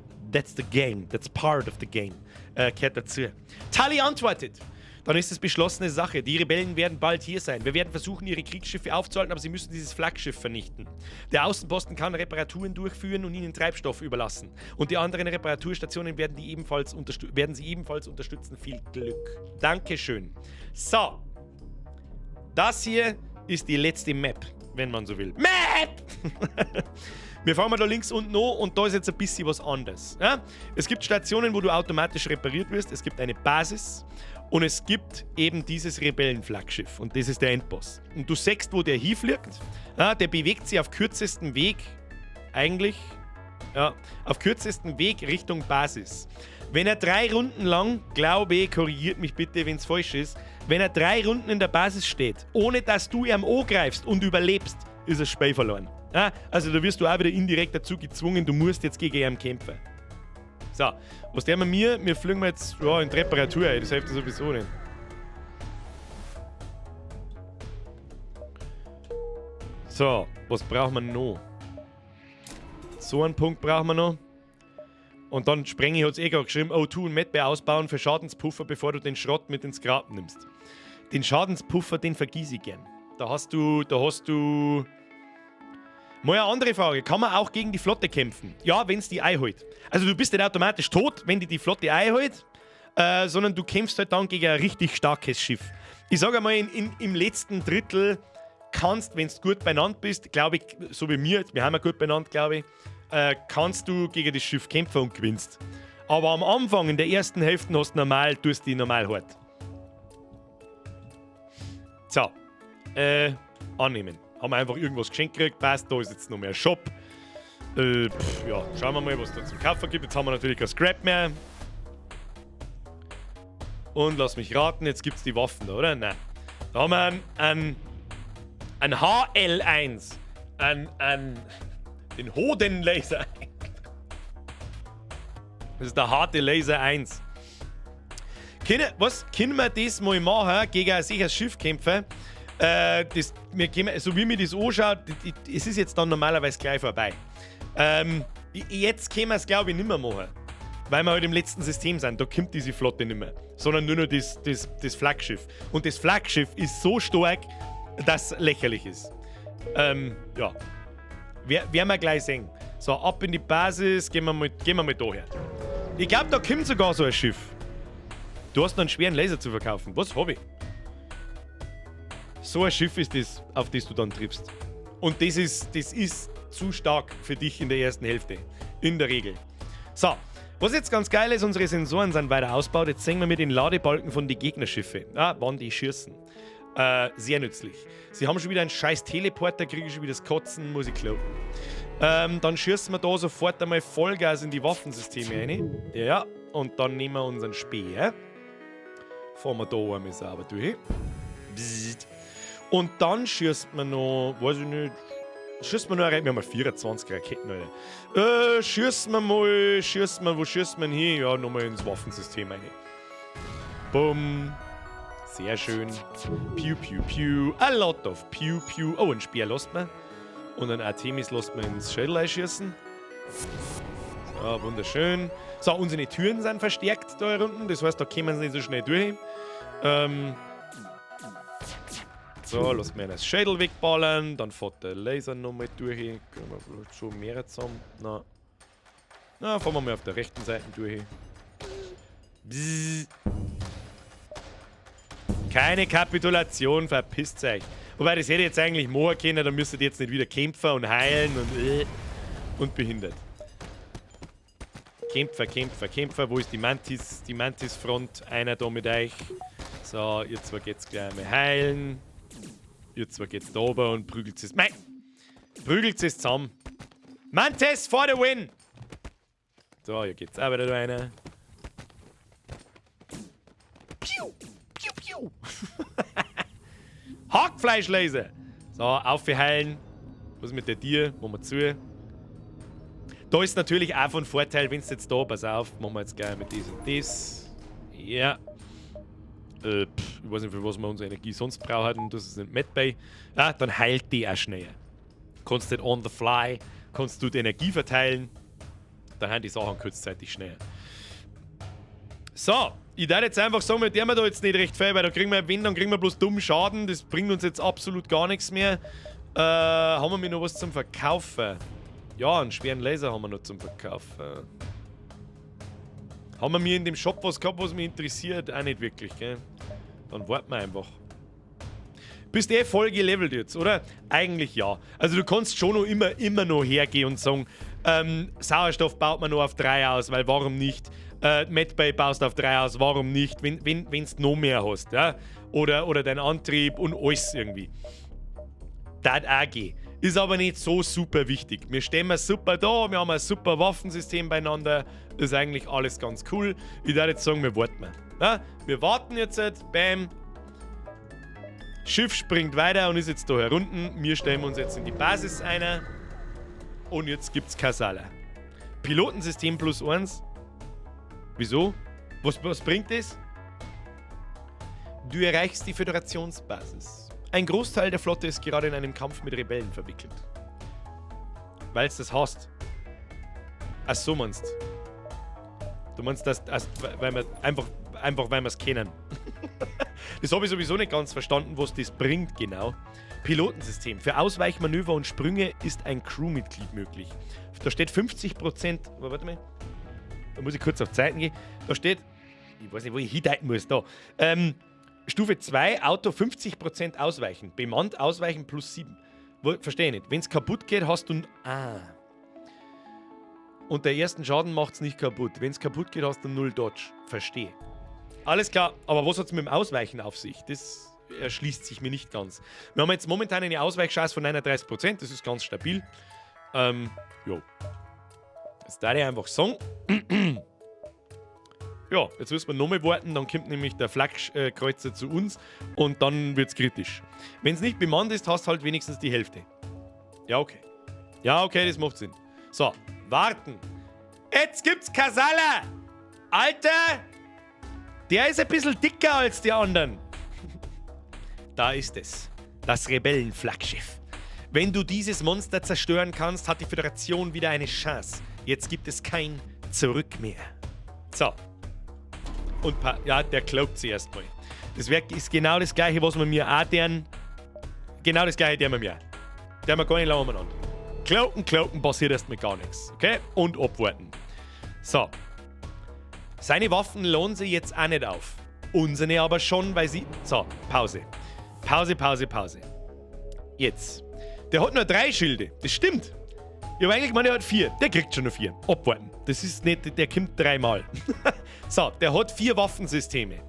S1: the game. That's part of the game. Gehört dazu. Tully antwortet. Dann ist es beschlossene Sache. Die Rebellen werden bald hier sein. Wir werden versuchen, ihre Kriegsschiffe aufzuhalten, aber sie müssen dieses Flaggschiff vernichten. Der Außenposten kann Reparaturen durchführen und ihnen Treibstoff überlassen. Und die anderen Reparaturstationen werden sie ebenfalls unterstützen. Viel Glück. Dankeschön. So. Das hier ist die letzte Map, wenn man so will. Map! Wir fahren mal da links unten an und da ist jetzt ein bisschen was anderes. Ja? Es gibt Stationen, wo du automatisch repariert wirst. Es gibt eine Basis und es gibt eben dieses Rebellenflaggschiff und das ist der Endboss. Und du siehst, wo der hinfliegt. Ja, der bewegt sich auf kürzestem Weg, eigentlich, ja, auf kürzestem Weg Richtung Basis. Wenn er 3 Runden lang, glaube ich, korrigiert mich bitte, wenn es falsch ist, wenn er 3 Runden in der Basis steht, ohne dass du ihm angreifst und überlebst, ist das Spiel verloren. Ja, also da wirst du auch wieder indirekt dazu gezwungen, du musst jetzt gegen ihn kämpfen. So, was der mit mir? Wir fliegen jetzt, ja, in die Reparatur, ey, das hilft sowieso nicht. So, was brauchen wir noch? So einen Punkt brauchen wir noch. Und dann Sprengi hat's eh gerade geschrieben, O2 und Medbay ausbauen für Schadenspuffer, bevor du den Schrott mit ins Grab nimmst. Den Schadenspuffer, den vergiss ich gern. Da hast du. Mal eine andere Frage. Kann man auch gegen die Flotte kämpfen? Ja, wenn's die einholt. Also du bist nicht automatisch tot, wenn die die Flotte einholt, sondern du kämpfst halt dann gegen ein richtig starkes Schiff. Ich sage einmal, im letzten Drittel kannst, wenn du gut beieinander bist, glaube ich, so wie mir, wir haben ja gut beieinander, glaube ich, kannst du gegen das Schiff kämpfen und gewinnst. Aber am Anfang, in der ersten Hälfte, hast du normal, tust die normal hart. So. Annehmen. Haben wir einfach irgendwas geschenkt gekriegt, passt, da ist jetzt noch mehr Shop. Pff, ja, schauen wir mal, was da zum Kaufen gibt. Jetzt haben wir natürlich kein Scrap mehr. Und lass mich raten, jetzt gibt es die Waffen da, oder? Nein. Da haben wir einen HL1. Den Hodenlaser. Das ist der harte Laser 1. Was können wir das mal machen, gegen ein sicheres Schiff kämpfen? Das, wir können, so wie mir das anschaut, es ist jetzt dann normalerweise gleich vorbei. Jetzt können wir es, glaube ich, nicht mehr machen. Weil wir halt im letzten System sind. Da kommt diese Flotte nicht mehr. Sondern nur noch das Flaggschiff. Und das Flaggschiff ist so stark, dass es lächerlich ist. Ja. Werden wir gleich sehen. So, ab in die Basis, gehen wir mal da her. Ich glaube, da kommt sogar so ein Schiff. Du hast noch einen schweren Laser zu verkaufen. Was hab ich? So ein Schiff ist das, auf das du dann triffst. Und das ist zu stark für dich in der ersten Hälfte. In der Regel. So, was jetzt ganz geil ist, unsere Sensoren sind weiter ausgebaut. Jetzt sehen wir mit den Ladebalken von den Gegnerschiffen. Ah, wann die schießen. Sehr nützlich. Sie haben schon wieder einen scheiß Teleporter, kriege ich schon wieder das Kotzen, muss ich cloaken. Dann schießen wir da sofort einmal Vollgas in die Waffensysteme rein. Ja, und dann nehmen wir unseren Speer. Fahren wir da einmal sauber durch. Bzzzt. Und dann schießt man noch, weiß ich nicht, schießt man noch, wir haben 24 Raketen, Alter. Schießen wir mal, schießen wir, wo schießt man hin? Ja, nochmal ins Waffensystem rein. Bumm. Sehr schön. Pew, pew, pew. A lot of pew, pew. Oh, ein Speer lässt man. Und ein Artemis lässt man ins Schädel schießen. So, wunderschön. So, unsere Türen sind verstärkt da unten. Das heißt, da kommen sie nicht so schnell durch. So, lass mir das Schädel wegballern. Dann fährt der Laser nochmal durch. Können wir vielleicht schon mehr zusammen? Na. Na, fahren wir mal auf der rechten Seite durch. Bzzz. Keine Kapitulation, verpisst euch. Wobei, das hätte ich jetzt eigentlich machen können, dann müsstet ihr jetzt nicht wieder kämpfen und heilen und behindert. Kämpfer, Kämpfer, Kämpfer. Wo ist die Mantis? Die Mantis-Front. Einer da mit euch. So, ihr zwei geht's gleich einmal heilen. Ihr zwei geht's da oben und prügelt es. Mei! Prügelt es zusammen. Mantis for the win! So, hier geht's auch wieder da einer. Piu! Piu, piu! Hackfleischlaser! So, aufheilen. Was ist mit der Tier? Machen wir zu. Da ist natürlich auch von Vorteil, wenn es jetzt da, pass auf, machen wir jetzt gleich mit das und das. Ja. Pff, ich weiß nicht, für was wir unsere Energie sonst brauchen, das ist nicht Medbay. Ja, dann heilt die auch schneller. Kannst nicht on the fly, kannst du die Energie verteilen, dann haben die Sachen kurzzeitig schneller. So, ich darf jetzt einfach sagen, mit der wir da jetzt nicht recht viel, weil da kriegen wir, wenn, dann kriegen wir bloß dumm Schaden, das bringt uns jetzt absolut gar nichts mehr. Haben wir mir noch was zum Verkaufen? Ja, einen schweren Laser haben wir noch zum Verkaufen. Haben wir mir in dem Shop was gehabt, was mich interessiert? Auch nicht wirklich, gell? Dann warten wir einfach. Bist eh voll gelevelt jetzt, oder? Eigentlich ja. Also du kannst schon noch immer noch hergehen und sagen, Sauerstoff baut man nur auf 3 aus, weil warum nicht? Medbay baust auf 3 aus, warum nicht? Wenn du noch mehr hast, ja? Oder dein Antrieb und alles irgendwie. Das auch gehen. Ist aber nicht so super wichtig. Wir stehen mal super da, wir haben ein super Waffensystem beieinander. Ist eigentlich alles ganz cool. Ich würde jetzt sagen, wir warten mal. Ja, wir warten jetzt, bam. Schiff springt weiter und ist jetzt da herunten. Wir stellen uns jetzt in die Basis ein. Und jetzt gibt's Kasala. Pilotensystem plus 1. Wieso? Was bringt das? Du erreichst die Föderationsbasis. Ein Großteil der Flotte ist gerade in einem Kampf mit Rebellen verwickelt. Weil's das hast. Ach so meinst. Du meinst das, weil wir einfach weil wir es kennen. Das habe ich sowieso nicht ganz verstanden, was das bringt genau. Pilotensystem. Für Ausweichmanöver und Sprünge ist ein Crewmitglied möglich. Da steht 50%. Warte mal. Da muss ich kurz auf Zeiten gehen. Da steht, ich weiß nicht, wo ich hindeuten muss, da. Stufe 2, Auto 50% ausweichen. Bemannt ausweichen plus 7. Verstehe ich nicht. Wenn es kaputt geht, hast du ein. Ah. Und der ersten Schaden macht's nicht kaputt. Wenn es kaputt geht, hast du null Dodge. Verstehe. Alles klar, aber was hat's mit dem Ausweichen auf sich? Das erschließt sich mir nicht ganz. Wir haben jetzt momentan eine Ausweichchance von 39%, das ist ganz stabil. Jo. Jetzt da ich einfach sagen. Ja, jetzt müssen wir nochmal warten, dann kommt nämlich der Flakkreuzer zu uns und dann wird's kritisch. Wenn's nicht bemannt ist, hast du halt wenigstens die Hälfte. Ja, okay. Ja, okay, das macht Sinn. So, warten. Jetzt gibt's Kasala! Alter! Der ist ein bisschen dicker als die anderen. Da ist es. Das Rebellenflaggschiff. Wenn du dieses Monster zerstören kannst, hat die Föderation wieder eine Chance. Jetzt gibt es kein Zurück mehr. So. Und ja, der cloakt sie erstmal. Das Werk ist genau das gleiche, was man mir auch deren. Genau das gleiche, der wir mir. Der wir gar nicht lange umeinander. Cloaken, cloaken, passiert erstmal gar nichts. Okay? Und abwarten. So. Seine Waffen lohnen sich jetzt auch nicht auf. Unsere aber schon, weil sie. So, Pause. Pause, Pause, Pause. Jetzt. Der hat nur 3 Schilde. Das stimmt. Ich hab eigentlich gemeint, der hat 4. Der kriegt schon nur 4. Abwarten. Das ist nicht, der kommt 3-mal. So, der hat 4 Waffensysteme.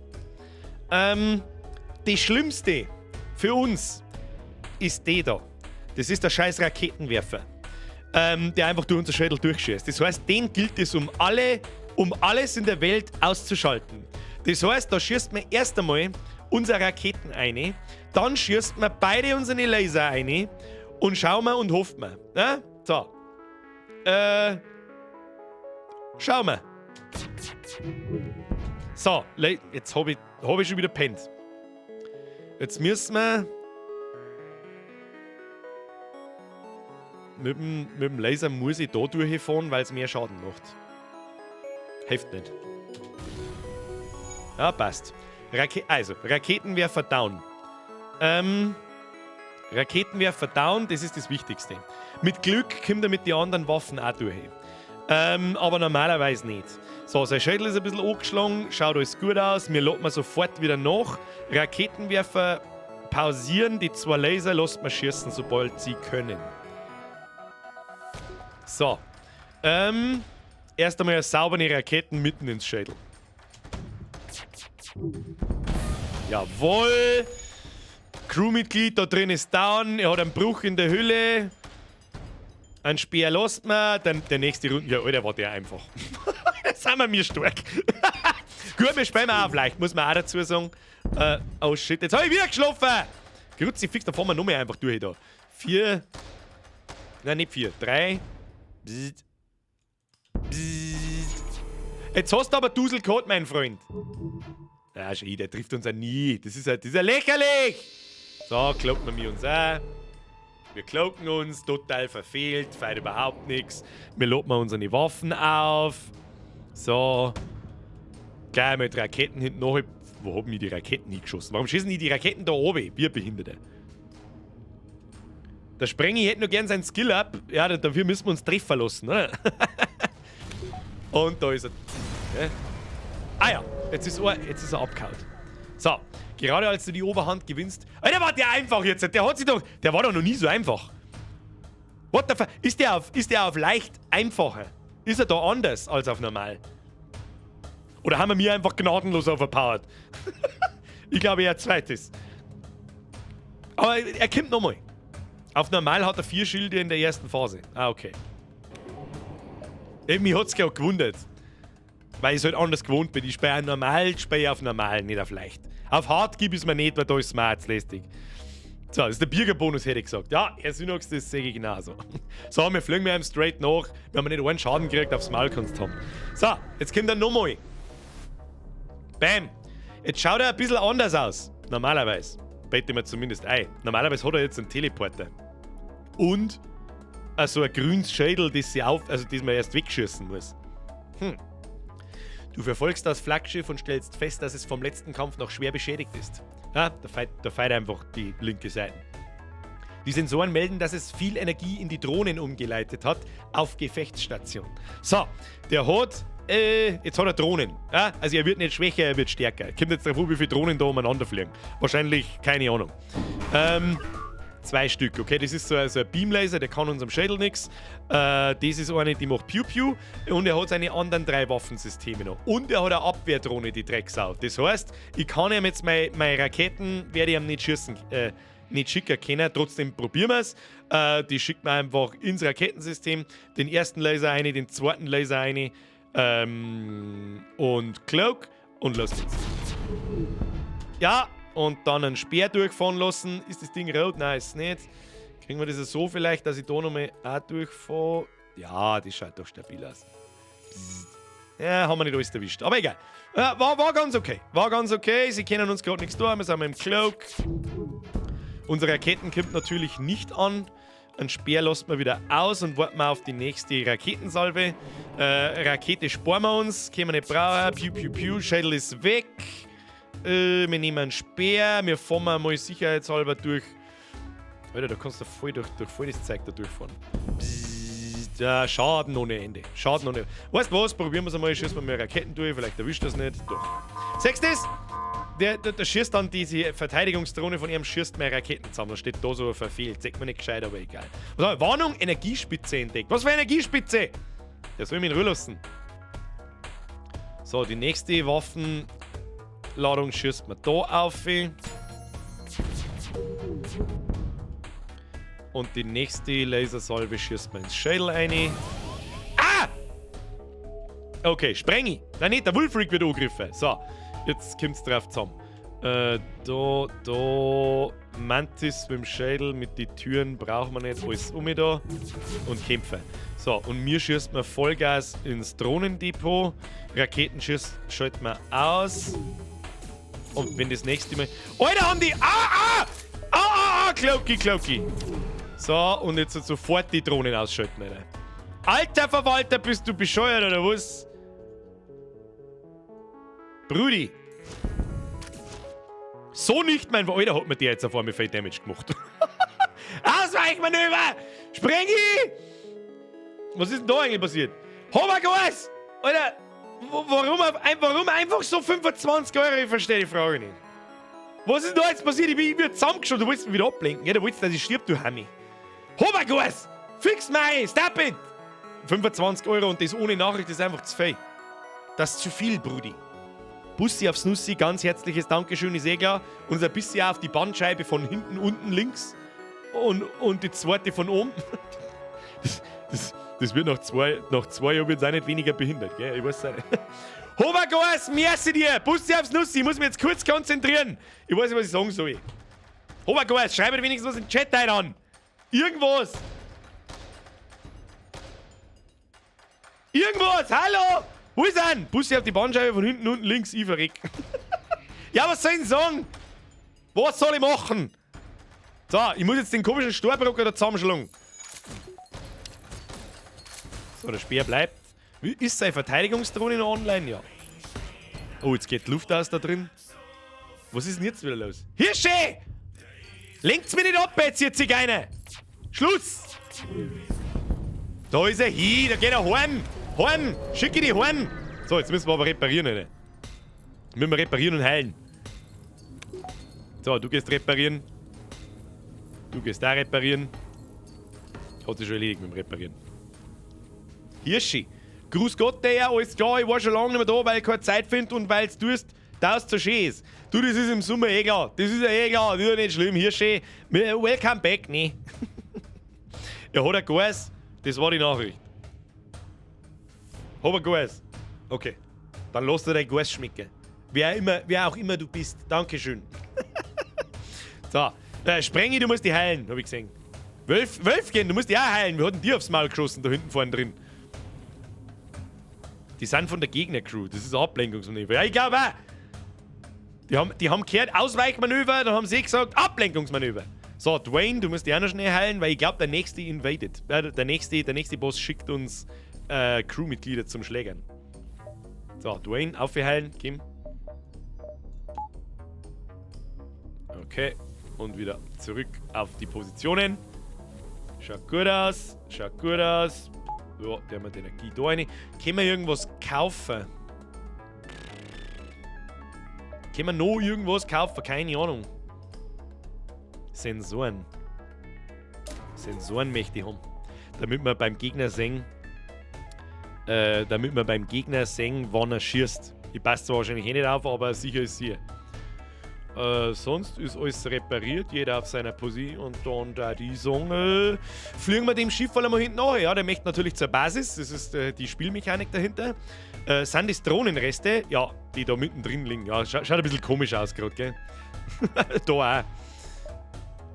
S1: Das Schlimmste für uns ist der da. Das ist der scheiß Raketenwerfer, der einfach durch unser Schädel durchschießt. Das heißt, den gilt es, um alles in der Welt auszuschalten. Das heißt, da schießt man erst einmal unsere Raketen ein, dann schießt man beide unsere Laser ein und schauen wir und hoffen wir. Ja? So. Schauen wir. So, jetzt hab ich schon wieder pennt. Jetzt müssen wir mit dem Laser muss ich da durchfahren, weil's mehr Schaden macht. Hilft nicht. Ja, passt. Raketenwerfer down. Raketenwerfer down, das ist das Wichtigste. Mit Glück kommt er mit den anderen Waffen auch durch. Aber normalerweise nicht. So, sein Schädel ist ein bisschen angeschlagen, schaut alles gut aus. Wir laden sofort wieder nach. Raketenwerfer pausieren, die 2 Laser lässt man schießen, sobald sie können. So. Erst einmal saubere Raketen mitten ins Schädel. Jawohl! Crewmitglied da drin ist down, er hat einen Bruch in der Hülle. Ein Speer lässt man, dann der nächste Runde. Ja, Alter, war der einfach. Jetzt sind wir mir stark. Gut, wir spielen auch vielleicht, muss man auch dazu sagen. Oh shit, jetzt hab ich wieder geschlafen! Kruzifix, da fahren wir noch mehr einfach durch da. 4. Nein, nicht 4. 3. Bzzt. Bzzt. Jetzt hast du aber Dusel gehabt, mein Freund. Ja, schau, der trifft uns ja nie. Das ist ja lächerlich! So, kloppen wir uns auch. Wir cloaken uns, total verfehlt, feiert überhaupt nichts. Wir loben unsere Waffen auf. So. Gleich mit Raketen hinten nach. Wo haben wir die Raketen hingeschossen? Warum schießen die die Raketen da oben? Wir Behinderte. Der Sprengi hätte noch gern seinen Skill up. Ja, dafür müssen wir uns treffen lassen, oder? Und da ist er. Ja. Ah ja, jetzt ist er abgehauen. So, gerade als du die Oberhand gewinnst. Alter, war der einfach jetzt. Der hat sich doch. Der war doch noch nie so einfach. What the fuck? Ist der auf leicht einfacher? Ist er da anders als auf normal? Oder haben wir mir einfach gnadenlos overpowered? Ich glaube eher zweites. Aber er kommt nochmal. Auf normal hat er 4 Schilde in der ersten Phase. Ah, okay. Eben, mich hat's ja auch gewundert. Weil ich es halt anders gewohnt bin. Ich spiele normal, spiele auf normal, nicht auf leicht. Auf hart gib ich es mir nicht, weil da ist es mir zu lästig. So, das ist der Bürgerbonus, hätte ich gesagt. Ja, Herr Synox, das sehe ich genauso. So, wir fliegen mit einem straight nach. Wir haben nicht einen Schaden gekriegt, aufs Maul kannst du haben. So, jetzt kommt er nochmal. Bam. Jetzt schaut er ein bisschen anders aus. Normalerweise. Bete mir zumindest ein. Normalerweise hat er jetzt einen Teleporter. Und so ein grünes Schädel, das sie auf, also das man erst wegschießen muss. Du verfolgst das Flaggschiff und stellst fest, dass es vom letzten Kampf noch schwer beschädigt ist. Ja, da feit einfach die linke Seite. Die Sensoren melden, dass es viel Energie in die Drohnen umgeleitet hat, auf Gefechtsstation. So, der hat, jetzt hat er Drohnen. Ja, also er wird nicht schwächer, er wird stärker. Kommt jetzt drauf an, wie viele Drohnen da umeinander fliegen. Wahrscheinlich, keine Ahnung. Zwei Stück, okay? Das ist so ein Beamlaser, der kann unserem Schädel nichts. Das ist eine, die macht Piu Piu. Und er hat seine anderen drei Waffensysteme noch. Und er hat eine Abwehrdrohne, die Drecksau. Das heißt, ich kann ihm jetzt meine Raketen, werde ich ihm nicht schießen, nicht schicken können. Trotzdem probieren wir es. Die schickt man einfach ins Raketensystem. Den ersten Laser eine, den zweiten Laser eine. Und Cloak. Und los geht's. Ja, und dann einen Speer durchfahren lassen. Ist das Ding rot? Nein, ist es nicht. Kriegen wir das so vielleicht, dass ich da nochmal auch durchfahre? Ja, das schaut doch stabil aus. Psst. Ja, haben wir nicht alles erwischt. Aber egal. Ja, war ganz okay. War ganz okay. Sie können uns gerade nichts tun. Wir sind im Cloak. Unsere Raketen kommt natürlich nicht an. Ein Speer lässt man wieder aus und warten wir auf die nächste Raketensalve. Rakete sparen wir uns. Können wir nicht brauchen. Piu, piu, piu. Schädel ist weg. Wir nehmen einen Speer. Wir fahren mal sicherheitshalber durch. Alter, da kannst du voll durch voll das Zeug da durchfahren. Psst, ja, Schaden ohne Ende. Schaden ohne Ende. Weißt du was? Probieren wir es einmal. Schießen wir mal Raketen durch. Vielleicht erwischt das nicht. Doch. Siehst du das? Der schießt dann diese Verteidigungsdrohne von ihm, schießt mehr Raketen zusammen. Da steht da so verfehlt. Sieht man nicht gescheit, aber egal. Was, Warnung, Energiespitze entdeckt. Was für Energiespitze? Der soll mich in Ruhe lassen. So, die nächste Waffenladung schießt man da auf. Und die nächste Lasersalve schießt man ins Schädel rein. Ah! Okay, spreng ich. Nein, nicht, der Wulfric wird angegriffen. So. Jetzt kommt's drauf zusammen. Da, Mantis mit dem Schädel, mit den Türen brauchen wir nicht. Alles um da. Und kämpfen. So, und mir schießt man Vollgas ins Drohnendepot. Raketenschiss schalten wir aus. Und wenn das nächste Mal. Alter, haben die. Ah, ah! Ah, ah, ah! Cloaky, Cloaky! So, und jetzt sofort die Drohnen ausschalten, Alter. Alter Verwalter, bist du bescheuert oder was? Brudi! So nicht, mein Alter, hat mir der jetzt auf einmal viel Damage gemacht. Ausweichmanöver! Sprengi! Was ist denn da eigentlich passiert? Hobergas! Alter, warum einfach so 25 Euro? Ich verstehe die Frage nicht. Was ist denn da jetzt passiert? Ich bin zusammengeschaut, du willst mich wieder ablenken. Ja, du willst, dass ich stirb, du Hammi. Hobergas! Fix mei! Stop it! 25 Euro und das ohne Nachricht ist einfach zu viel. Das ist zu viel, Brudi. Bussi aufs Nussi, ganz herzliches Dankeschön, ist eh klar. Und ein bisschen auf die Bandscheibe von hinten unten links und die zweite von oben. Das wird nach zwei Jahren wird's auch nicht weniger behindert, gell? Ich weiß es auch nicht. Hobergas, merci dir! Bussi aufs Nussi, ich muss mich jetzt kurz konzentrieren. Ich weiß nicht, was ich sagen soll. Hobergas, schreib mir wenigstens was in den Chat rein an. Irgendwas! Irgendwas! Hallo! Wo ist er? Bussi auf die Bandscheibe von hinten unten links, ich verreck. Ja, was soll ich denn sagen? Was soll ich machen? So, ich muss jetzt den komischen Storbrocker da zusammenschlagen. So, der Speer bleibt. Ist seine Verteidigungsdrohne noch online? Ja. Oh, jetzt geht die Luft aus da drin. Was ist denn jetzt wieder los? Hirsche! Lenkt's mir nicht ab jetzt, ihr Zigeuner! Schluss! Da ist er hin, da geht er heim! Heim! Schicke die heim! So, jetzt müssen wir aber reparieren, Alter. Müssen wir reparieren und heilen. So, du gehst reparieren. Du gehst da reparieren. Hat sich schon erledigt mit dem Reparieren. Hirschi. Gruß Gott, der, alles klar, ich war schon lange nicht mehr da, weil ich keine Zeit finde und weil es tust, dass so schön ist. Du, das ist im Sommer eh klar. Das ist ja eh klar, das ist ja nicht schlimm. Hirschi, welcome back, ne? Er hat ein Gas, das war die Nachricht. Hab ein Gas. Okay. Dann lass dir dein Gas schmecken. Wer auch immer du bist. Dankeschön. So. Sprengi, du musst die heilen, hab ich gesehen. Wölfchen, du musst die auch heilen. Wir hatten dir aufs Maul geschossen, da hinten vorne drin. Die sind von der Gegner-Crew. Das ist ein Ablenkungsmanöver. Ja, ich glaube auch. Die haben gehört, Ausweichmanöver, dann haben sie gesagt, Ablenkungsmanöver. So, Dwayne, du musst die auch noch schnell heilen, weil ich glaube, der nächste invaded. Der nächste Boss schickt uns Crewmitglieder zum Schlägern. So, Dwayne, aufheilen, Kim. Okay, und wieder zurück auf die Positionen. Schaut gut aus, schaut gut aus. Ja, der hat die Energie da rein. Können wir irgendwas kaufen? Können wir noch irgendwas kaufen? Keine Ahnung. Sensoren. Sensoren möchte ich haben. Damit wir beim Gegner sehen, damit wir beim Gegner sehen, wann er schießt. Ich passe zwar wahrscheinlich eh nicht auf, aber sicher ist sicher. Sonst ist alles repariert, jeder auf seiner Position und dann da die sagen, fliegen wir dem Schiff mal hinten nach. Ja, der möchte natürlich zur Basis, das ist die Spielmechanik dahinter. Sind das Drohnenreste? Ja, die da mittendrin liegen. Ja, schaut ein bisschen komisch aus gerade, gell? Da auch.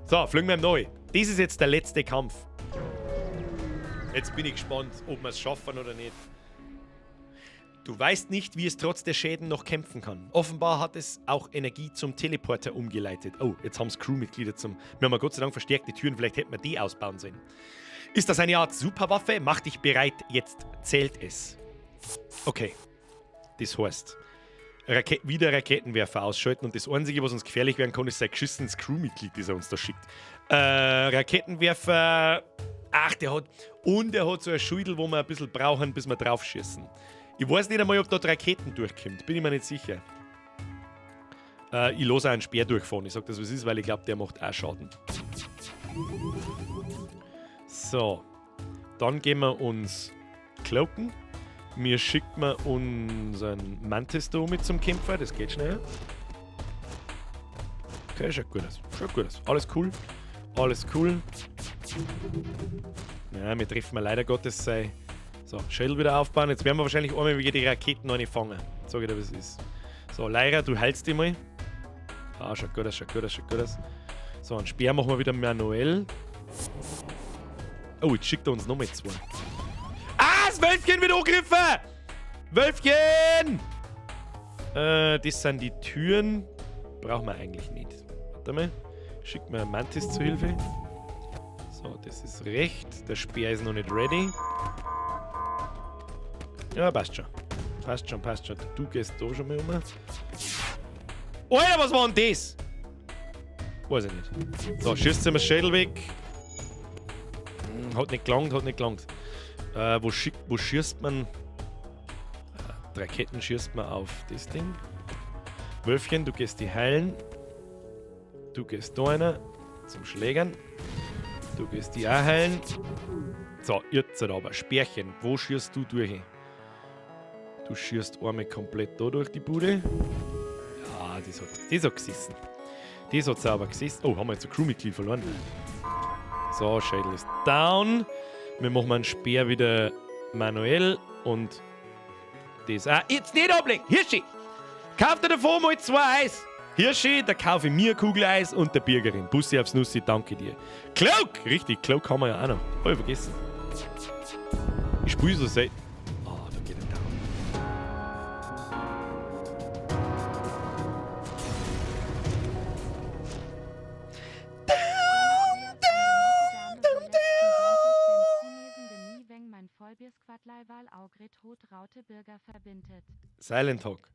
S1: So, fliegen wir ihm neu. Das ist jetzt der letzte Kampf. Jetzt bin ich gespannt, ob wir es schaffen oder nicht. Du weißt nicht, wie es trotz der Schäden noch kämpfen kann. Offenbar hat es auch Energie zum Teleporter umgeleitet. Oh, jetzt haben's Crewmitglieder zum... Wir haben ja Gott sei Dank verstärkte Türen, vielleicht hätten wir die ausbauen sollen. Ist das eine Art Superwaffe? Mach dich bereit, jetzt zählt es. Okay, das heißt... wieder Raketenwerfer ausschalten und das Einzige, was uns gefährlich werden kann, ist sein geschissenes Crewmitglied, das er uns da schickt. Raketenwerfer... Ach, der hat... Und er hat so ein Schüttel, wo wir ein bisschen brauchen, bis wir drauf schießen. Ich weiß nicht einmal, ob dort Raketen durchkommt. Bin ich mir nicht sicher. Ich lasse auch einen Speer durchfahren. Ich sag das, was ist, weil ich glaub, der macht auch Schaden. So. Dann gehen wir uns cloaken. Mir schickt man unseren Mantis da mit zum Kämpfer. Das geht schnell. Okay, schaut gut aus. Schaut gut aus. Alles cool. Alles cool. Ja, wir treffen mal leider Gottes sei. So, Schädel wieder aufbauen. Jetzt werden wir wahrscheinlich einmal wieder die Raketen noch nicht fangen. Sag ich dir, was es ist. So, Lyra, du heilst dich mal. Ah, schaut gut aus, schaut gut aus, schaut gut aus. So, einen Speer machen wir wieder manuell. Oh, jetzt schickt er uns nochmal zwei. Ah, das Wölfchen wird angegriffen! Wölfchen! Das sind die Türen. Brauchen wir eigentlich nicht. Warte mal. Schickt mir einen Mantis zu Hilfe. So, das ist recht. Der Speer ist noch nicht ready. Ja, passt schon. Passt schon, passt schon. Du gehst da schon mal um. Alter, was war denn das? Weiß ich nicht. So, schießt ihm das Schädel weg. Hat nicht gelangt, hat nicht gelangt. Wo schießt man? Die Raketen schießt man auf das Ding. Wölfchen, du gehst die heilen. Du gehst da einer zum Schlägern. Du gehst die auch heilen. So, jetzt aber. Speerchen, wo schießt du durch? Du schießt einmal komplett da durch die Bude. Ja, das hat gesessen. Das hat sauber gesessen. Oh, haben wir jetzt ein Crewmitglied verloren. So, Schädel ist down. Wir machen einen Speer wieder manuell und das auch. Jetzt nicht ablegen! Hirschi! Kauf dir davor mal 2 Eis! Hirschi, da kaufe ich mir Kugel Eis und der Birgerin. Bussi aufs Nussi, danke dir. Cloak! Richtig, Cloak haben wir ja auch noch. Hab ich vergessen. Ich spiele so selten. Ah, da geht er down. Down, down, down, down. Silent Hawk.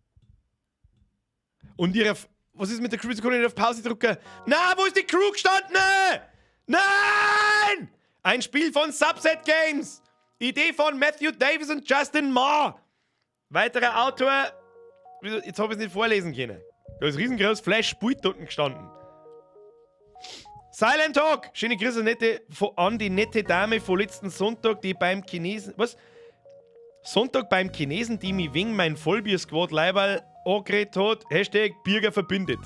S1: Und ihre F-, was ist mit der Crew? Sie können nicht auf Pause drücken. Na, wo ist die Crew gestanden? Nein! Ein Spiel von Subset Games. Idee von Matthew Davis und Justin Ma. Weiterer Autor. Wieso? Jetzt hab ich's nicht vorlesen können. Da ist riesengroß Flash Spult unten gestanden. Silent Hawk! Schöne Grüße an die nette Dame von letzten Sonntag, die beim Chinesen. Was? Sonntag beim Chinesen, die mich wegen mein Vollbier-Squad Leiberl angeredet hat. Hashtag Birger verbindet.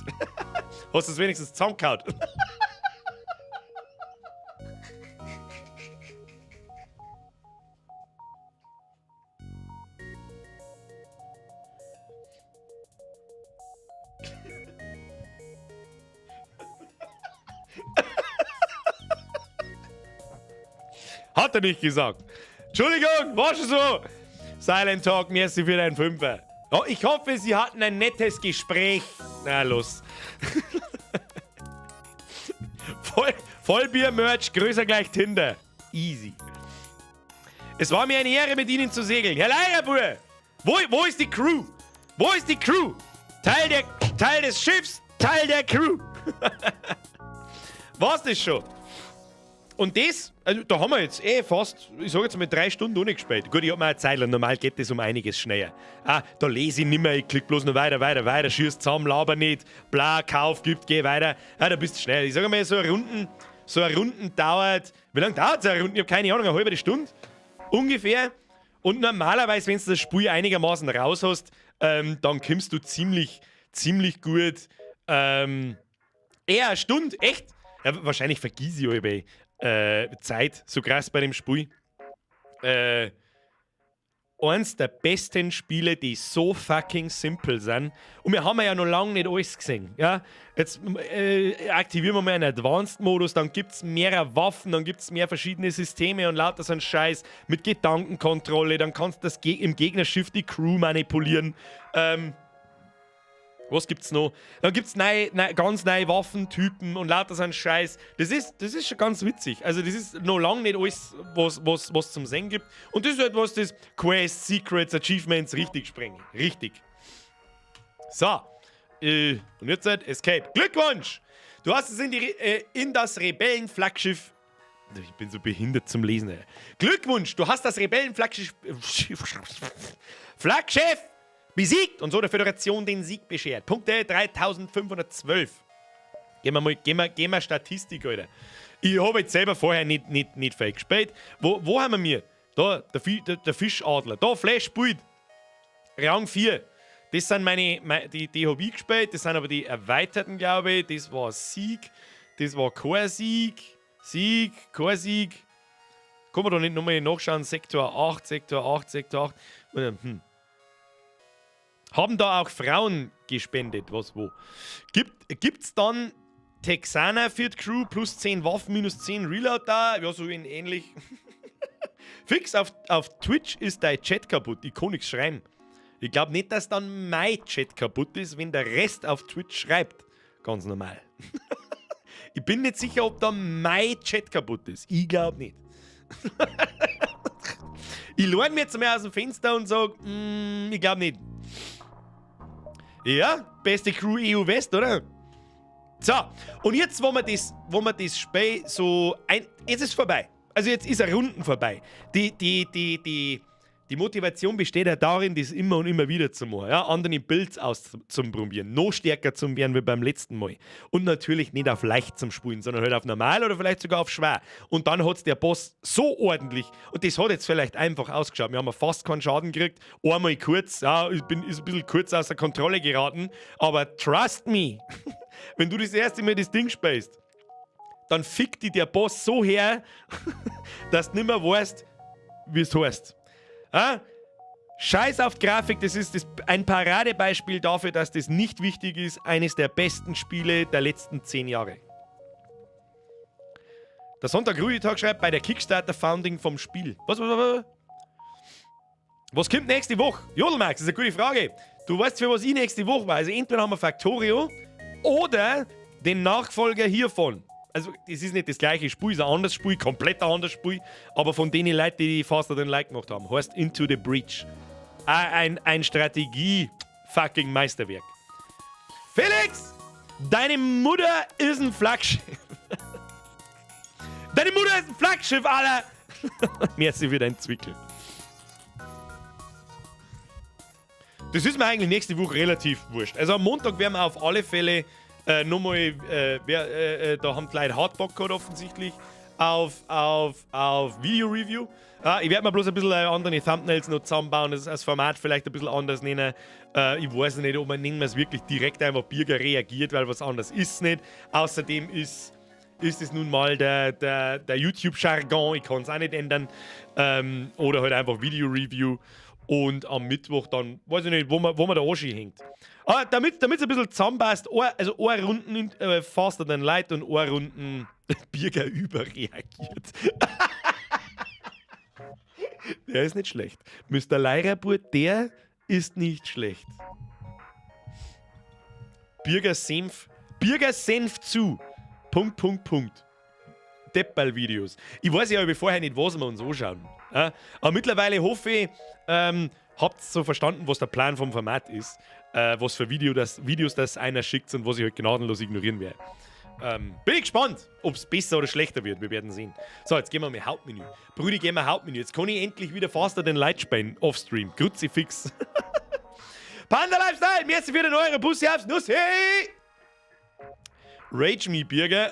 S1: Hast du es wenigstens zusammengehauen? Hat er nicht gesagt. Entschuldigung, war schon so. Silent Talk, merci für deinen Fünfer. Oh, ich hoffe, Sie hatten ein nettes Gespräch. Na los. Vollbier-Merch, größer gleich Tinder. Easy. Es war mir eine Ehre, mit Ihnen zu segeln. Herr Leierbur, wo ist die Crew? Wo ist die Crew? Teil des Schiffs, Teil der Crew. War's das schon? Und das, also da haben wir jetzt eh fast, ich sag jetzt mal 3 Stunden ohne gespielt. Gut, ich hab mir eine Zeit lang, normal geht das um einiges schneller. Ah, da lese ich nimmer, ich klick bloß noch weiter, weiter, weiter, schieß zusammen, laber nicht, bla, kauf, gibt, geh weiter. Ah, da bist du schnell. Ich sag mal, so So eine Runden dauert. Wie lange dauert so eine Runde? Ich habe keine Ahnung, eine halbe Stunde ungefähr. Und normalerweise, wenn du das Spiel einigermaßen raus hast, dann kommst du ziemlich, ziemlich gut. Eher eine Stunde, echt? Ja, wahrscheinlich vergiss ich allweil Zeit so krass bei dem Spiel. Eins der besten Spiele, die so fucking simpel sind. Und wir haben ja noch lange nicht alles gesehen. Ja? Jetzt aktivieren wir mal einen Advanced-Modus, dann gibt es mehrere Waffen, dann gibt es mehr verschiedene Systeme und lauter so ein Scheiß mit Gedankenkontrolle, dann kannst du das Ge im Gegnerschiff die Crew manipulieren. Was gibt's noch? Dann gibt's neue, neue, ganz neue Waffentypen und lauter so ein Scheiß. Das ist schon ganz witzig. Also, das ist noch lange nicht alles, was zum Sehen gibt. Und das ist halt was, das Quests, Secrets, Achievements richtig sprengen. Richtig. So. Und jetzt halt Escape. Glückwunsch! Du hast es in das Rebellenflaggschiff. Ich bin so behindert zum Lesen, ey. Glückwunsch! Du hast das Rebellenflaggschiff Flaggschiff besiegt und so der Föderation den Sieg beschert. Punkte 3512. Gehen wir mal, gehen wir Statistik, Alter. Ich habe jetzt selber vorher nicht viel gespielt. Wo haben wir mir? Da, der Fischadler. Da, Flash spielt. Rang 4. Das sind meine die habe ich gespielt. Das sind aber die erweiterten, glaube ich. Das war Sieg. Das war kein Sieg. Sieg, kein Sieg. Kann man da nicht nochmal nachschauen? Sektor 8, Sektor 8, Sektor 8. Haben da auch Frauen gespendet? Was wo? Gibt's dann Texaner für die Crew plus 10 Waffen, minus 10 Reload da? Ja, so in ähnlich. Fix, auf Twitch ist dein Chat kaputt. Ich kann nichts schreiben. Ich glaube nicht, dass dann mein Chat kaputt ist, wenn der Rest auf Twitch schreibt. Ganz normal. Ich bin nicht sicher, ob da mein Chat kaputt ist. Ich glaube nicht. Ich lehne mir jetzt mal aus dem Fenster und sage, ich glaube nicht. Ja, beste Crew EU West, oder? So, und jetzt, wo wir das Spiel so. Jetzt ist es vorbei. Also jetzt ist eine Runden vorbei. Die Motivation besteht ja darin, das immer und immer wieder zu machen. Ja? Andere Builds auszuprobieren, noch stärker zu werden wie beim letzten Mal. Und natürlich nicht auf leicht zum Spielen, sondern halt auf normal oder vielleicht sogar auf schwer. Und dann hat der Boss so ordentlich, und das hat jetzt vielleicht einfach ausgeschaut. Wir haben ja fast keinen Schaden gekriegt. Einmal kurz, ja, ist ein bisschen kurz außer Kontrolle geraten. Aber trust me, wenn du das erste Mal das Ding spielst, dann fickt dich der Boss so her, dass du nicht mehr weißt, wie es heißt. Ah? Scheiß auf die Grafik, das ist ein Paradebeispiel dafür, dass das nicht wichtig ist. Eines der besten Spiele der letzten 10 Jahre. Der Sonntag Ruhetag schreibt bei der Kickstarter-Funding vom Spiel. Was, was, was? Was kommt nächste Woche? Jodelmax, das ist eine gute Frage. Du weißt, für was ich nächste Woche war. Also entweder haben wir Factorio oder den Nachfolger hiervon. Also, das ist nicht das gleiche Spiel, ist ein anderes Spiel, komplett ein anderes Spiel, aber von denen Leuten, die Faster Than Light gemacht haben. Heißt Into the Breach. Ein Strategie-fucking Meisterwerk. Felix, deine Mutter ist ein Flaggschiff. Deine Mutter ist ein Flaggschiff, Alter! Merci für dein Zwickel. Das ist mir eigentlich nächste Woche relativ wurscht. Also am Montag werden wir auf alle Fälle nochmal, da haben die Leute hart Bock gehabt offensichtlich auf Video-Review. Ja, ich werde mir bloß ein bisschen andere Thumbnails noch zusammenbauen, das Format vielleicht ein bisschen anders nennen. Ich weiß nicht, ob man es wirklich direkt einfach Birger reagiert, weil was anderes ist nicht. Außerdem ist es nun mal der YouTube-Jargon, ich kann es auch nicht ändern. Oder halt einfach Video-Review. Und am Mittwoch dann, weiß ich nicht, wo man der Oschi hängt. Aber damit es ein bisschen zusammenpasst, also eine Runden Faster Than Light und eine Runden Birger überreagiert. Der ist nicht schlecht. Mr. Leirabur, der ist nicht schlecht. Birger Senf. Birger Senf zu. Punkt, Punkt, Punkt. Deppal-Videos. Ich weiß ja vorher nicht, was wir uns anschauen. Ja? Aber mittlerweile hoffe ich, habt ihr so verstanden, was der Plan vom Format ist, was für Videos das einer schickt und was ich halt gnadenlos ignorieren werde. Bin ich gespannt, ob es besser oder schlechter wird. Wir werden sehen. So, jetzt gehen wir mal Hauptmenü. Brudi, gehen wir Hauptmenü. Jetzt kann ich endlich wieder Faster Than Light spielen. Offstream. Kruzifix. Panda Lifestyle, merci für den Euro. Bussi aufs Nuss. Hey! Rage Me, Birger.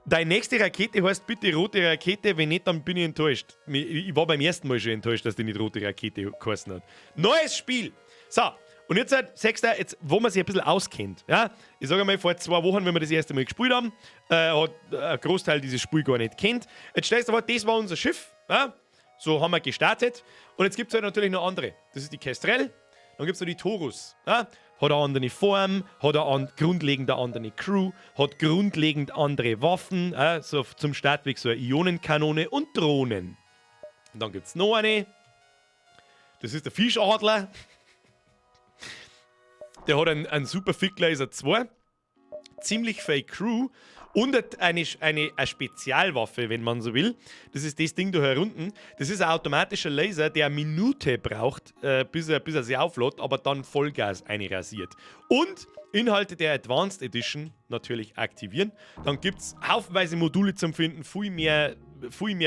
S1: Deine nächste Rakete heißt bitte rote Rakete, wenn nicht, dann bin ich enttäuscht. Ich war beim ersten Mal schon enttäuscht, dass die nicht rote Rakete geheißen hat. Neues Spiel! So, und jetzt, halt, sagst du, jetzt, wo man sich ein bisschen auskennt. Ja? Ich sage mal, vor 2 Wochen, wenn wir das erste Mal gespielt haben, hat ein Großteil dieses Spiel gar nicht kennt. Jetzt stellst du vor, das war unser Schiff. Ja? So haben wir gestartet. Und jetzt gibt es halt natürlich noch andere. Das ist die Kestrel. Dann gibt es noch die Taurus. Ja? Hat eine andere Form, hat eine grundlegend eine andere Crew, hat grundlegend andere Waffen, ja? So zum Startweg so eine Ionenkanone und Drohnen. Und dann gibt es noch eine. Das ist der Fischadler. Der hat einen Super Ficklaser 2. Ziemlich viel Crew und eine Spezialwaffe, wenn man so will. Das ist das Ding da herunten. Das ist ein automatischer Laser, der eine Minute braucht, bis er sich auflädt, aber dann Vollgas einrasiert. Und Inhalte der Advanced Edition natürlich aktivieren. Dann gibt es haufenweise Module zum Finden, viel mehr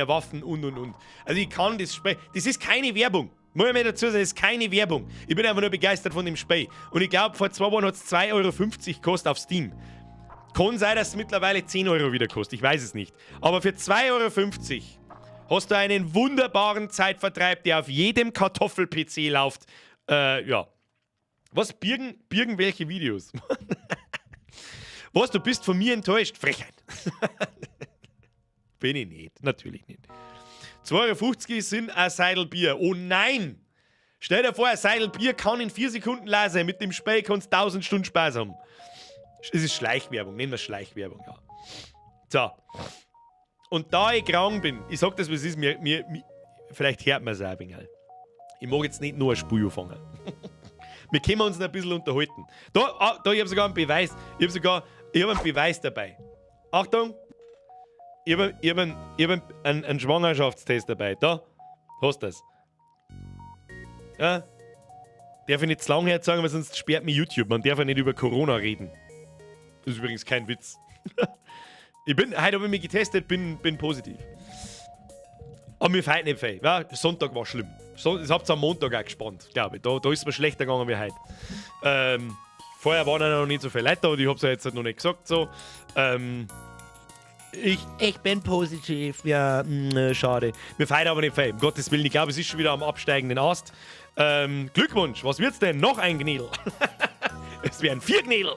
S1: Waffen und und. Also ich kann das Spiel. Das ist keine Werbung. Muss ich mir dazu sagen, das ist keine Werbung. Ich bin einfach nur begeistert von dem Spiel. Und ich glaube, vor 2 Wochen hat es 2,50 Euro gekostet auf Steam. Kann sein, dass es mittlerweile 10 € wieder kostet. Ich weiß es nicht. Aber für 2,50 Euro hast du einen wunderbaren Zeitvertreib, der auf jedem Kartoffel-PC läuft. Ja. Was birgen welche Videos? Was, du bist von mir enttäuscht? Frechheit. Bin ich nicht. Natürlich nicht. 2,50 Euro sind ein Seidel Bier. Oh nein! Stell dir vor, ein Seidel Bier kann in 4 Sekunden leer sein. Mit dem Spiel kannst du 1000 Stunden Spaß haben. Es ist Schleichwerbung, nennen wir es Schleichwerbung, ja. So. Und da ich krank bin, ich sag das, wie es ist, mir, vielleicht hört man es auch ein wenig. Ich mag jetzt nicht nur ein Spiel anfangen. Wir können uns noch ein bisschen unterhalten. Da, ah, da, ich habe sogar einen Beweis. Ich hab einen Beweis dabei. Achtung! Ich hab einen Schwangerschaftstest dabei. Da, hast du das. Ja. Darf ich nicht zu lange herzagen, weil sonst sperrt mich YouTube. Man darf ja nicht über Corona reden. Das ist übrigens kein Witz. Heute habe ich mich getestet, bin positiv. Aber mir fehlt nicht viel. Ja, Sonntag war schlimm. So, das habt ihr am Montag auch gespannt, glaube ich. Da ist es mir schlechter gegangen wie heute. Vorher waren ja noch nicht so viele Leute da und ich habe es ja jetzt halt noch nicht gesagt. So. Ich bin positiv, ja, schade. Mir fehlt aber nicht viel. Um Gottes Willen, ich glaube, es ist schon wieder am absteigenden Ast. Glückwunsch, was wird's denn? Noch ein Gnädel. Es werden vier Gnädel.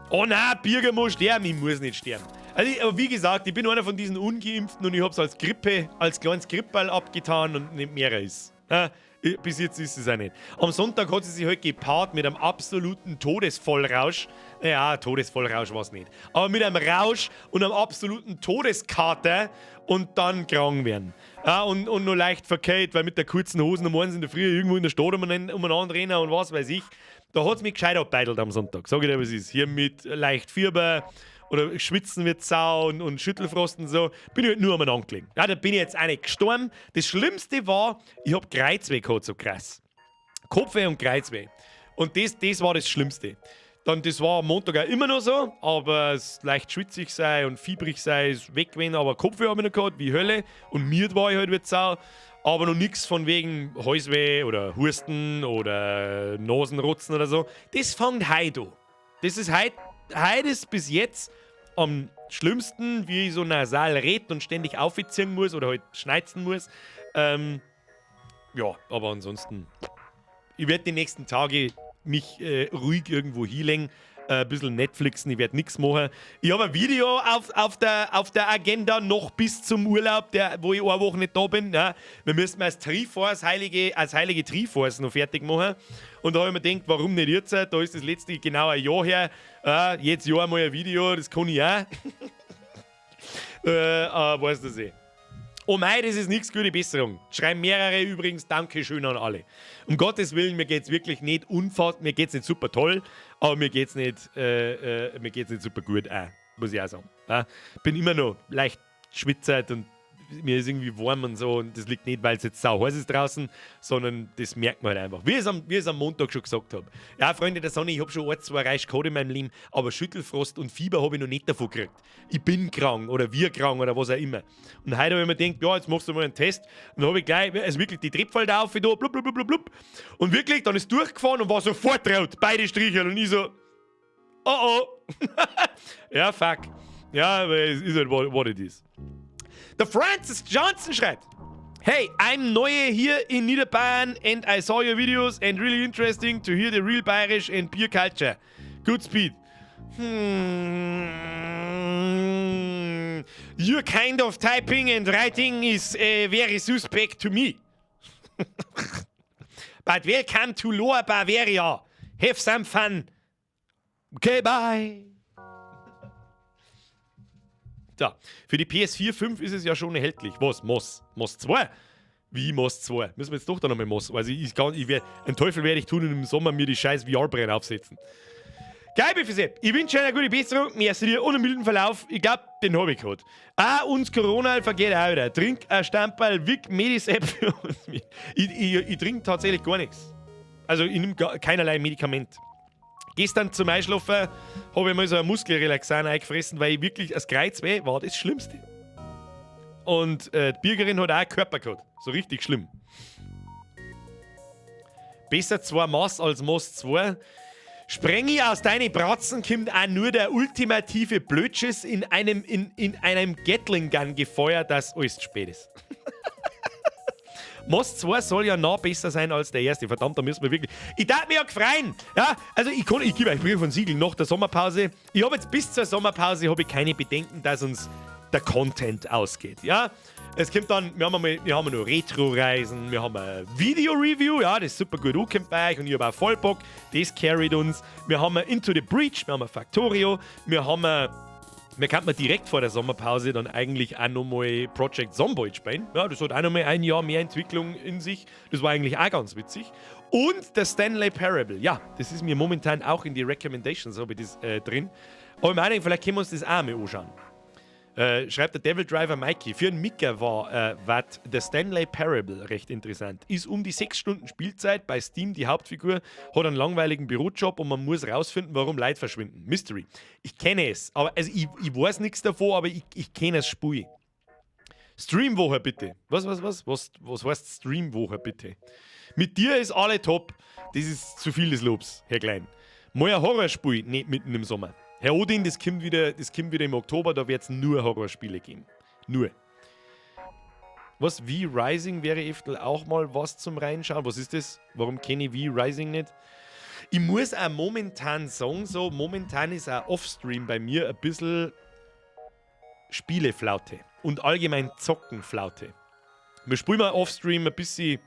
S1: Oh nein, Birger muss sterben. Ich muss nicht sterben. Also, aber wie gesagt, ich bin einer von diesen Ungeimpften und ich hab's als Grippe, als kleines Gripperl abgetan und nicht mehr ist. Ja, bis jetzt ist es auch nicht. Am Sonntag hat sie sich halt gepaart mit einem absoluten Todesvollrausch. Ja, Todesvollrausch war es nicht. Aber mit einem Rausch und einem absoluten Todeskater und dann krank werden. Ja, und noch leicht verkehrt, weil mit der kurzen Hosen um 1 in der Früh irgendwo in der Stadt umeinander rennen und was weiß ich. Da hat es mich gescheit abbeidelt am Sonntag. Sag ich dir, was ist. Hier mit leicht Fieber oder Schwitzen wird Sau und Schüttelfrost und so. Bin ich halt nur umeinander gelegen. Ja, da bin ich jetzt auch nicht gestorben. Das Schlimmste war, ich hab Kreuzweh gehabt, so krass. Kopfweh und Kreuzweh. Und das war das Schlimmste. Dann, das war am Montag auch immer noch so, aber es leicht schwitzig sei und fiebrig sei, ist weg gewesen, aber Kopfweh habe ich noch gehabt, wie Hölle. Und mir war ich halt wie Sau. Aber noch nichts von wegen Halsweh oder Husten oder Nasenrotzen oder so. Das fängt heute an. Das ist heute, heute ist bis jetzt am schlimmsten, wie ich so nasal red und ständig aufziehen muss oder halt schneizen muss. Ja, aber ansonsten, ich werde die nächsten Tage mich ruhig irgendwo hinlegen, ein bisschen Netflixen, ich werde nichts machen. Ich habe ein Video auf der Agenda noch bis zum Urlaub, wo ich eine Woche nicht da bin. Ja. Wir müssen als Triforce, als heilige Triforce noch fertig machen. Und da habe ich mir gedacht, warum nicht jetzt? Da ist das letzte genau ein Jahr her. Jetzt Jahr mal ein Video, das kann ich auch. Weißt du eh. Oh mei, das ist nichts, gute Besserung. Schreiben mehrere übrigens, Dankeschön an alle. Um Gottes Willen, mir geht's wirklich nicht unfassbar, mir geht's nicht super toll, aber mir geht's nicht super gut auch, muss ich auch sagen. Ja, bin immer noch leicht schwitzert und mir ist irgendwie warm und so und das liegt nicht, weil es jetzt sau heiß ist draußen, sondern das merkt man halt einfach. Wie ich es am Montag schon gesagt habe. Ja, Freunde der Sonne, ich habe schon ein, zwei Reisch gehabt in meinem Leben, aber Schüttelfrost und Fieber habe ich noch nicht davon gekriegt. Ich bin krank oder wir krank oder was auch immer. Und heute habe ich mir gedacht, ja, jetzt machst du mal einen Test. Und dann habe ich gleich, also wirklich die Tripfall da auf, da, blub, blub, blub, blub. Und wirklich, dann ist durchgefahren und war sofort rot, beide Striche. Und ich so, oh oh. Ja, fuck. Ja, aber es ist halt what it is. Der Francis Johnson schreibt: "Hey, I'm neue here in Niederbayern and I saw your videos and really interesting to hear the real Bayerisch and beer culture. Good speed." Your kind of typing and writing is very suspect to me. But welcome to Lower Bavaria. Have some fun. Okay, bye. So, für die PS4 5 ist es ja schon erhältlich. Was? Moss? Moss 2? Wie Moss 2? Müssen wir jetzt doch da nochmal Moss? Also ich werd, einen Teufel werde ich tun und im Sommer mir die scheiß VR-Brille aufsetzen. Geil, Sepp. Ich wünsche eine gute Besserung, merci dir und einen milden Verlauf. Ich glaube, den habe ich gehabt. Ah, und Corona vergeht auch wieder. Trink ein Stamperl Wick Medisepp für uns mit. Ich trinke tatsächlich gar nichts. Also ich nehme keinerlei Medikament. Gestern zum Einschlafen habe ich mal so ein Muskelrelaxan eingefressen, weil ich wirklich, das Kreuzweh war das Schlimmste. Und die Birgerin hat auch einen Körper gehabt. So richtig schlimm. Besser zwei Mass als Moss 2. Sprengi, aus deinen Bratzen kommt auch nur der ultimative Blödschiss in einem Gatling Gun gefeuert, dass alles zu spät ist. Moss 2 soll ja noch besser sein als der erste. Verdammt, da müssen wir wirklich. Ich darf mich ja freuen. Ja, also ich gebe euch Brief und Siegel nach der Sommerpause. Ich habe jetzt bis zur Sommerpause habe ich keine Bedenken, dass uns der Content ausgeht. Ja, es kommt dann, wir haben noch Retro-Reisen, wir haben ein Video-Review, ja, das ist super gut angekommen bei euch und ich habe auch voll Bock, das carried uns. Wir haben ein Into the Breach, wir haben ein Factorio, wir könnten direkt vor der Sommerpause dann eigentlich auch nochmal Project Zomboid spielen. Ja, das hat auch nochmal ein Jahr mehr Entwicklung in sich. Das war eigentlich auch ganz witzig. Und der Stanley Parable. Ja, das ist mir momentan auch in die Recommendations, habe ich das drin. Aber ich meine, vielleicht können wir uns das auch mal anschauen. Schreibt der Devil Driver Mikey. Für einen Micker war wat The Stanley Parable recht interessant. Ist um die 6 Stunden Spielzeit bei Steam. Die Hauptfigur hat einen langweiligen Bürojob und man muss rausfinden, warum Leute verschwinden. Mystery. Ich kenne es, aber also ich weiß nichts davon, aber ich kenne es Spiel. Streamwoche bitte. Was, was, was? Was, was heißt Streamwoche bitte? Mit dir ist alle top. Das ist zu viel des Lobs, Herr Klein. Mal ein Horrorspiel, nicht mitten im Sommer. Herr Odin, das kommt wieder im Oktober, da wird es nur Horrorspiele geben. Nur. Was, V Rising wäre eventuell auch mal was zum Reinschauen. Was ist das? Warum kenne ich V Rising nicht? Ich muss auch momentan sagen, so, momentan ist auch Offstream bei mir ein bisschen Spieleflaute und allgemein Zockenflaute. Wir spielen mal Offstream ein bisschen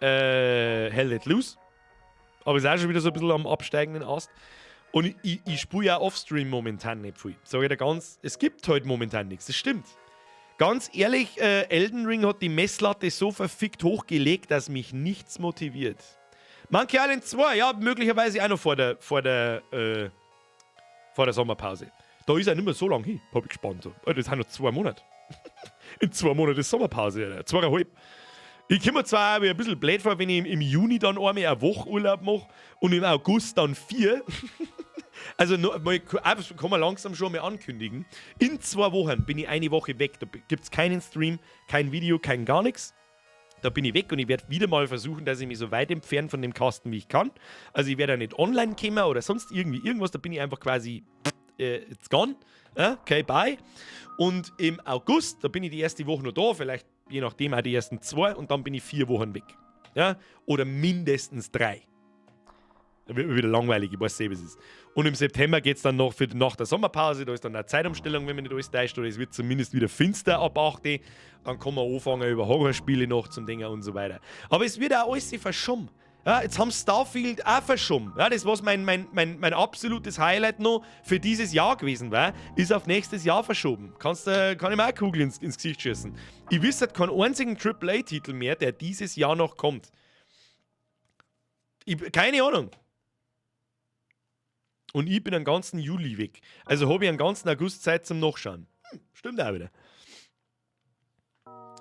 S1: Hell Let Loose, aber ist auch schon wieder so ein bisschen am absteigenden Ast. Und ich spiele ja Offstream momentan nicht viel. Sag ich dir ganz, es gibt halt momentan nichts, das stimmt. Ganz ehrlich, Elden Ring hat die Messlatte so verfickt hochgelegt, dass mich nichts motiviert. Monkey Island 2, ja, möglicherweise auch noch vor der Sommerpause. Da ist ja nicht mehr so lange hin, hab ich gespannt. So. Das sind noch 2 Monate. In 2 Monaten ist Sommerpause, Alter. 2,5. Ich komme mir zwar auch ein bisschen blöd vor, wenn ich im Juni dann einmal eine Woche Urlaub mache und im August dann vier. Also nur, mal, einfach kann man langsam schon mal ankündigen. In 2 Wochen bin ich eine Woche weg. Da gibt es keinen Stream, kein Video, kein gar nichts. Da bin ich weg und ich werde wieder mal versuchen, dass ich mich so weit entferne von dem Kasten, wie ich kann. Also ich werde da nicht online kommen oder sonst irgendwie irgendwas. Da bin ich einfach quasi it's gone. Ja, okay, bye. Und im August, da bin ich die erste Woche noch da, vielleicht je nachdem auch die ersten zwei und dann bin ich 4 Wochen weg. Ja? Oder mindestens drei. Da wird mir wieder langweilig, ich weiß selber, wie es ist. Und im September geht es dann noch für, nach der Sommerpause, da ist dann eine Zeitumstellung, wenn man nicht alles täuscht, oder es wird zumindest wieder finster ab 8. Dann kann man anfangen, über Horrorspiele noch zum Denken und so weiter. Aber es wird auch alles verschoben. Ja, jetzt haben Starfield auch verschoben. Ja, das, was mein absolutes Highlight noch für dieses Jahr gewesen war, ist auf nächstes Jahr verschoben. Kann ich mir auch Kugel ins Gesicht schießen. Ich wüsste halt keinen einzigen AAA-Titel mehr, der dieses Jahr noch kommt. Ich, keine Ahnung. Und ich bin den ganzen Juli weg. Also habe ich einen ganzen August Zeit zum Nachschauen. Stimmt auch wieder.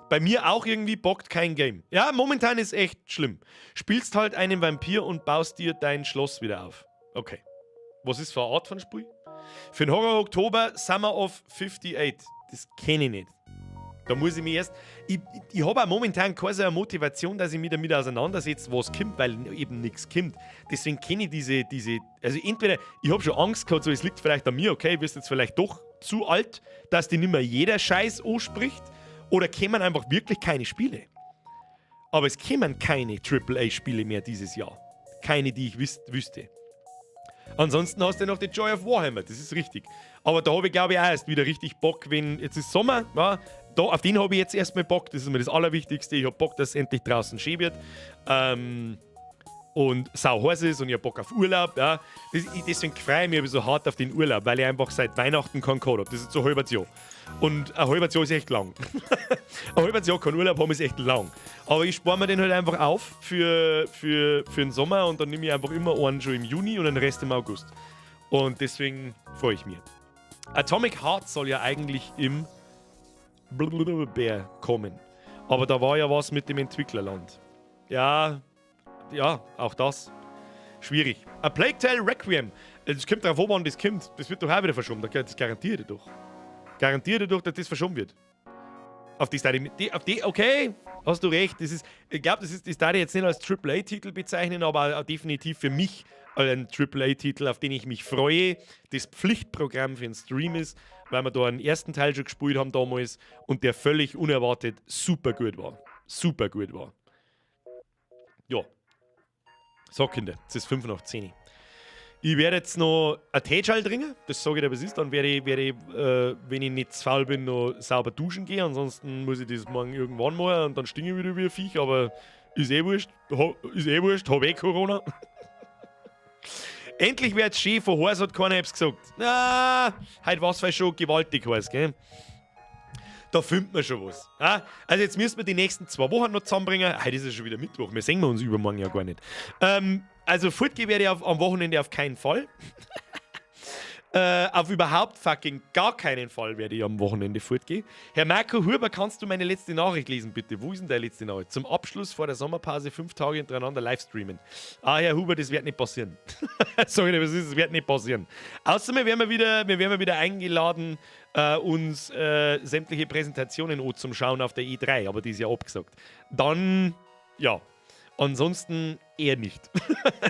S1: Bei mir auch irgendwie bockt kein Game. Ja, momentan ist echt schlimm. Spielst halt einen Vampir und baust dir dein Schloss wieder auf. Okay. Was ist für eine Art von Spiel? Für den Horror Oktober Summer of 58. Das kenne ich nicht. Da muss ich mich erst. Ich habe auch momentan keine so eine Motivation, dass ich mich damit auseinandersetze, was kommt, weil eben nichts kommt. Deswegen kenne ich diese. Also entweder, ich habe schon Angst gehabt, so es liegt vielleicht an mir, okay, wirst jetzt vielleicht doch zu zu alt, dass die nimmer jeder Scheiß anspricht, oder kämen einfach wirklich keine Spiele. Aber es kämen keine AAA-Spiele mehr dieses Jahr. Keine, die ich wüsste. Ansonsten hast du noch die Joy of Warhammer, das ist richtig. Aber da habe ich, glaube ich, auch erst wieder richtig Bock, wenn jetzt ist Sommer, ja, da, auf den habe ich jetzt erstmal Bock, das ist mir das Allerwichtigste. Ich habe Bock, dass es endlich draußen schön wird. Und sau heiß ist und ich hab Bock auf Urlaub. Ja. Deswegen freue ich mich so hart auf den Urlaub, weil ich einfach seit Weihnachten keinen gehabt habe. Das ist so ein halbes Jahr. Und ein halbes Jahr ist echt lang. Ein halbes Jahr keinen Urlaub haben ist echt lang. Aber ich spare mir den halt einfach auf für den Sommer und dann nehme ich einfach immer einen schon im Juni und den Rest im August. Und deswegen freue ich mich. Atomic Heart soll ja eigentlich im Bär kommen. Aber da war ja was mit dem Entwicklerland. Ja, ja, auch das. Schwierig. A Plague Tale Requiem. Es kommt darauf an, wann das kommt. Das wird doch auch wieder verschoben. Das garantiere ich doch. Garantiere ich doch, dass das verschoben wird. Auf die, die, auf die, okay, hast du recht. Das ist, ich glaube, das darf ich jetzt nicht als AAA-Titel bezeichnen, aber definitiv für mich ein AAA-Titel, auf den ich mich freue. Das Pflichtprogramm für den Stream ist, weil wir da einen ersten Teil schon gespielt haben damals und der völlig unerwartet super gut war. Super gut war. Ja. So, Kinder, es ist 5 nach 10. Ich werde jetzt noch ein Teeschal trinken, das sage ich dir, was ist. Dann werde ich, wenn ich nicht zu faul bin, noch sauber duschen gehen. Ansonsten muss ich das morgen irgendwann mal und dann stinke ich wieder wie ein Viech. Aber ist eh wurscht, ist eh wurscht, hab eh Corona. Endlich wird's schön, von heiß hat keiner etwas gesagt. Na, heute war's vielleicht schon gewaltig heiß, gell? Da findet man schon was. Ja? Also jetzt müssen wir die nächsten 2 Wochen noch zusammenbringen. Heute ist ja schon wieder Mittwoch, wir sehen wir uns übermorgen ja gar nicht. Also fortgehen werde ich am Wochenende auf keinen Fall. Auf überhaupt fucking gar keinen Fall werde ich am Wochenende fortgehen. Herr Marco Huber, kannst du meine letzte Nachricht lesen, bitte? Wo ist denn deine letzte Nachricht? Zum Abschluss vor der Sommerpause 5 Tage hintereinander livestreamen. Ah, Herr Huber, das wird nicht passieren. Sorry, was ist, das wird nicht passieren. Außerdem werden wir wieder eingeladen, uns sämtliche Präsentationen zum Schauen auf der E3, aber die ist ja abgesagt. Dann, ja, ansonsten eher nicht.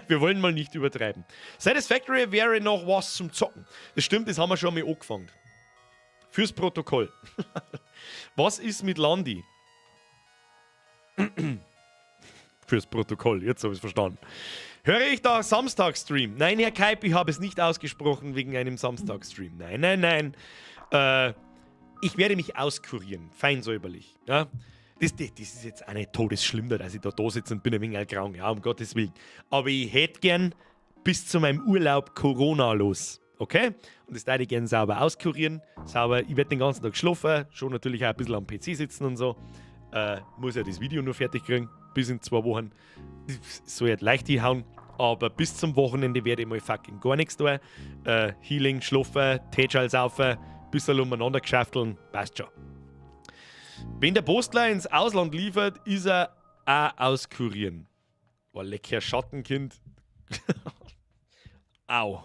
S1: Wir wollen mal nicht übertreiben. Satisfactory wäre noch was zum Zocken. Das stimmt, das haben wir schon mal angefangen. Fürs Protokoll. Was ist mit Landi? Fürs Protokoll, jetzt habe ich es verstanden. Höre ich da Samstagstream? Nein, Herr Keip, ich habe es nicht ausgesprochen wegen einem Samstagstream. Nein, nein, nein. Ich werde mich auskurieren, fein säuberlich. Ja? Das ist jetzt auch nicht todesschlimm, dass ich da sitze und bin ein wenig krank, ja, um Gottes Willen. Aber ich hätte gern bis zu meinem Urlaub Corona los. Okay? Und das würde ich gern sauber auskurieren. Sauber, ich werde den ganzen Tag schlafen, schon natürlich auch ein bisschen am PC sitzen und so. Muss ja das Video nur fertig kriegen, bis in 2 Wochen. Das soll ja leicht hinhauen. Aber bis zum Wochenende werde ich mal fucking gar nichts tun. Healing, schlafen, Teeschal saufen, bisschen umeinander geschäfteln, passt schon. Wenn der Postler ins Ausland liefert, ist er auch auskurieren. Boah, lecker Schattenkind. Au.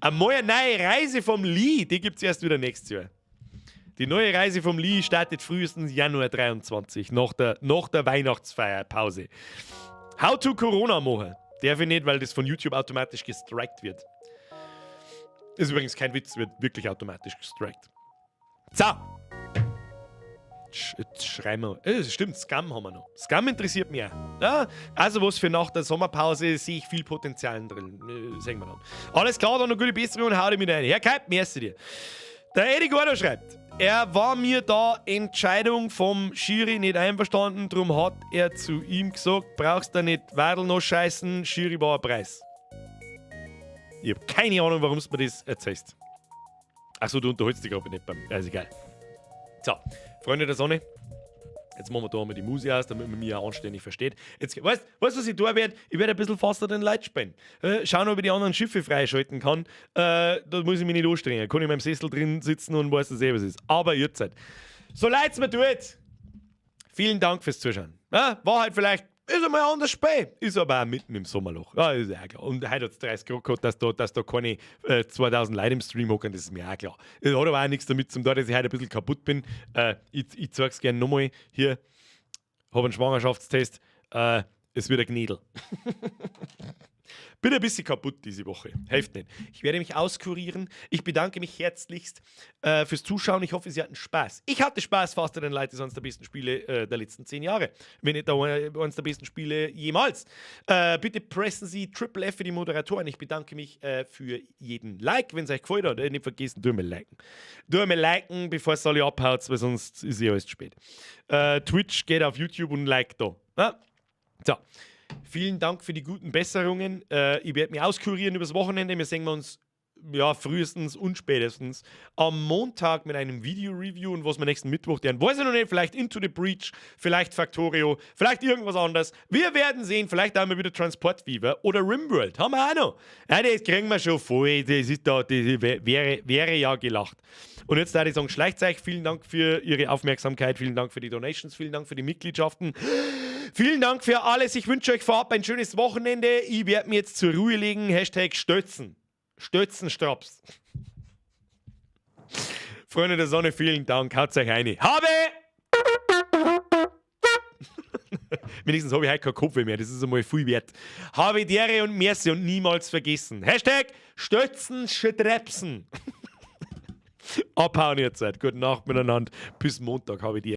S1: Einmal eine neue Reise vom Lee, die gibt es erst wieder nächstes Jahr. Die neue Reise vom Lee startet frühestens Januar 23, nach der Weihnachtsfeierpause. How to Corona machen. Darf ich nicht, weil das von YouTube automatisch gestrikt wird. Ist übrigens kein Witz, wird wirklich automatisch gestrikt. So. Jetzt schreiben wir. Stimmt, Scum haben wir noch. Scum interessiert mich auch. Ja, also was für nach der Sommerpause sehe ich viel Potenzial drin. Sehen wir dann. Alles klar, dann noch gute Besserung und hau dich mit rein. Herr Keip, merci dir. Der Eddie Gordo schreibt, er war mir da Entscheidung vom Schiri nicht einverstanden, drum hat er zu ihm gesagt, brauchst du nicht Wadl noch scheißen, Schiri war ein Preis. Ich habe keine Ahnung, warum du mir das erzählst. Achso, du unterhältst dich gerade nicht beim. Ja, ist egal. So, Freunde der Sonne, jetzt machen wir da einmal die Musik aus, damit man mich auch anständig versteht. Jetzt, weißt du, was ich tun werde? Ich werde ein bisschen Faster Than Light spielen. Schauen, ob ich die anderen Schiffe freischalten kann. Da muss ich mich nicht anstrengen. Kann ich in meinem Sessel drin sitzen und weiß, dass eh was ist. Aber ihr Zeit. So leid's mir tut. Vielen Dank fürs Zuschauen. Ja, war halt vielleicht, ist einmal ein anderes Spiel. Ist aber auch mitten im Sommerloch. Ja, ist ja auch klar. Und heute hat es 30 Grad gehabt, dass da keine 2000 Leute im Stream hocken, das ist mir auch klar. Das hat aber auch nichts damit zu tun, dass ich heute ein bisschen kaputt bin. Ich zeig's gerne nochmal. Hier, habe einen Schwangerschaftstest. Es wird ein Gnädel. Bin ein bisschen kaputt diese Woche. Hilft nicht. Ich werde mich auskurieren. Ich bedanke mich herzlichst fürs Zuschauen. Ich hoffe, Sie hatten Spaß. Ich hatte Spaß. Faster Than Light ist eines der besten Spiele der letzten 10 Jahre. Wenn nicht eines der besten Spiele jemals. Bitte pressen Sie Triple F für die Moderatoren. Ich bedanke mich für jeden Like. Wenn es euch gefallen hat, nicht vergessen, tu mal liken. Tu mal liken, bevor es alle abhaut, weil sonst ist eh alles zu spät. Twitch geht auf YouTube und like da. Ja? So. Vielen Dank für die guten Besserungen. Ich werde mich auskurieren übers Wochenende. Wir sehen uns ja frühestens und spätestens am Montag mit einem Video-Review und was wir nächsten Mittwoch dern, weiß ich noch nicht. Vielleicht Into the Breach, vielleicht Factorio, vielleicht irgendwas anderes. Wir werden sehen. Vielleicht haben wir wieder Transport Fever oder Rimworld. Haben wir auch noch. Ja, das kriegen wir schon voll. Das ist da, das wäre ja gelacht. Und jetzt da ich sagen, schleicht euch. Vielen Dank für Ihre Aufmerksamkeit. Vielen Dank für die Donations. Vielen Dank für die Mitgliedschaften. Vielen Dank für alles. Ich wünsche euch vorab ein schönes Wochenende. Ich werde mir jetzt zur Ruhe legen. #Stötzen. Stötzen, Straps. Freunde der Sonne, vielen Dank. Haut euch eine. Habe! Wenigstens habe ich heute keinen Kopf mehr. Das ist einmal viel wert. Habe die Ehre und merci und niemals vergessen. #Stötzen, Strepsen. Abhauen jetzt. Gute Nacht miteinander. Bis Montag. Habe die